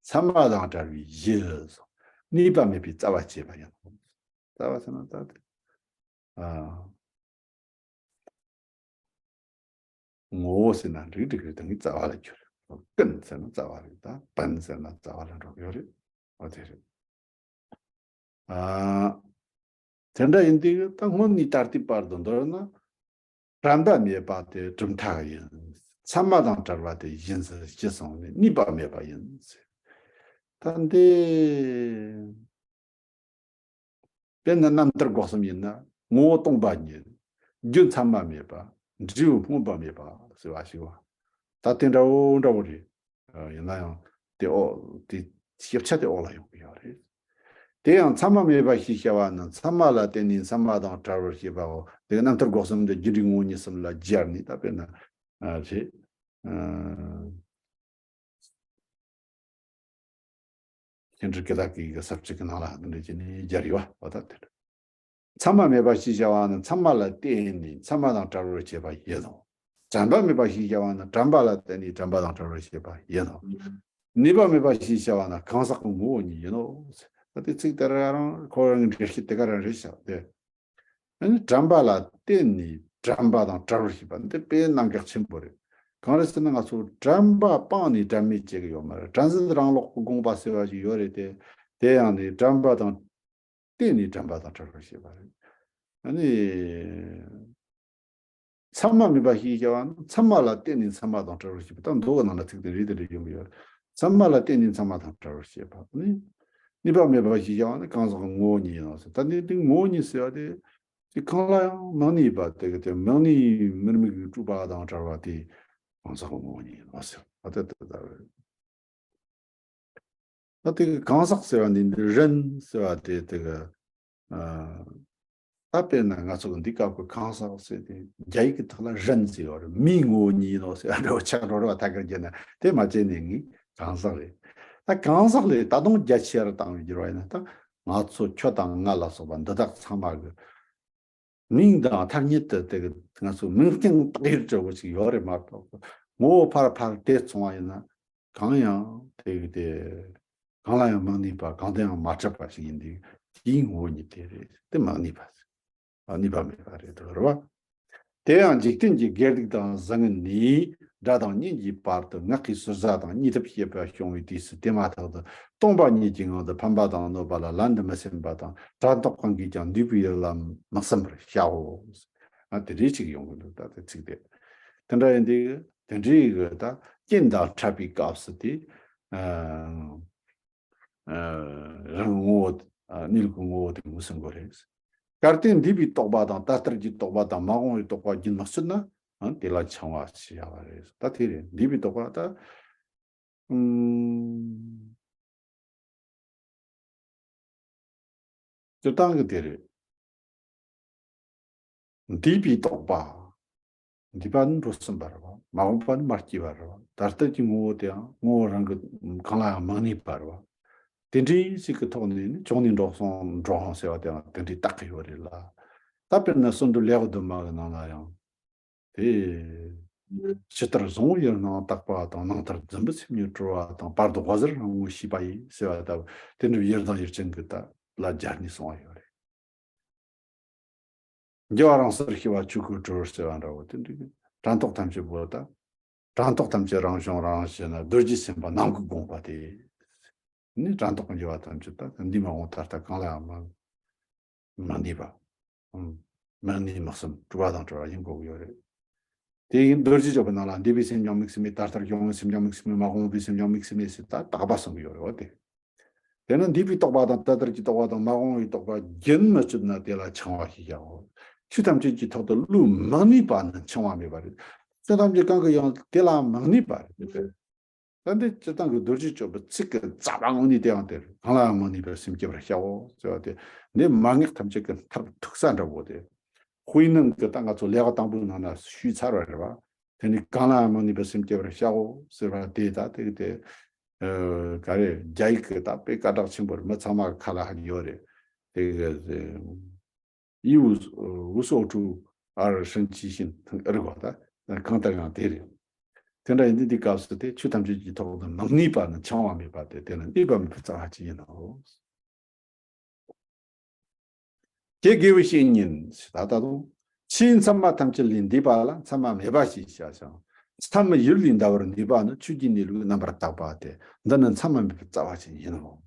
མཚན་མ་དང་བྲལ་བའི་གཞི་སོགས་གནས་པ་མེད་པའི་རྩ་བ་བྱས་པ་ཡིན་ནོ། རྩ་བ་ཟེར་ན་ད་དེ། ཨ། ངོ་བོ་ཟེར་ན་འགྲིག་འགྲིག་རེད། ད་ངས་རྩ་བ་ལ་གྱུར། ཀུན་ཟེར་ན་རྩ་བ་རེད། ད་本་ཟེར་ན་རྩ་བ་ལ་འགྲོ་གི་ཡོད་རེད། འོ་དེ་རེད། ཨ། དེ་འདྲ་ཡིན་དུས་ད་སྔོན་ནས་ད་ལྟའི་བར་དུ་མདོར་ན། དྲན་པ་མེད་པ་དེ་གྲུབ་མཐའ་ཡིན། མཚན་མ་དང་བྲལ་བ་དེ་གཞི་འཛིན་གཞི་བཟུང་ནས་གནས་པ་མེད་པ་ཡིན། ད་འདི། དཔེར་ན་རྣམ་ཐར་སྒོ་གསུམ་ཡིན་ན་ངོ་བོ་སྟོང་པ་ཉིད། རྒྱུ་མཚན་མ་མེད་པ། འབྲས་བུ་སྔོན་པོ་མེད་པ་ཟེར་བ་ཞིག་བ། ད་དེ་འདྲ་བོ་འདྲ་བོ་རེད། ཡིན་ན་ཡང་དེ་འོག་དེ་ཞིབ་ཆ་དེ་འོག་ལ་ཡོང་གི་ཡོད་རེད། དེ་ཡང་མཚན་མ་མེད་པ་ཞེས་བྱ་བ་ནི་མཚན་མ་ལ་བརྟེན་ནས་མཚན་མ་དང་བྲལ་བར་བྱེད་པའོ། དེ་རྣམ་ཐར་སྒོ་གསུམ་དུ་རྒྱུ་འབྲས་ངོ་བོ་ཉིད་གསུམ་ལ་སྦྱར་ནས་ད་དཔེར་ན་རེད། ཨ། ཤིང་འབྲས་དགེ་ལེགས་ཀྱི་གི་ས་བཅད་ཀྱི་ནང་ལ་འདི་འདྲ་བྱས་ནས་སྦྱར་ཡོད་པ་འོ་ད་དེ་འདྲ། མཚན་མ་མེད་པ་ཞེས་བྱ་བ་ནི་མཚན་མ་ལ་བརྟེན་ནས་མཚན་མ་དང་བྲལ་བར་བྱེད་པ་ཡིན་ནོ། དྲན་པ་མེད་པ་ཞེས་བྱ་བ་ནི་དྲན་པ་ལ་བརྟེན་ནས་དྲན་པ་དང་བྲལ་བར་བྱེད་པ་ཡིན་ནོ། གནས་པ་མེད་པ་ཞེས་བྱ་བ་ནི་གང་ཟག་གི་ངོ་བོ་ཉིད་ཡིན་ནོ། ད་དེ་ཚིག་དེ་རང་ཁོ་རང་གི་འགྲེལ་བཤད་དེ་ག་རང་རེད་ཤག་དེ། ཨ་ནི་དྲན་པ་ལ་བརྟེན་ནས་དྲན་པ་དང་བྲལ་བར་བྱེད་པ་འདི་དཔེ་གནད་འགག་ཆེན་པོ་རེད། གང་རེད་ཟེར་ན་ང་ཚོ་དྲན་པ་སྤངས་ནས་དྲན་མེད་བྱེད་ཀྱི་ཡོད་མ་རེད། དྲན་ཟིན་རང་ལོག་གི་དགོངས་པ་ཟེར་བ་ཞིག་ཡོད་རེད་དེ། དེ་ཡང་ནི་དྲན་པ་དང་བརྟེན་ནས་དྲན་པ་དང་བྲལ་བར་བྱེད་པ་རེད། ཨ་ནི། མཚན་མ་མེད་པ་ཞེས་བྱ་བ་ནི་མཚན་མ་ལ་བརྟེན་ནས་མཚན་མ་དང་བྲལ་བར་བྱེད་པ་དང་མདོ་གི་ནང་ལ་ཚིག་དེ་རེད་དེ་འདྲ་ཡོང་གི་ཡོད། མཚན་མ་ལ་བརྟེན་ནས་མཚན་མ་དང་བྲལ་བར་བྱེད་པ་ནི། གནས་པ་མེད་པ་ཞེས་བྱ་བ་ནི་གང་ཟག་གི་ངོ་བོ་ཉིད་ཡིན་ནོ་ཟེར། ད་ནི་དེ་ངོ་བོ་ཉིད་ཟེར་བ་དེ། དེ་གང་ལ་ཡང་མིང་གནས་པ་དེ་གི་དེ་མིང་གནས་མིར་མིག་གིས་དཀྲུགས་པ་དང་བྲལ་བ་དེ་གང་ཟག་གི་ངོ་བོ་ཉིད་ཡིན་ནོ་ཟེར། ཨ་དེ་ལྟ་བུ་རེད། ད་དེ་གི་གང་ཟག་ཟེར་བ་འདི་འདི་人་ཟེར་བ་དེ་དེ་གི་ཨ། ད་དཔེར་ན་ང་ཚོ་གི་འདི་སྐབས་ཀྱི་གང་ཟག་ཟེར་དེ་རྒྱ་ཡིག་གི་ཐོག་ལ་人་ཟེར་བ་རེད། མིའི་ངོ་བོ་ཉིད་ཡིན་ནོ་ཟེར་བ་འདྲ་བོ་ཆགས་འགྲོ་རེད་བ། ཐད་ཀར་བརྗོད་ན་དེ་མ་བྱས་ནས་ངས་གང་ཟག་རེད། ད་གང་ཟག་ལས་ད་དུང་རྒྱ་ཆེ་རུ་བཏང་བའི་འགྱུར་བ་ཡིན་ན་ད་ང་ཚོ་ཁྱོད་དང་ང་ལ་སོགས་པ་འདི་དག་ཚང་མ་གི་ མིང་དང་ཐ་སྙད་དུ་དེ་གི་ང་ཚོ་མིང་རྐྱང་བཏགས་ཡུལ་འདྲ་བོ་ཞིག་ཡོད་རེད་མ་གཏོགས། ངོ་བོ་ཕར་ཕར་དེ་མཚུངས་པ་ཡིན་ན། གང་ཡང་དེ་གི་དེ་གང་ལ་ཡང་མི་གནས་པ། གང་དུ་ཡང་མ་གྲུབ་པ་ཞིག་ཡིན་དུས། དེའི་ངོ་བོ་ཉིད་དེ་རེད། དེ་མི་གནས་པ། ཨ། གནས་པ་མེད་པ་རེད་དོ། རེད་བ། དེ་ཡང་འཇིག་རྟེན་གྱི་དགེ་སྡིག་དང་བཟང་ངན་ནི། དགྲ་དང་གཉེན་གྱི་བར་དུ་ངག་གི་ཟུར་ཟ་དང་གཉིད་ཐབས་བྱེད་པ་བྱུང་བའི་དུས་སུ། དེ་མ་ཐག་ཏུ་སྟོང་པ་ཉིད་ཀྱི་ངང་དུ་ཕམ་པ་དང་གནོད་པ་ལ་ལན་དུ་མི་སེམས་པ་དང་། དྲན་རྟོག་གང་གིས་ཀྱང་འདས་པའི་ཡུལ་ལ་མི་སེམས་པར་བྱའོ། ཨ། དེ་འདྲའི་ཅིག་ཡོང་གི་འདུག་ད་དེ་ཚིག་དེ། དེ་འདྲ་ཡིན་དུས་དེ་འདྲའི་གི་ད་རྐྱེན་དང་འཕྲད་པའི་སྐབས་སུ་དེ། ཨ། ཨ། རང་ངོ་བོ། ཨ། གནས་ལུགས་ཀྱི་ངོ་བོ་དེ་ངོས་ཟིན་དགོས་རེད། གལ་ཏེ་འདས་པའི་རྟོག་པ་དང་ད་ལྟར་གྱི་རྟོག་པ་དང་མ་འོངས་པའི་རྟོག་པ་རྒྱུན་མི་ཆད་ན། ཨ། དེ་ལ་འཆིང་བ་ཞེས་བྱ་བ་རེད། ད་དེ་རེད། འདས་པའི་རྟོག་པ་ད། ཨུམ། སྤྱིར་བཏང་གི་དེ་རེད། འདས་པའི་རྟོག་པ། འདས་པ་ནི་འགྲོ་ཟིན་པ་རེད་བ། མ་འོངས་པ་ནི་མ་སྐྱེས་པ་རེད་བ། ད་ལྟ་གི་ངོ་བོ་དེའང་ངོ་བོ་རང་གི་གང་ལའང་མི་གནས་པ་རེད་བ། དེ་འདྲའི་ཞིག་གི་ཐོག་ནས་ནི། བྱུང་ནས་འགྲོ་སོང་འགྲོ་འོང་ཟེར་བ་དེའང་དེ་འདྲའི་རྟགས་ཀྱི་ཡོད་རེད་ལ། ད་དཔེར་ན་གསོན་འགྲུབ་ལེའུ་བདུན་མ་གི་ནང་ལ་ཡང་། དེ། ཇི་ལྟར་བཟུང་ཡུལ་སྣང་དག་པ་དང་། ནང་ལྟར་འཛིན་པའི་སེམས་ཉིད་གྲོལ་བ་དང་། བར་དུ་དབུ་ཟུར་རང་ངོ་ཤེས་པ་ཡིས་ཟེར་བ་ལྟ་བུ། དེ་འདྲ་ཡུལ་དང་ཡུལ་ཅན་གྱི་ད་ལ་སྦྱར་ནས་གསུངས་པ་ཡོད་རེད། འགྱུ་བ་རང་སར་ཤེས་པ་ཆོས་སྐུར་གྲོལ་ཟེར་བ་འདྲ་བོ་དེ་འདྲ་གི། དྲན་རྟོག་ཐམས་ཅད་པོ་ད། དྲན་རྟོག་ཐམས་ཅད་རང་བྱུང་རང་བཞིན་ན། རྡོ་རྗེ་སེམས་དཔའ་ནམ་མཁའི་དགོངས་པ་དེ། ནི་དྲན་རྟོག་གི་འགྱུ་བ་ཐམས་ཅད་ད་འདས་མ་འོངས་ད་ལྟ་གང་ལའང་མ། མ་གནས་པ། ཨང་། མ་གནས་མ་གསུམ་གྲུབ་པ་དང་བྲལ་བ་ཡིན་དགོས་ཀྱི་ཡོད་རེད། དེ་ཡིན་རྡོ་རྗེ་སྤྱོད་པའི་ནང་ལ། འདས་པའི་སེམས་ཀྱང་དམིགས་སུ་མེད། ད་ལྟར་གྱི་སེམས་ཀྱང་དམིགས་སུ་མེད། མ་འོངས་པའི་སེམས་ཀྱང་དམིགས་སུ་མེད་ཟེར་ད་དག་པ་གསུང་གི་ཡོད་རེད་བ་དེ། དེ་ནི་འདས་པའི་རྟོག་པ་དང་ད་ལྟར་གྱི་རྟོག་པ་དང་མ་འོངས་པའི་རྟོག་པ་རྒྱུན་མི་ཆད་ན་དེ་ལ་འཆིང་བ་ཞེས་བྱའོ། ཆོས་ཐམས་ཅད་ཀྱི་ཐོག་ཏུ་བློས་མི་གནས་པ་ནི་འཆིང་བ་མེད་པ་རེད། ཆོས་ཐམས་ཅད་གང་གིས་ཀྱང་དེ་ལ་མི་གནས་པ་རེད། ད་འདི་སྤྱིར་བཏང་གི་རྡོ་རྗེ་སྤྱོད་པའི་ཚིག་གི་རྩ་བ་དངོས་གནས་དེའང་དེ་རེད། གང་ལའང་མི་གནས་པའི་སེམས་བསྐྱེད་པར་བྱའོ་ཟེར་བ་དེ། འདི་མན་ངག་ཐམས་ཅད་ཀྱི་མཐར་ཐུག་ས་འདྲ་བོ་དེ། དཔེར་ན་གི་ད་ང་ཚོ་ལེའུ་དང་པོའི་ནང་ན་ཞུས་ཚར་བ་རེད་བ། དེ་ནི་གང་ལའང་མི་གནས་པའི་སེམས་བསྐྱེད་པར་བྱའོ་ཟེར་བ་དེ། ད་དེ་གི་དེ། ཨ། ག་རེ། རྒྱ་ཡིག་གི་ད་དཔེ་སྐད་གྲགས་ཆེན་པོ་རེད། མི་ཚང་མ་ཁ་ལ་ཧ་གི་ཡོད་རེད། དེ་གི། 一无，无所住而生其心。རེད་བ། ད་གང་ལྟར་ཡང་དེ་རེད། དེ་འདྲ་ཡིན་དུས་འདི་སྐབས་སུ་དེ་ཆོས་ཐམས་ཅད་ཀྱི་ཐོག་ཏུ་མི་གནས་པ་ནི་འཆིང་བ་མེད་པ་སྟེ། དེ་ནི་གནས་པ་མེད་པའི་རྩ་བ་ཅན་ཡིན་ནོ། ཀྱེ་དགེ་བའི་བཤེས་གཉེན། ད་ལྟ་དང་། ཆོས་མཚན་མ་ཐམས་ཅད་ལས་འདས་པ་ལ་མཚན་མ་མེད་པ་ཞེས་བྱ་ཞིང་། མཚན་མ་ཡུལ་ལས་འདའ་བར་ནུས་པ་ནི་ཆོས་ཀྱི་གནས་ལུགས་རྣམ་པར་དག་པ་སྟེ། འདི་ནི་མཚན་མ་མེད་པའི་རྩ་བ་ཅན་ཡིན་ནོ།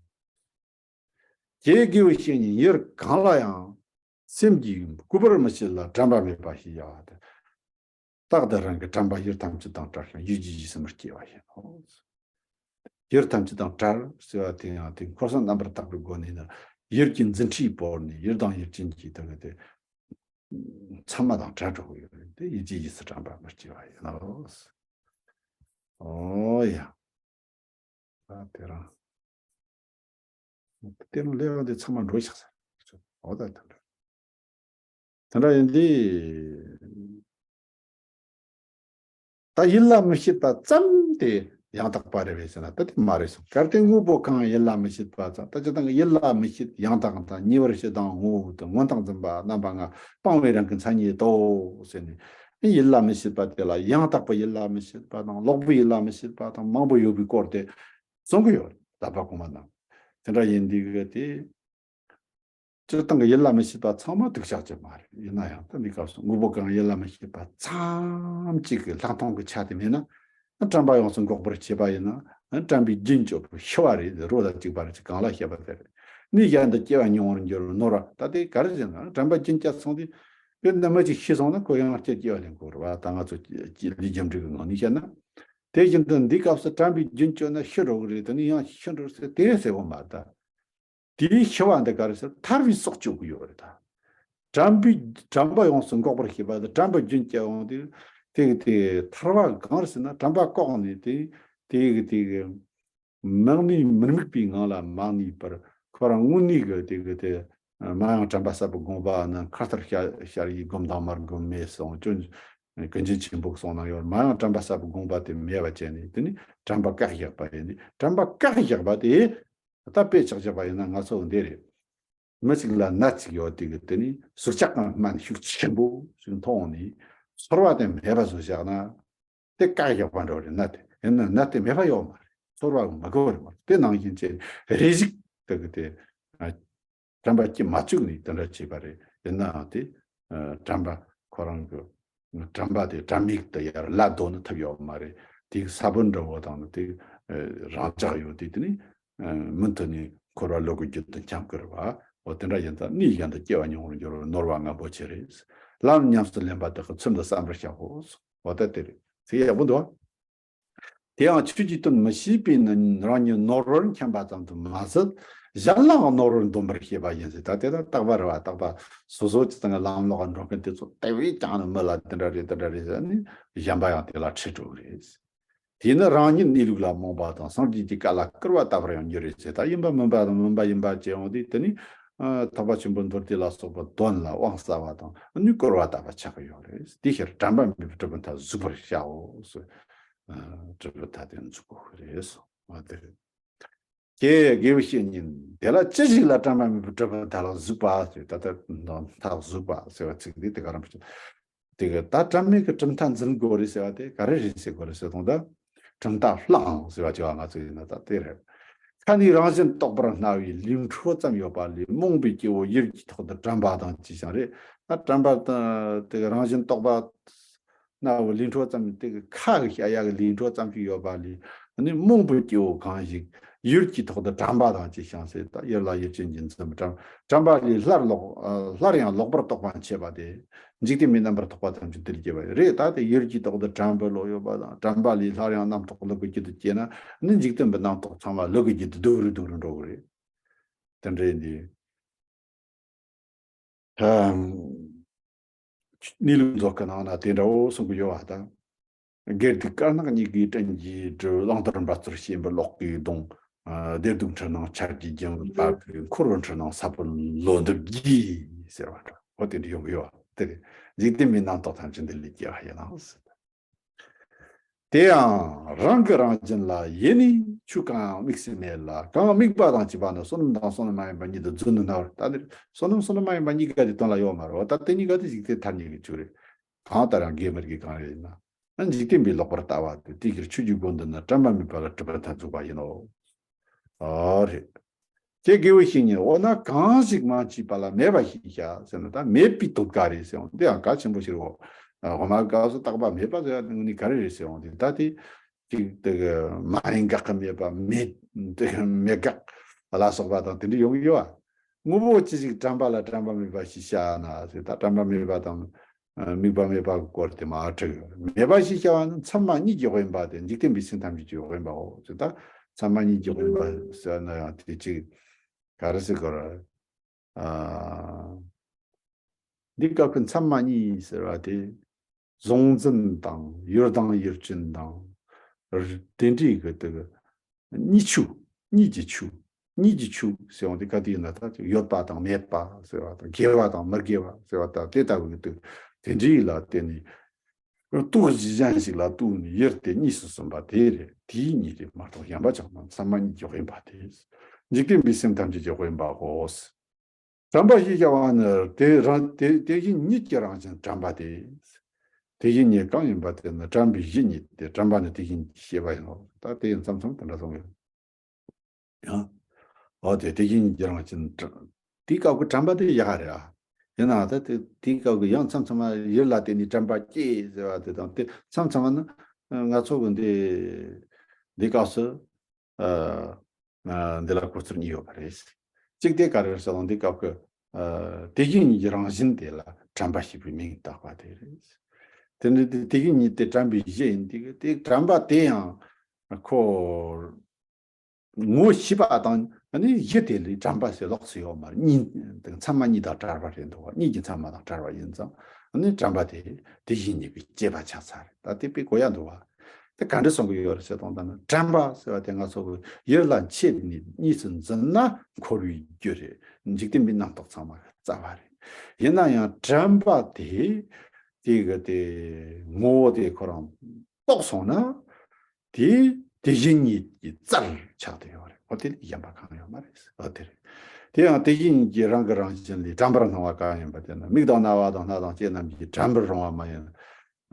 ཀྱེ་དགེ་བའི་བཤེས་གཉེན། ཡུལ་གང་ལ་ཡང་སེམས་ཀྱིས་བཀོད་པར་མི་བྱེད་ལ་དྲན་པ་མེད་པ་ཞེས་བྱ་བ་སྟེ། རྟག་ཏུ་རང་གི་དྲན་པ་ཡུལ་ཐམས་ཅད་དང་བྲལ་ཞིང་ཡུལ་གྱི་རྗེས་སུ་མི་སྐྱེ་བ་ཡིན་ནོ། ཡུལ་ཐམས་ཅད་དང་བྲལ་ཟེར་བ་དེ་ཡང་དེ་འཁོར་གསུམ་རྣམ་པར་དག་པའི་སྒོ་ནས་ནི། ཡུལ་གྱི་འཛིན་ཁྲིད་བོར་ནས་ཡུལ་དང་ཡུལ་ཅན་གྱི་དེ་གི་དེ་མཚན་མ་དང་བྲལ་འགྲོ་གི་ཡོད་རེད། དེ་ཡུལ་གྱི་རྗེས་སུ་དྲན་པ་མི་སྐྱེ་བ་ཡིན་ནོ། ཨོ་ཡ། ད་དེ་རང་། དེ་རང་ལས་རང་དེ་ཚང་མ་འགྲོ་ཤག་ཟེར། ཨོ་ད་དེ་འདྲ། དེ་འདྲ་ཡིན་དུས། ད་ཡིད་ལ་མི་བྱེད་པ་ཙམ་དེ་ཡང་དག་པ་རེད་པས་ཟེར་ན། ད་དེ་མ་རེད་གསུངས། གལ་ཏེ་དངོས་པོ་གང་ཡིད་ལ་མི་བྱེད་པ་ཙམ། ད་སྤྱིར་བཏང་གི་ཡིད་ལ་མི་བྱེད། ཡང་དག་དང་ཉེ་བར་ཞི་དང་ངོ་བོ་དང་མངོན་རྟོགས་འཛིན་པ་རྣམ་པ་ལྔ་སྤངས་པས་རང་གི་མཚན་ཉིད་དོ་ཟེར་ནས། ཡིད་ལ་མི་བྱེད་པ་དེ་ལ་ཡང་དག་པའི་ཡིད་ལ་མི་བྱེད་པ་དང་ལོག་པའི་ཡིད་ལ་མི་བྱེད་པ་དང་མང་པོ་ཡོད་པའི་སྐོར་དེ་གསུང་གི་ཡོད་རེད། བསླབ་པ་གོང་མ་ནང་། དེ་འདྲ་ཡིན་དུས་གི་དེ། སྤྱིར་བཏང་གི་ཡིད་ལ་མི་བྱེད་པ་ཚང་མ་སྡུག་བྱ་རྒྱུ་མ་རེད། ཡིན་ན་ཡང་ད་འདི་སྐབས་སུ་དངོས་པོ་གང་ཡིད་ལ་མི་བྱེད་པ་ཙམ་གཅིག་གི་ལྷག་མཐོང་གི་ཆ་དེ་མེད་ན། དྲན་པ་ཡོངས་སུ་འགོག་པར་བྱེད་པ་ཡིན་ན། དྲན་པའི་རྒྱུན་གཅོད་པའི་ཤེས་པ་རེད། རོ་ལ་གཅིག་པ་རེད། གང་ལ་བཤད་པ་རེད། གནས་གཞན་དུ་སྐྱེ་བ་མྱོང་བར་འགྱུར་ནོར་བ། ད་དེ་ག་རེ་ཟེར་ན། དྲན་པ་རྒྱུན་བཅད་སོང་དུས། དཔེར་ན་མི་གཅིག་ཤི་སོང་ན་ཁོ་ཡང་སྐྱེ་སྐྱེ་བ་ལེན་དགོས་རེད་བ། ད་ང་ཚོ་ལས་རྒྱུ་འབྲས་ཀྱི་ངང་ནས་བཤད་ན། དེ་བཞིན་དུ་འདི་སྐབས་སུ་དྲན་པའི་རྒྱུན་གཅོད་ན་ཤི་འགྲོ་གི་རེད། དེ་ནས་ཡང་ཤི་འགྲོ་ཟེར་དེ་གསལ་པོ་མ་རེད་ད། དེའི་ཤི་བ་འདི་ག་རེ་ཟེར། ཐར་བའི་སྲོག་གཅོད་ཀྱི་ཡོད་རེད་ད། དྲན་པའི། དྲན་པ་ཡོངས་སུ་འགོག་པར་བྱེད་པ་དང་དྲན་པ་རྒྱུན་བཅད་འོང་དུས། དེ་གི་དེ་ཐར་བ་གང་རེད་ཟེར་ན། དྲན་པ་བཀག་ནས་དེ། དེ་གི་དེ་གི་མི་གནས་མི་དམིགས་པའི་ངང་ལ་མ་གནས་པར། ཁོ་རང་དངོས་གནས་གི་དེ་གི་དེ། མ་ཡང་དྲན་པ་གསལ་བའི་དགོངས་པ་ནི། མཁའ་ལྟར་ཤར་ཤར་བའི་སྒོམ་དང་མར་སྒོམ་མེད་གསུངས། ཀུན་མཁྱེན་ཆེན་པོས་གསུངས་གནང་ཡོད། མ་ཡང་དྲན་པ་གསལ་བའི་དགོངས་པ་དེ་མེད་པ་བྱས་ནས། དེ་ནི་དྲན་པ་བཀག་བཞག་པ་ཡིན་ཏེ། དྲན་པ་བཀག་བཞག་པ་དེ། ད་དཔེ་ཆ་བཞག་པ་ཡིན་ན་ང་ཚོ་འདི་རེད། མི་གཅིག་ལ་ནད་ཅིག་ཡོད་དུས་ཀྱི་དེ་ནི་ཟུག་ཆག་གི་སྨན་ཤུགས་ཆེན་པོ་ཞིག་འཐུང་ནས་ཚོར་བ་དེ་མེད་པ་བཟོ་བཞག་ན། དེ་བཀག་བཞག་པ་འདྲ་བོ་རེད། ནད་དེ་ཡིན་ན་ནད་དེ་མེད་པ་ཡོད་མ་རེད། ཚོར་བ་མི་དགོས་རེད་མ་རེད། དེ་ནང་བཞིན་བྱས་རེ་ཞིག་དེ་གི་དེ་དྲན་པ་སྐྱེ་མ་བཅུག་ནས་དེ་འདྲ་བྱས་པ་རེད། ཡིན་ནའང་དེ་དྲན་པ་ཁོ་རང་གི་དྲན་པ་དེ་དྲན་མེད་དུ་ཡར་ལ་ལྡོག་ནི་ཐུབ་ཡོད་མ་རེད། དེ་ས་བོན་འདྲ་བོ་དང་ནི་དེ་རང་འཇགས་ཡོད་དུས་དེ་ནི་མུ་མཐུད་ནས་འཁོར་བ་ལོག་གི་རྒྱུ་དང་འཁྱམས་ཀྱི་རེད་བ། འོ་དེ་འདྲ་ཡིན་ཙང་གནས་གཞན་དུ་སྐྱེ་བ་མྱོང་བར་འགྱུར་བར་ནོར་བ་ངན་པོ་ཆེ་རེད། ལམ་ཉམས་སུ་ལེན་པ་དག་གི་ཚུལ་འདི་བསམ་པར་བྱའོ། འོ་ད་དེ་རེད། ཚིག་ཡག་པོ་འདུག་དེ་ཡང་ཆོས་ཀྱི་དོན་མི་ཤེས་པས་ནི་རང་ཉིད་ནོར་བར་འཁྱམས་པ་ཙམ་དུ་མ་ཟད། གཞན་ལའང་ནོར་བར་འདོམས་པར་བྱེད་པ་ཡིན་ཟེར། ད་དེ་ལ་རྟག་པ་རེད་བ། རྟག་པ་སོ་སོ་ཅི་ཙམ་གྱི་ལམ་ལོག་ག་འགྲོ་མཁན་དེ་ཚོ་དེ་བས་ཀྱང་ནི་མི་ལ་དེ་འདྲ་རེད་དེ་འདྲ་རེད་ཟེར་ནས་གཞན་པ་ཡང་དེ་ལ་ཁྲིད་འགྲོ་གི་རེད། དེས་ནི་རང་ཉིད་གནས་ལུགས་ལ་རྨོངས་པ་དང་སངས་རྒྱས་ཀྱི་བཀའ་ལ་སྐུར་བ་བཏབ་པར་ཡང་འགྱུར་རེད་ཟེར། ད་ཡིན་པ་མིན་པ་དང་མིན་པ་ཡིན་པ་བྱས་ཡོང་དུས་དེ་ནི་ཐེག་པ་ཆེན་པོ་མདོ་སྡེ་ལ་སོགས་པ་དོན་ལ་དབང་བསལ་བ་དང་ནི་སྐུར་བ་བཏབ་པ་ཆགས་ཀྱི་ཡོད་རེད། དེའི་ཕྱིར་དྲན་པ་མེད་པའི་གྲུབ་པའི་མཐའ་གཟིགས་པར་བྱའོ་ཟེར། གྲུབ་པའི་མཐའ་དེ་འཛུགས་དགོས་ཀྱི་རེད་གསུངས་པ་དེ་རེད། ཀྱེ་དགེ་བའི་བཤེས་གཉེན། དེ་ལ་ཅི་ཞིག་ལ་དྲན་པ་མེད་པའི་གྲུབ་པའི་མཐའ་ལ་གཟིགས་པ་ཟེར། ད་ལྟ་མཐའ་གཟིགས་པ་ཟེར་བ་ཚིག་འདི་དེ་ག་རང་བྱུང་། དེ་ག་ད་དྲན་མེད་ཀྱི་གྲུབ་མཐའ་འཛིན་དགོས་རེད་ཟེར་བ་དེ་ག་རེ་རེད་ཟེར་དགོས་རེད་ཟེར་དང་། ད་གྲུབ་མཐའ་བླངས་ཟེར་བ་བྱ་བ་ང་ཚོ་ཡིན་ན་ད་དེ་རེད། ཁ་ནས་རང་བཞིན་རྟོགས་པར་སྣང་བའི་ལུས་འཕྲོ་ཙམ་ཡོད་པ་ལས་རྨོངས་པའི་སྐྱེ་བོ་ཡིད་ཀྱི་ཐོག་ཏུ་དྲན་པ་དང་ཅི་ཞིག་རེད། ད་དྲན་པ་དེ་ག་རང་བཞིན་རྟོགས་པ། སྣང་བའི་ལུས་འཕྲོ་ཙམ་དེ་གི་ཁ་གི་བཤད་ཡག་གི་ལུས་འཕྲོ་ཙམ་ཞིག་ཡོད་པ་ལས་ནི་རྨོངས་པའི་སྐྱེ་བོ་གང་ཞིག་ཡུལ་གྱི་ཐོག་ཏུ་དྲན་པ་དང་ཅི་ཞིག་ཟེར། ད་ཡུལ་ལ་ཡུལ་ཅན་གྱི་འཛིན་པ། དྲན་པ་ལས་སླར་ལོག་སླར་ཡང་ལོག་པར་རྟོག་པ་མཆེད་པ་དེ། འཇིག་རྟེན་པའི་རྣམ་པར་རྟོག་པ་ཐམས་ཅད་འདིར་སྐྱེ་བ་རེད། ད་དེ་ཡུལ་གྱི་ཐོག་ཏུ་དྲན་པ་ལོག་ཡོད་པ་དང་དྲན་པ་ལས་སླར་ཡང་རྣམ་རྟོག་ལོག་གི་རྒྱུད་དུ་སྐྱེས་ན་ནི་འཇིག་རྟེན་པའི་རྣམ་རྟོག་ཚང་མ་ལོག་གི་རྒྱུད་དུ་སྡུག་རུ་སྡུག་རུ་འགྲོ་གི་རེད། དེ་འདྲའི་འདི། གནས་ལུགས་མཛོད་ཀྱི་ནང་ན་དེ་འདྲ་བོ་གསུང་གི་ཡོད་པ་དང་། དགེ་སྡིག་དཀར་ནག་གཉིས་ཀའི་སྤྲིན་གྱིས་བསྒྲིབས། བླང་དོར་འབད་རྩོལ་ཞེན་པའི་གློག་གིས་གདུང་། བདེ་སྡུག་འཁྲུལ་སྣང་ཆར་གྱིས་བརྒྱན། འཁོར་བའི་འཁྲུལ་སྣང་ས་བོན་ལོ་འདབ་རྒྱས། ཟེར་བ་འདྲ་བོ་དེ་འདྲ་ཡོང་གི་ཡོད་པ་དེ་རེད། འཇིག་རྟེན་པའི་རྣམ་རྟོག་ཐམས་ཅད་འདི་ལས་སྐྱེ་བ་ཡིན་ནོ། དེ་ཡང་རང་གི་རང་བཞིན་ལ་ཡེ་ནས་ཆོས་གང་དམིགས་སུ་མེད་ལ། གང་དམིགས་པ་དང་བཅས་པ་ནི་བསོད་ནམས་དང་བསོད་ནམས་མ་ཡིན་པ་ཉིད་དུ་རྫུན་དུ་སྣང་བར་ལྟ་ནི། བསོད་ནམས་བསོད་ནམས་མ་ཡིན་པ་གཉིས་ཀ་དེ་དོན་ལ་ཡོད་མ་རེད་པ། ད་དེ་གཉིས་ཀ་དེ་འཇིག་རྟེན་ཐ་སྙད་ཀྱི་ཆོས་རེད། གང་ལྟར་ཡང་དགེ་མི་དགེ་གང་རེད་ན། འཇིག་རྟེན་པའི་ལོག་པར་ལྟ་བ་དེ་དེའི་ཕྱིར་ཆོས་ཀྱི་སྒོ་འདི་ནི་དྲན་པ་མེད་པ་ལ་གྲུབ་པའི་མཐའ་འཛུགས་པ་ཡིན་ནོ། ཨ་རེད། ཀྱེ་དགེ་བའི་བཤེས་གཉེན། འོ་ན་གང་ཞིག་མ་མཆིས་པ་ལ་མེད་པ་ཞེས་བྱ་ཟེར་ན། ད་མེད་པའི་དོན་ག་རེ་ཟེར་འོང་། འདི་ཡང་གལ་ཆེན་པོ་ཞིག་རེད། འོ་མ་ག་སོ་རྟག་པ་མེད་པ་ཟེར་བ་ནི་ག་རེ་རེད་ཟེར་འོང་། འདི་ད་དེ་ཅིག་དེ་གི་མ་ཡིན་དགག་གི་མེད་པ། མེད་དེ་གི་མེད་དགག་ལ་སོགས་པ་དང་དེ་འདྲ་ཡོང་གི་ཡོད་པ། དངོས་པོ་ཅི་ཞིག་དྲན་པ་ལ་དྲན་པ་མེད་པ་ཞེས་བྱ་ན་ཟེར། ད་དྲན་པ་མེད་པ་དང་དམིགས་པ་མེད་པ་གི་སྐོར་དེ་མ་འཁྲིད་ཡོད། མེད་པ་ཞེས་བྱ་བ་ནི་མཚན་མ་གཉིས་ཀྱི་དབེན་པ་སྟེ། འཇིག་རྟེན་པའི་སེམས་ཐམས་ཅད་ཀྱི་དབེན་པའོ། ཟེར། ད་མཚན་མ་གཉིས་ཀྱི་དབེན་པ་ཟེར་ན་ཡང་དེ་ཅིག་ག་རེ་ཟེར་དགོས་རེད། ཨ། འདི་སྐབས་ཀྱི་མཚན་མ་གཉིས་ཟེར་བ་དེ། གཟུང་འཛིན་དང་ཡུལ་དང་ཡུལ་ཅན་དང་། དེ་འདྲའི་གི་དེ་གི་གཉིས་ཆོས། གཉིས་ཀྱི་ཆོས། གཉིས་ཀྱི་ཆོས་ཟེར་བ་དེ་ག་དུས་ཡིན་ན་ད་ཡོད་པ་དང་མེད་པ་ཟེར་བ་དང་། དགེ་བ་དང་མི་དགེ་བ་ཟེར་བ་དང་། དེ་ལྟ་བུའི་དེ་དེ་འདྲའི་ལ་བརྟེན་ནས་རྟོག་གཞི་གཞན་ཞིག་ལ་ལྟོས་ནས་ཡུལ་དེ་གཉིས་སུ་ཟིན་པ་དེ་རེད། དེའི་གཉིས་རེད་མ་གཏོགས་གཞན་པ་ཅང་མ། མཚན་མ་གཉིས་ཀྱི་དབེན་པ་དེ། འཇིག་རྟེན་པའི་སེམས་ཐམས་ཅད་ཀྱི་དབེན་པའོ། དྲན་པ་ཞེས་བྱ་བ་ནི་དེ་རང་དེ་དེ་བཞིན་ཉིད་ཀྱི་རང་བཞིན་དྲན་པ་སྟེ། དེ་བཞིན་ཉིད་གང་ཡིན་པ་དེ་ནི་དྲན་པའི་གཞི་ཉིད་དེ། དྲན་པ་ནི་དེ་བཞིན་གྱི་ཤེས་པ་ཡིན་ནོ། ད་དེ་ཡིན་མཚམས་མཚམས་དེ་འདྲ་གསུངས་ཡོད། ཡང་། འོ་དེ་དེ་བཞིན་ཉིད་ཀྱི་རང་བཞིན་དྲན། དེའི་སྐབས་ཀྱི་དྲན་པ་དེ་ཡག་རེད་ཨ། ཡིན་ནའང་ད་དེ་དེའི་སྐབས་ཀྱི་ཡང་མཚམས་མཚམས་ཡུལ་ལ་བརྟེན་ནས་དྲན་པ་སྐྱེ་ཟེར་བ་དེ་དང་། དེ་མཚམས་མཚམས་ནི་ང་ཚོ་གི་འདི་འདི་སྐབས་སུ། ཨ། ཨ། འདི་ལ་གོ་ཚུལ་གཉིས་ཡོད་པ་རེད། གཅིག་དེ་ག་རེ་རེད་ཟེར་ན། འདི་སྐབས་ཀྱི། ཨ། དེ་བཞིན་ཉིད་ཀྱི་རང་བཞིན་དེ་ལ་དྲན་པ་ཞེས་པའི་མིང་བཏགས་པ་དེ་རེད། དེ་ནི་དེ་དེ་བཞིན་ཉིད་དེ་དྲན་པའི་གཞི་ཡིན་དུས། དེ་དྲན་པ་དེ་ཡང་ཁོ་ངོ་ཤེས་པ་དང་ནི་གཞི་དེ་ལས་དྲན་པ་ཟེར་ལོགས་སུ་ཡོད་མ་རེད། གཉིས་དེ་མཚན་མ་གཉིས་དང་བྲལ་བ་རེད་འདུག་བ། གཉིས་ཀྱི་མཚན་མ་དང་བྲལ་བ་ཡིན་ཙང་ནི་དྲན་པ་དེ་དེ་བཞིན་ཉིད་ཀྱི་སྐྱེས་པ་ཆགས་ཚར་རེད། ད་དེ་དཔེ་གོ་ཡ་འདུག་བ། དེ་ག་འདྲ་གསུང་གི་ཡོད་རེད་ཟེར་དང་། ད་ནི་དྲན་པ་ཟེར་བ་དེ་ང་ཚོ་གི་ཡུལ་ལ་མཆེད་ནས་གཉིས་སུ་འཛིན་ན་འཁོར་བའི་རྒྱུ་རེད། འཇིག་རྟེན་པའི་རྣམ་རྟོག་ཚང་མ་རྩ་བ་རེད། ཡིན་ན་ཡང་དྲན་པ་དེ་དེ་གི་དེ་ངོ་བོ་དེ་ཁོ་རང་རྟོགས་སོང་ན། དེ་དེ་བཞིན་ཉིད་ཀྱི་རྩལ་ཆགས་བསྡད་ཡོད་རེད། འོ་དེ་ལས་གཞན་པ་གང་ཡོད་མ་རེད། འོ་དེ་རེད། དེ་ཡང་དེ་བཞིན་ཉིད་ཀྱི་རང་གི་རང་བཞིན་ལས་དྲན་པར་སྣང་བ་གང་ཡིན་པ་དེ་ནི་མིག་དང་རྣ་བ་དང་སྣ་དང་ལྕེ་རྣམས་ཀྱིས་དྲན་པར་རུང་བ་མ་ཡིན།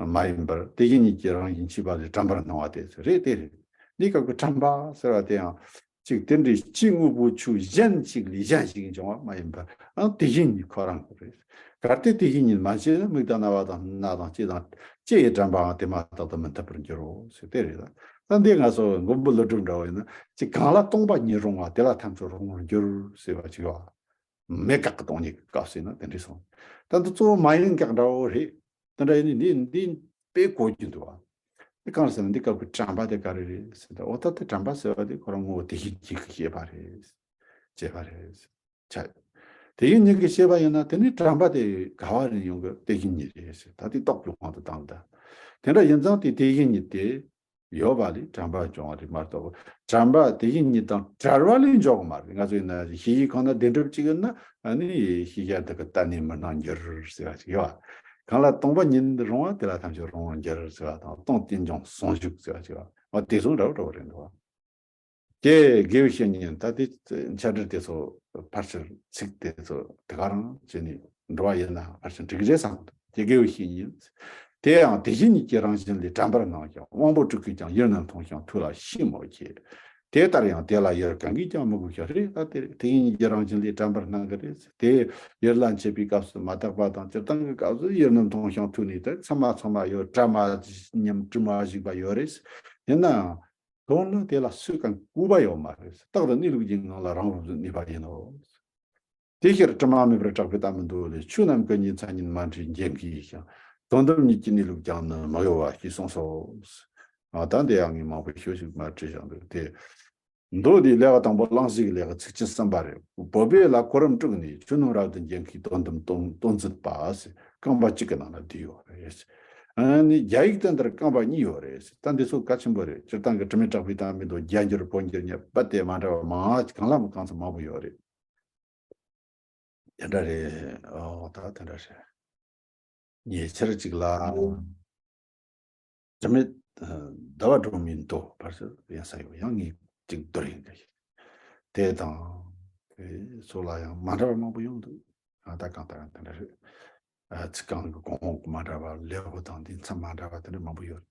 མ་ཡིན་པར་དེ་བཞིན་ཉིད་ཀྱི་རང་བཞིན་མཆིས་པ་ལས་དྲན་པར་སྣང་བ་དེ་རེད། དེ་རེད། འདི་སྐབས་ཀྱི་དྲན་པ་ཟེར་བ་དེ་ཡང་ཅིག་དེ་འདྲའི་སྤྱི་དངོས་པོ་ཆོས་གཞན་ཞིག་ལས་གཞན་ཞིག་འབྱུང་བ་མ་ཡིན་པར་ཨང་དེ་བཞིན་ཉིད་ཁོ་རང་གི་རེད། གལ་ཏེ་དེ་བཞིན་ཉིད་མ་མཆིས་ན་མིག་དང་རྣ་བ་དང་སྣ་དང་ལྕེ་དང་ལྕེ་ཡི་དྲན་པའང་དེ་མ་ཐག་ཏུ་མི་འཐད་པར་འགྱུར་རོ་ཟེར་དེ་རེད། ད་འདི་ང་ཚོ་མགོན་པོ་ཀླུ་སྒྲུབ་འདྲ་བོ་ཡིན་ན་ཅིག་གང་ལ་སྟོང་པ་ཉིད་རུང་བ་དེ་ལ་ཐམས་ཅད་རུང་བར་འགྱུར་ཟེར་བ་ཅིག་ཡོད། མེད་དགག་གི་སྟོང་ཉིད་ཀྱི་སྐབས་སུ་ཡིན་ན་དེ་འདྲ་སོང་། ད་འདི་གཙོ་བོ་མ་ཡིན་དགག་འདྲ་བོ་རེད། དེ་འདྲ་ཡིན་ནི་འདི་འདི་དཔེ་གོ་རྒྱུ་འདུག་བ། འདི་གང་ཟེར་ན་འདི་སྐབས་ཀྱི་དྲན་པ་དེ་ག་རེ་རེད་ཟེར་ད། འོ་ད་དེ་དྲན་པ་ཟེར་བ་དེ་ཁོ་རང་ངོ་བོ་དེ་བཞིན་ཉིད་ཀྱི་ཤེས་པ་རེད། ཅེས་པ་རེད། ཆ། དེ་བཞིན་ཉིད་ཀྱི་ཤེས་པ་ཡིན་ན་དེ་ནི་དྲན་པ་དེ་ག་བ་རེ་ཡོང་གི་དེ་བཞིན་ཉིད་རེད་ཟེར་ད་དེ་རྟོགས་པའི་དབང་དུ་བཏང་ད། དེ་འདྲ་ཡིན་ཙང་དེ་དེ་བཞིན་ཉིད་དེ། ཡོད་པ་ལས་དྲན་པ་འབྱུང་བ་རེད་མ་གཏོགས་དྲན་པ་དེ་བཞིན་ཉིད་དང་བྲལ་བ་ལས་འཇོག་གི་མ་རེད། ང་ཚོ་ཡིན་ན་ཤེས་བཞིན་གང་ན་བདེན་གྲུབ་གཅིག་ཡིན་ན་ཨ་ནི་ཤེས་བྱ་དེ་གི་གཏན་ནས་མི་སྣང་འགྱུར་ཟེར་བ་ཅིག་ཡོད། གང་ལ་སྟོང་པ་ཉིད་རུང་བ་དེ་ལ་ཐམས་ཅད་རུང་བར་འགྱུར་ཟེར་བ་དང་སྟོང་རྟེན་འབྱུང་ཟུང་འཇུག་ཟེར་བ་ཅིག་ཡོད། འོ་དེ་ཚོ་འདྲ་བོ་འདྲ་བོ་རེད་འདུག་བ། དེ་དགེ་བའི་བཤེས་གཉེན་ད་དེ་འཆད་ཁྲིད་དེ་ཚོ་ཕལ་ཆེར་ཚིག་དེ་ཚོ་དེ་ག་རང་བྱས་ནས་འགྲོ་བ་ཡིན་ན་ཕལ་ཆེར་འགྲིག་རེད་བསམ་འདུག་དེ་དགེ་བའི་བཤེས་གཉེན། དེ་ཡང་དེ་བཞིན་ཉིད་ཀྱི་རང་བཞིན་ལས་དྲན་པར་སྣང་ཞིང་དབང་པོ་དྲུག་གིས་ཀྱང་ཡུལ་རྣམས་མཐོང་ཞིང་ཐོས་ལ་ཤེས་མོད་ཀྱི། དེ་ལྟར་ཡང་དེ་ལ་ཡུལ་གང་གིས་ཀྱང་མི་གོས་ཤིང་རེད་ད་དེ་རེད། དེ་བཞིན་ཉིད་ཀྱི་རང་བཞིན་ལས་དྲན་པར་སྣང་གི་རེད། དེ་ཡུལ་ལ་མཆེད་པའི་སྐབས་སུ་མ་དག་པ་དང་སྤྱིར་བཏང་གི་སྐབས་སུ་ཡུལ་རྣམས་མཐོང་ཞིང་ཐོས་ནས་དེ་མཚམས་མ་ཚང་མ་ཡོད། གྲ་མ་མཉམ་དྲི་མ་ཞིག་པ་ཡོད་རེད། ཡིན་ནའང་། དོན་ལ་དེ་ལ་སུས་ཀྱང་གོ་བ་ཡོད་མ་རེད། རྟག་ཏུ་གནས་ལུགས་ཀྱི་ངང་ལ་རང་རང་བཞིན་གནས་པ་ཡིན་ནོ། དེ་ཕྱིར་དྲི་མ་མེད་པར་གྲགས་པའི་ལྟ་མི་འདོད་ལས། ཆོས་རྣམས་ཀུན་ཉིད་མཚན་ཉིད་མ་འདྲེས་འགྱེད་འགྱུར་ཞིང་། དོན་དམ་ཉིད་ཀྱི་གནས་ལུགས་ཀྱང་ནི་མི་གཡོ་བ་ཞེས་གསུངས་སོ། ཨ་ད་འདི་ཡང་ངས་མང་པོ་ཤོད་ཞིག་མ་བྲིས་ཀྱང་འདུག་སྟེ། མདོ་འདིའི་ལེའུ་དང་པོ་གླེང་གཞིའི་ལེའུ་ཚིགས་བཅད་གསུམ་པ་རེད། བོད་པའི་ལ་གོ་རིམ་དྲུག་ནས་ཆོས་རྣམས་རབ་ཏུ་འབྱེད་མཁས་དོན་དམ་སྟོང་སྟོང་མཛད་པ་ཟེར་རྐང་པ་གཅིག་གི་ནང་ལ་བསྡུས་ཡོད་རེད། ཨ་ནི་རྒྱ་ཡིག་དེ་འདིར་རྐང་པ་གཉིས་ཡོད་རེད། ད་འདི་ཚོ་གལ་ཆེན་པོ་རེད། སྤྱིར་བཏང་གི་དྲི་མེད་གྲགས་པའི་ལྟ་མི་འདུག་རྒྱ་འགྱུར་བོད་འགྱུར་གཉིས་རྦད་དེ་མ་འདྲ་བ་མང་གང་ལ་མི་གང་ཚོད་མང་པོ་ཡོད་རེད། དེ་འདྲ་རེད། ཨོ་ད་དེ་འདྲ་རེད། ཉེ་ཆར་གཅིག་ལ། དྲི་མེད་ཟླ་བ་སྒྲོན་མེའི་མདོ་ཕར་ཚུར་ཡིན་ས་ཡོད། ཡང་ངས་གཅིག་བསྡུར་ཡིན་གི། དེ་དང་། དེ་སོགས་ལ་ཡང་མ་འདྲ་བ་མང་པོ་ཡོང་འདུག་ཨ་ད་གང་ལྟར་ཡང་དེ་འདྲ་རེད། ཨ་ཚིག་རྐང་གི་གོང་འོག་མ་འདྲ་བ་ལེའུ་དང་དེ་མཚམས་མ་འདྲ་བ་དེ་འདྲ་མང་པོ་ཡོད་རེད།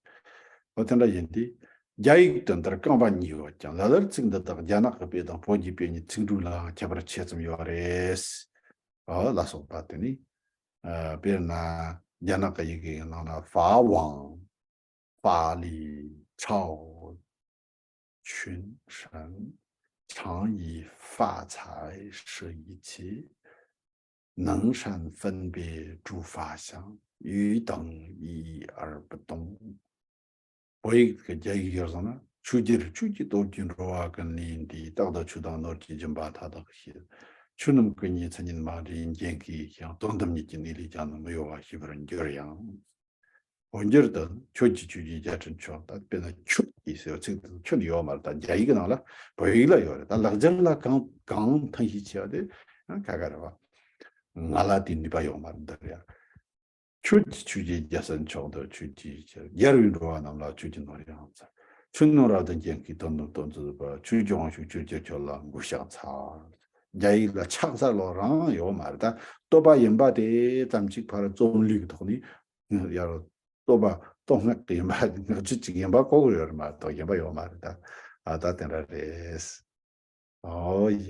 འོ་དེ་འདྲ་ཡིན་དུས། རྒྱ་ཡིག་དེ་འདིར་རྐང་པ་གཉིས་ཡོད་ཀྱང་ལ་ལར་ཚིག་འདི་དག་རྒྱ་ནག་གི་དཔེ་དང་བོད་ཀྱི་དཔེ་གཉིས་ཚིག་འབྲུ་ལའང་ཁྱད་པར་ཆེ་ཙམ་ཡོད་རེད། ཨ་ལ་སོགས་པ་དེ་ནི། ཨ་དཔེར་ན་རྒྱ་ནག་གི་ཡི་གེ་ཡི་ནང་ན་法王། 法理超群神，常以法裁示一切，能善分别诸法相，于等一而不动。 བོད་ཡིག་གི་རྒྱ་ཡིག་ཡོད་སོང་ན། ཆོས་རྒྱལ་ཆོས་ཀྱི་སྟོབས་ཀྱིས་འགྲོ་བ་ཀུན་ལས་འདས། རྟག་ཏུ་ཆོས་དང་ནོར་གྱི་སྦྱིན་པ་མཐའ་དག་བྱེད། ཆོས་རྣམས་ཀུན་ཉིད་མཚན་ཉིད་མ་འདྲེས་འགྱེད་མཁས་ཤིང་། དོན་དམ་ཉིད་ཀྱི་གནས་ལས་ཀྱང་ནི་མི་གཡོ་བ་ཤེས་པར་འགྱུར་ཡང་། འོ་འགྱུར་དུ་ཁྱོད་ཀྱི་ཆོས་ཀྱི་རྒྱ་ཁྲིད་མཆོག་ད་དཔེར་ན་ཁྱོད་ཀྱི་ཟེར་བ་ཚིག་དེ་ཁྱོད་ནི་ཡོད་མ་རེད། ད་རྒྱ་ཡིག་ནང་ལ་བོད་ཡིག་ལ་ཡོད་རེད། ད་ལེགས་སྦྱར་ལ་གང་གང་མཐུན་ཤས་ཆེ་བ་དེ་ཁ་ཁ་རེད་བ། ང་ལ་དེ་ནུས་པ་ཡོད་མ་རེད་འདི་རེད། ཁྱོད་ཀྱི་ཆོས་ཀྱི་རྒྱལ་སྲས་མཆོག་འདི་ཁྱོད་ཀྱིས་ཕྱིར། རྒྱལ་བའི་འགྲོ་བ་རྣམས་ལ་ཁྱོད་ཀྱིས་ནོར་ཡང་སྩལ། ཆོས་རྣམས་རབ་ཏུ་འབྱེད་མཁས་དོན་དམ་སྟོང་མཛད་པ། ཁྱོད་ཀྱི་དབང་ཕྱུག་ཆོས་རྒྱལ་ཁྱོད་ལ་མགོ་བཤགས་འཚལ། རྒྱ་ཡིག་ལ་ཕྱག་འཚལ་ལོ་རང་ཡོད་མ་རེད། ད་བསྟོད་པ་ཡིན་པ་དེ་ཙམ་གཅིག་ཕར་རྩོམ་ལུས་ཀྱི་ཐོག་ནས་ཡར་བསྟོད་པ་བསྟོད་བསྔགས་ཀྱི་ཡིན་པ་བསྔགས་བརྗོད་ཅིག་ཡིན་པ་གོ་གི་ཡོད་རེད་མ་གཏོགས་གཞན་པ་ཡོད་མ་རེད། ད་ཨ་ད་དེ་འདྲ་རེད། ཨོ་ཡ།